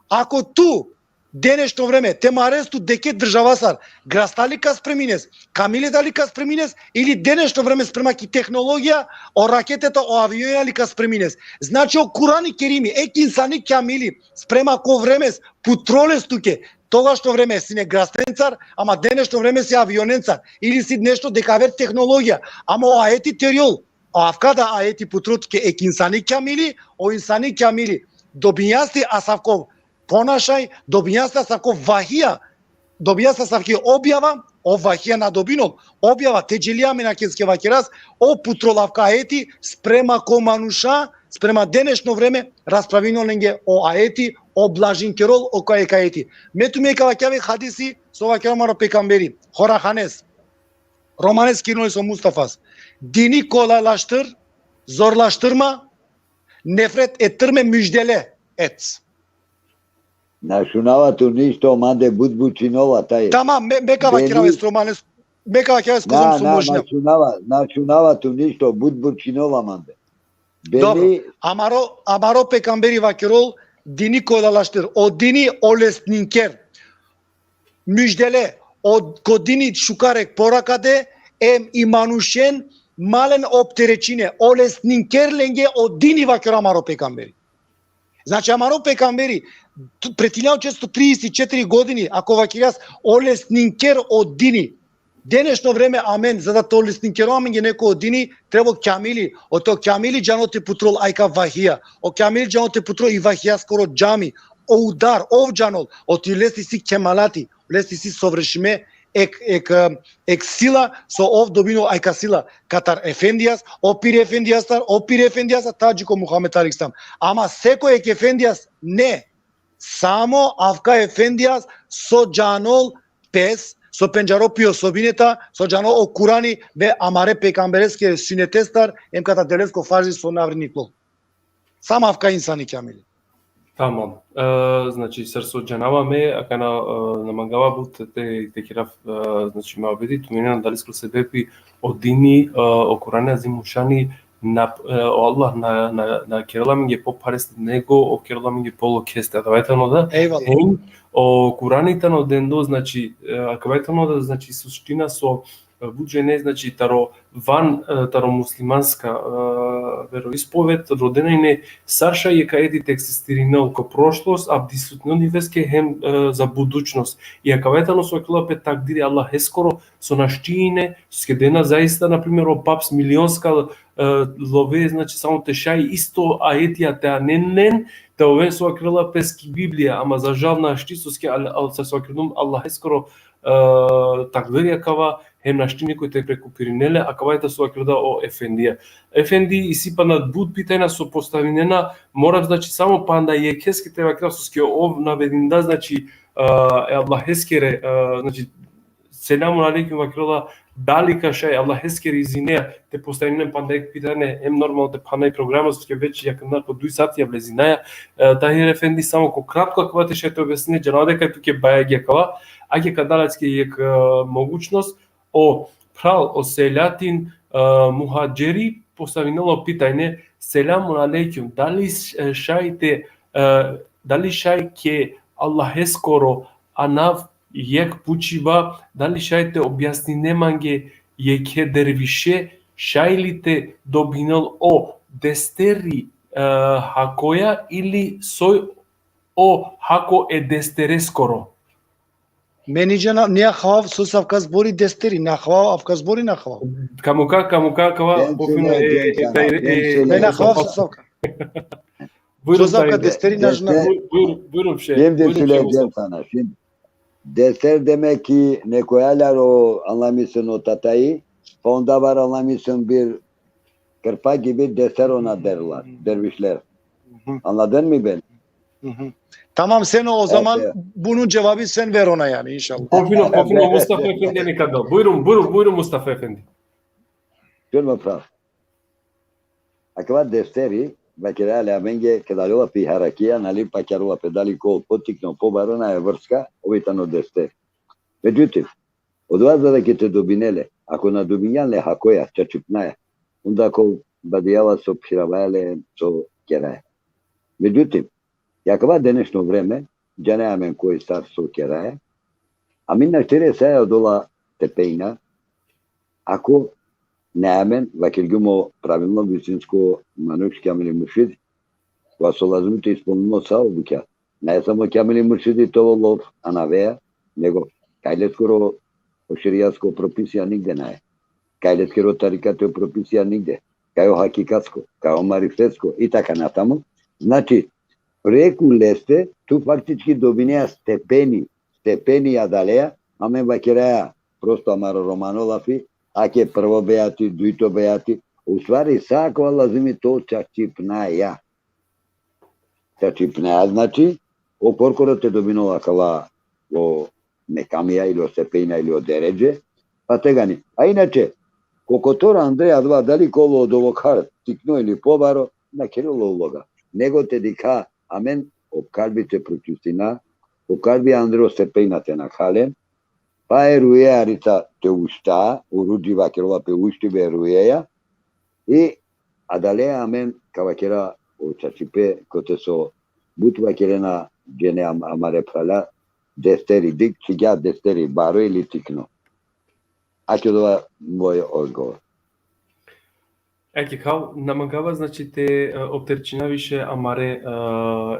Ako tu denešto vreme te mares tut deke državasar, grasta li ka spremines, kamileta li ka spremines, ili denešto vreme sprema ki tehnologija, o raketeta, o avionja li ka spremines. Znači, o Kurani Kerimi, ek insani kamili, sprema ko vremes, putrol les tuke, togašto vreme sine grastencar, ama denešto vreme si avionencar, ili si nešto deka aver tehnologija, ama o ajeti terjol, avka da ajeti putrol tuke ek insani kamili, o insani kamili dobinjas li asavko ponašaj, dobinjas li asavko vahija, dobinjas li asavki objava, o vahija na dobinol, objava, tedželija, amen akeske vakeras, o putrol avka ajeti, sprema ko manuša, sprema denešto vreme, raspravinol lenge o ajeti, o blažinkerol o kaj ek ajeti. Me tumen ka vakerav ek hadisi, so vakera amaro pejgamberi, Horahanes, Romanes, kirinol so Mustafas. Dini kolaylaştır, zorlaştırma, nefret ettirme, müjdele et. Na šunava tu ništo, mande but bučinova taj. Tamam, me, me ka vakerav es Romanes, me ka vakerav es kozom Na, so na, možna. Na šunava, na šunava tu ništo, but bučinova mande. Beni... Dobro, amaro, amaro pejgamberi vakerol, dini kolaylaştır, o dini olesninker. Müjdele, o ko dini šukar ek poraka de, em i manušen ma len opterećine, olesninker lenge o dini, vakera amaro pejgamberi. Znači, amaro pejgamberi, tu-, pred hiljadu četiristo trideset i četiri godini, ako vakerjas, olesninker o dini. Denešto vreme amen, za da te olesninkero amenge neko o dini, trebol kamili, o to kamili džanol te putrol ajka vahija, o kamili džanol te putrol i vahijaskoro džami, o udar, ov džanol, oti lesi si kemalati, lesi si sovršime, ek, ek, em, ek sila, so ov dobinol ajka sila, katar efendijas, o pir efendijastar, o pir efendijastar, tadži ko Muhammed alejhi selam. Ama seko ek efendijas ne, samo avka efendijas so džanol pes, so pendžaro pi osobineta, so džanol o Kurani, ve amare pejgambereske sunetestar, em kata Devlesko farzi so na avri niklo. Samo avka insani kamili. Tamam. E, znači, sar so džanava me, akana, e, na mangava but te, te kerav, e, znači, muhabeti, tumen džanena dali skoro sebepi o dini, e, o Kurani Azimuşani, na, e, o Allah na, na, na kerela amenge popares nego o kerela amenge polokeste. Adava tano da. Ejvallah. Hem o Kurani tano dendo, znači, e, akava tano da, znači, suština so, e, but džene, znači, taro van, e, taro muslimanska, e, veroispoved, rodena ine sar šaj jekh ajeti te egzistirinel ko prošlost, avdisutno niveske hem, e, za budućnost. I akava tano so kerela pe takdiri Allaheskoro, so našti ine, so kedena zaista, na primer, o paps milionska, e, love, znači, samo te šaj isto ajetija te anen len, te oven so kerela peske Biblija, ama za žal našti, soske al-, al-, so kerela Allaheskoro, e, takdiri akava, hem našti nikoj te prekupirinel le, akava tano so kerela o efendija. Efendi, isi panda but pitanja so postavinena, mora, znači, samo panda jekheske te vakerav, soske ov navedinda, znači, e, e Allaheskere, e, znači, selamun alejkum vakerela, dali ka šaj Allaheskere izineja te postavinen panda jekh pitanje, em normalno te phana i programa, soske već jakana ko duj sati avlezinaja. E, Tahir efendi, samo ko kratko akava te šaj te objasnine, džanava deka tuke baja akava, ake ka da leske jekh, e, mogućnost, o phral, o Selatin, e, Muhadžeri, postavinela o pitanje, selamun alejkum, dali š-, e, šaj te, e, dali šaj ke Allaheskoro anav jekh pučiba, dali šaj te objasnine mange jekhe derviše, šaj li te dobinel o desteri, e, hakoja ili soj o hako e destereskoro? Me ni džanav, ni akhavav so avka zbori desteri, ni akhavav, avka zbori ni akhavav. Ka muka, ka muka, kava, Ben pofino, sule e, džen e, sana, e, ben e, sule Me ni džen. akhavav so avka. Bujrum, So avka Tahir. desteri na džanav. Deste- Bujrum, bujrum, bujrum, še. Şimdi Bujrum, sule še, džen sana, şimdi. Dester demek ki neko aljaro anlamışsın o tatayı, pa onda var anlamışsın bir kırpa gibi dester ona derler, dervişler. Mhm, Anladın mı beni? mhm. Tamam, sen o zaman Evet. Bunun cevabı sen ver ona yani inşallah. Pofino, pofino, Mustafa Efendi neka da. Bujrum, bujrum, bujrum, Mustafa Efendi. Čujemo pravo. Akava desteri, vakerela amenge, keda ljola pi harakija, nali, pa kerela pe dali ko potikno, pobaro, na e vrska, ovi tano dester. Međutim, odova za da ke te dobinele, ako na dobinjan le hakoja, čačipnaja, onda ko badijava so phiravaja le, so keraja. Međutim, akava denešno vreme, džane amen koj sar so keraja, amen našti resaja odola stepejna, ako ne amen, vakergjum o pravilno visinsko manuš Kamili Muršidi, kova so lazimi te ispolnimo sa o bukja. Ne samo Kamili Muršidi te ovel anavea, nego kaj leskoro o šerijasko propisija nigde nae. Kaj leskoro tarikatsko propisija nigde. Kaj o hakikatsko, kaj o marifetsko, i taka natamo. Znači, preku leste, tu faktički dobinea stepeni, stepeni adalea, amen vakeraja, prosto amaro romano lafi, ake prvo bejati, dujto bejati, u stvari sa akava lazimi to čačipnaja. Čačipnaja, znači, o korkoro te dobinol akala o mekamija ili o stepejna ili o deredže, pa tegani. A inače, ko kotor andre adava, dali ko ovel odovokhar tikno ili pobaro, na kerela uloga. Nego te dikha amen, okar bi te pročistina, okar bi andre o stepejna te nakha len, pa e rujeja rica te ušta, urudži vakerela pe ušti be rujeja, i adale amen ka vakera o čačipe, kote so but vakerena džene am-, amare phrala, desteri, dik, čhigja desteri, baro ili tikno. Ake odova moj odgovor. Ake, kao, na mangava, znači, te, e, opterčina više amare, e,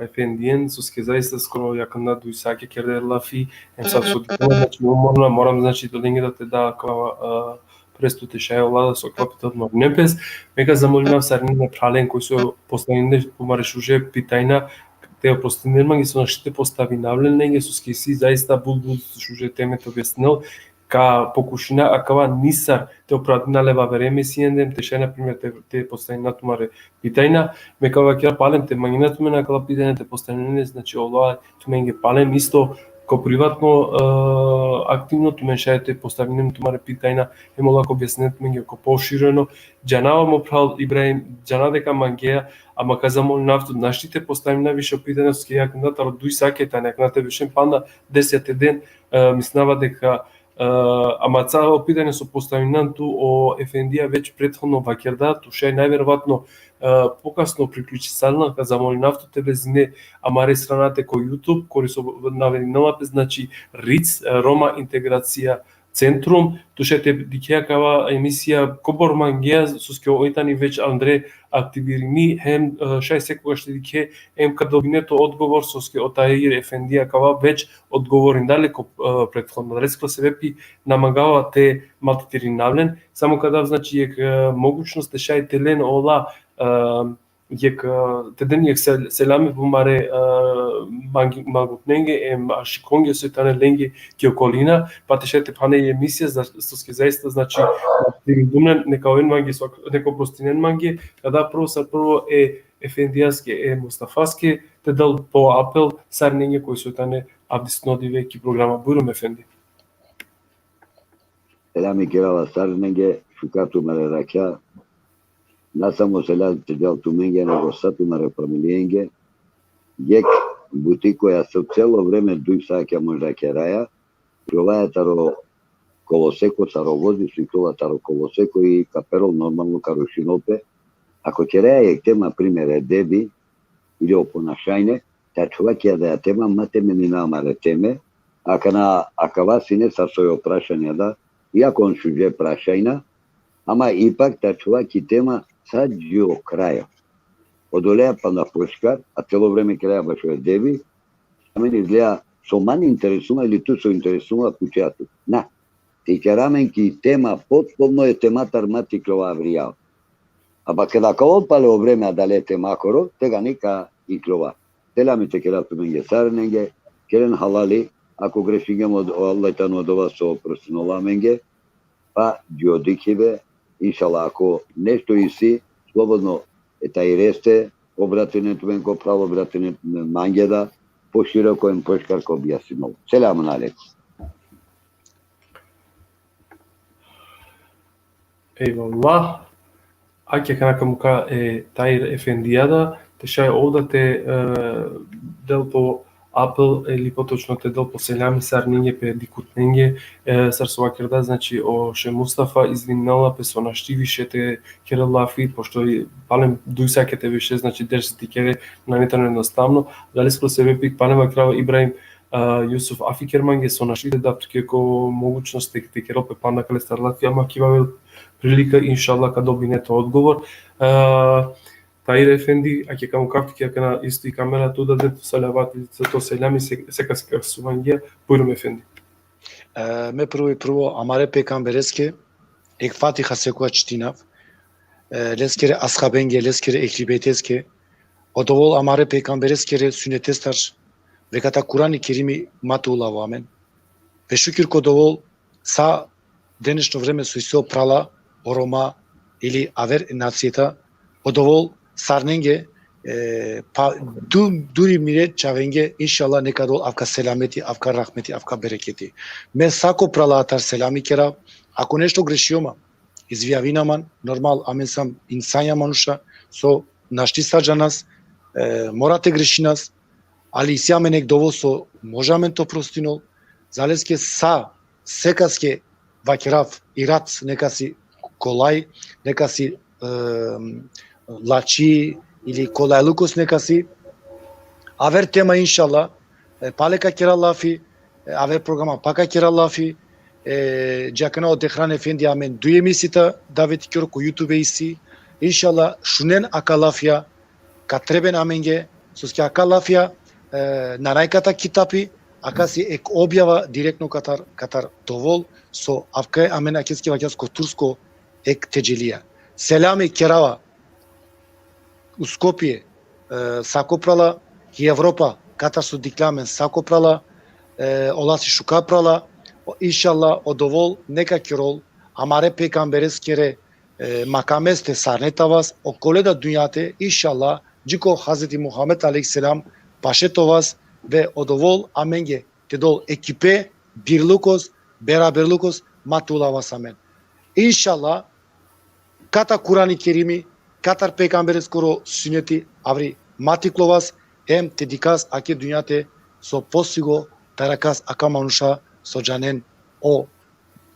efendijen, soske zaista skoro jakanda duj sake kerde lafi, em sad so dikha, znači, umorna, moram, znači, do lenge da te da, kao, e, presto te šaj ola, so kao pita odmorne pes, me ka zamolinav sarine phralen koj so postavine tumare šuže pitajna, te oprostinen mange, so našti te postavinav len lenge, soske isi zaista but, but šuže teme te objasninel, ka pokušina akava nisar te opravdina le vavere emisijende, te šaj, na primer, te, te postavina tumare pitajna, me ka vakera palem te mangina tumen akala pitajna te postavinen, znači, ola tumenge palem isto ko privatno, e, aktivno tumen šaj te postavinen tumare pitajna, hem ola ka objasninen tumenge ko pošireno. Džanava, mo phral Ibrahim, džana deka mangea, ama ka zamolinav tut, našti te postavina više pitajna, soske jakanda taro duj sake tane, jakanda te bešen panda deset te den, e, mislinava deka, e, ama celo pitanje so postavinan tu, o efendija već prethodno vakerda, tu šaj najverovatno, e, pokasno priključisalna, ka zamolinav tut te vezine amare stranate ko YouTube, kori so navedinela pe, znači, ric, e, Roma Integracija Centrum, tu šaj te dikhe akava emisija kobor mangea, soske oj tani već andre aktivirini, hem, e, šaj sekogaš te dikhe, em ka dobine to odgovor, soske o Tahir Efendija akava već odgovorinda le ko, e, prethodno. Adaleske sebepi na mangava te maltretirinav len, samo ka dav, znači, jek, e, mogućnost te šaj te len ola, e, jek, e, te den jek sel-, selami pumare, e, mangi-, mangutnenge, em ašikonge so tane lenge ki okolina, pa te šaj te phane i emisija, za-, soske zaista, znači, dumen, neka oven mange, so-, neka oprostinen mange, ka dav prvo sar prvo e efendijaske, e Mustafaske, te dal po apel sarinenge koj so tane avdisno dive ki programa. Bujrum, efendi. Selami kerava sarinenge, šukar tumare rakja. Na samo selam te džal tumenge, nego sa tumare familijenge. Jek buti koja so celo vreme duj sake amen rakeraja, džolaja taro koloseko, taro vozi, so džola taro koloseko i ka perol normalno ka rušinol pe. Ako keraja jek tema, primer, edebi ili o ponašajne, te ačhova ki adaja tema, ma te menina amare teme, Akana, akava sine sar soj o prašanja da, iako on šuže prašanja, ama ipak te ačhova ki tema sa dži o krajo. Odoleja pana pošukar, a celo vreme keraja bašo e Devi, amen izlea so man interesuma ili tu so interesuma, pučea tu. Na, te kera amen ki tema potpuno e tematar ma te iklova avrijal. Aba keda ka ol pale o vreme adale temakoro, tegani ka iklova. Selami te kera tumenge sarinenge, keren halali, ako grešingjem, o Allah tano odova so oprostinola amenge, pa dži o dikhibe, inšallah, ako nešto isi, slobodno e Taireste obratinen tumen, ko pravo obratinen mange da, poširoko em pošukar ka objasninol. Selamun alejkum. Ejvallah. Ake akana ka muka e Tair efendija da, te šaj ov da te, e, del po apel, ili potočno te del po selami sarinenge pe dikhutnenge, e, sar so vakerda, znači, o šeh Mustafa izvinela pe so našti više te kerel lafi, pošto i palem duj sake te više, znači, dersi te kere, nane tano jednostavno. Dali sko sebepi, palem vakerava Ibrahim, a, Jusuf, afi ker mange, so našti te dav tuke ko mogućnost te, te kerel pe pana kalestar lafi, ama ki vavel prilika, inšallah, ka dobine to odgovor. A, Tair efendi, ake ka mukav tuke akana isto i kamera, tu da de to salavat, to selami, se, sekaske so mangea. Bujrum efendi. E, me prvo i prvo amare pejgambereske ek Fatiha sekoja čitinav, e, leskere ashabenge, leskere ehli bejteske, odovol amare pejgambereskere sunetestar, ve kata Kurani Kerimi ma te ulavo amen. Ve šukir ko dovol sa denešno vreme so isi o prala, o Roma ili aver nacijeta, odovol sarinenge, e, pa du-, duri mire čhavenge, inšallah, neka dol avka selameti, avka rahmeti, avka bereketi. Me sako pralatar selami kerav, ako nešto grešioma, izvijavina man, normal, amen sam insanja manuša, so našti sa džanas, e, mora te grešinas, ali isi amen ek dovol so može amen te oprostinol, zaleske sa, sekaske vakerav i rat, neka si kolaj, neka si, e, lači ili kolajlukos neka si. Aver tema, inšallah, e, pale ka kera lafi, e, aver programa pa ka kera lafi, e, dži akana o Dehran efendi amen duj emisita davet kero ko YouTube isi. Inšallah, šunen aka lafija, ka treben amenge, soske aka lafija, e, nane kata kitapi, aka si ek objava direktno katar, katar dovol, so avka amen akeske vakera ko tursko ek tedželija. Selami kerava u Skopje, e, sako prala, ki Evropa, katar so dikhlja amen sako prala, e, ola si šukar prala, o, inšallah, odovol neka kerol, amare pejgambereskere, e, makameste sarine te avas, okole da dunjate, inšallah, dži ko Hazreti Muhammed alejhi selam paše te avas, ve odovol amenge te dol ekipe, birlukos, beraberlukos, ma te ulavas amen. Inšallah, kata Kurani Kerimi, katar pejgambereskoro suneti avri ma te iklovas, em te dikhas ake dunjate so posigo te arakhas aka manuša so džanen o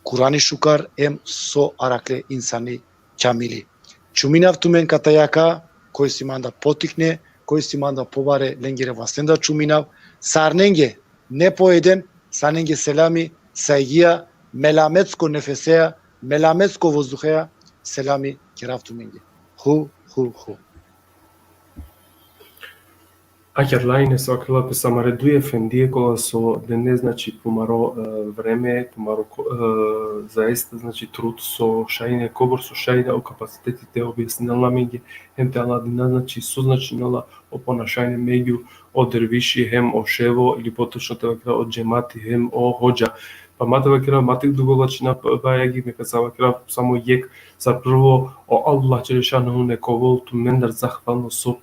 Kurani šukar, em so arakhle insani kamili. Čuminav tumen kata jaka, koj si manda potikne, koj si manda pobare, lengere vasten da čuminav, sarinenge, ne po eden, sarinenge selami, sajgija, melametsko nefeseja, melametsko vozduheja, selami kerav tumenge. Hu, hu, hu. Akharlajne so akharla pes amare duj efendije kola so dene, znači, pumaro, e, vreme, pumaro ko-, e, zaista, znači, trud so šajne, kobor so šajne o kapaciteti te objasninel amenge, hem te aladina, znači, so značinela o ponašanje megju o derviši hem o ševo, ili potočno te vakera o džemati hem o hodža. Pa ma te vakera, ma te dugo lačina, pa, pa jagi me ka sa vakera samo jek, sa prvo, o Allah dželešanuhu nek ovel tumendar zahvalno so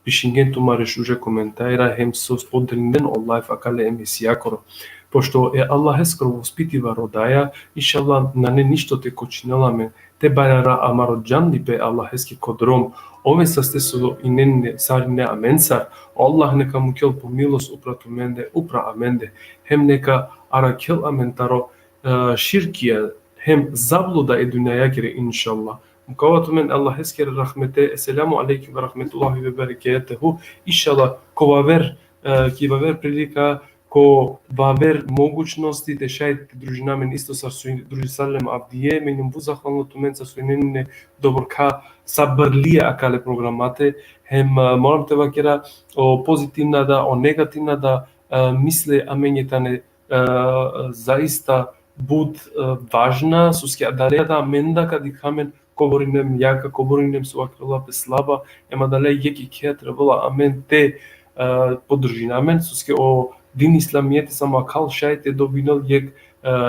pišingen tumare šuže komentara hem so spodelinen o live akale emisijakoro. Pošto e Allaheskoro vospitiva rodaja, inšallah, nane ništo te kočinel amen, te barjara amaro džanlipe Allaheske ko drom. Ove saste so inen sarine amensar, o Allah neka mukel po milost upra tumende, upra amende, hem neka arakhel amen taro, e, širkija, hem zabluda e dunjajakere, inšallah. Mukava tumen Allaheskere rahmete, esselamu alejkum ve rahmetullahi ve bereketuhu. Inšallah, ko vaver, e, ki vaver prilika, ko vaver mogućnosti te šaj te družina amen isto sar so družisalem avdive, me injum but zahvalno tumencar so injum doborka sabirlija akale programate, hem, e, moram te vakera, o pozitivna da, o negativna da, e, misle amenge tane, e, zaista but, e, važna, soske adaleja da amen da ka dikha amen kobor injum jaka, kobor injum so vakerela pe slaba, em adaleja jekh jekhe trebela amen te, e, podržina amen, soske o din islamijeti samo akal šaj te dobinel jekh, e,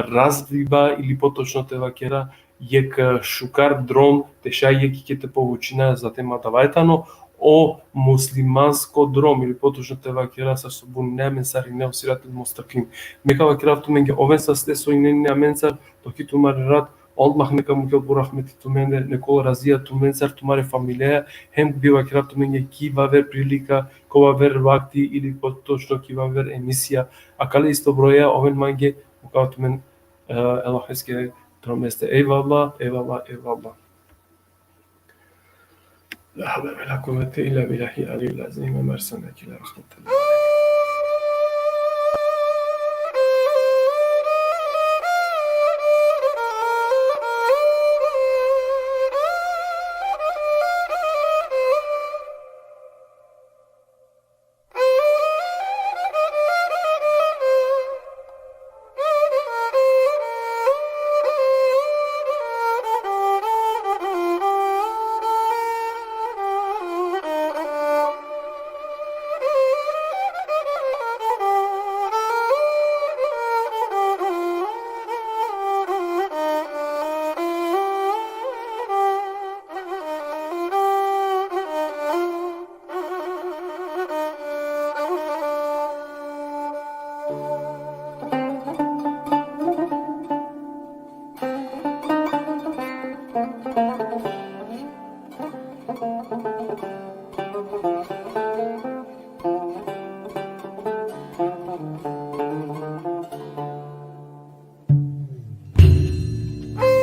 razviba ili potočno te vakera, jekh, e, šukar drom te šaj jekh jekhe te povučina, zatim adava tano o muslimansko drom, ili potočno te vakera sar so bunina amen sarine o siratul mustakim. Me ka vakerav tumenge oven saste so injum amencar, toki tumari rat, Allah neka mukel po rahmeti tumende, neka ol razija tumencar, tumare familija, hem bi vakerav tumenge ki vaver prilika, ko vaver vakti ili potočno ki vaver emisija. Akale isto broja, oven mange, mukav tumen, e, Allaheske dromeste. Ejvallah, ejvallah, ejvallah. La havle ve la kuvvete illa billahi aliyyil azim ve ma erselnake illa rahmeten lil alemin.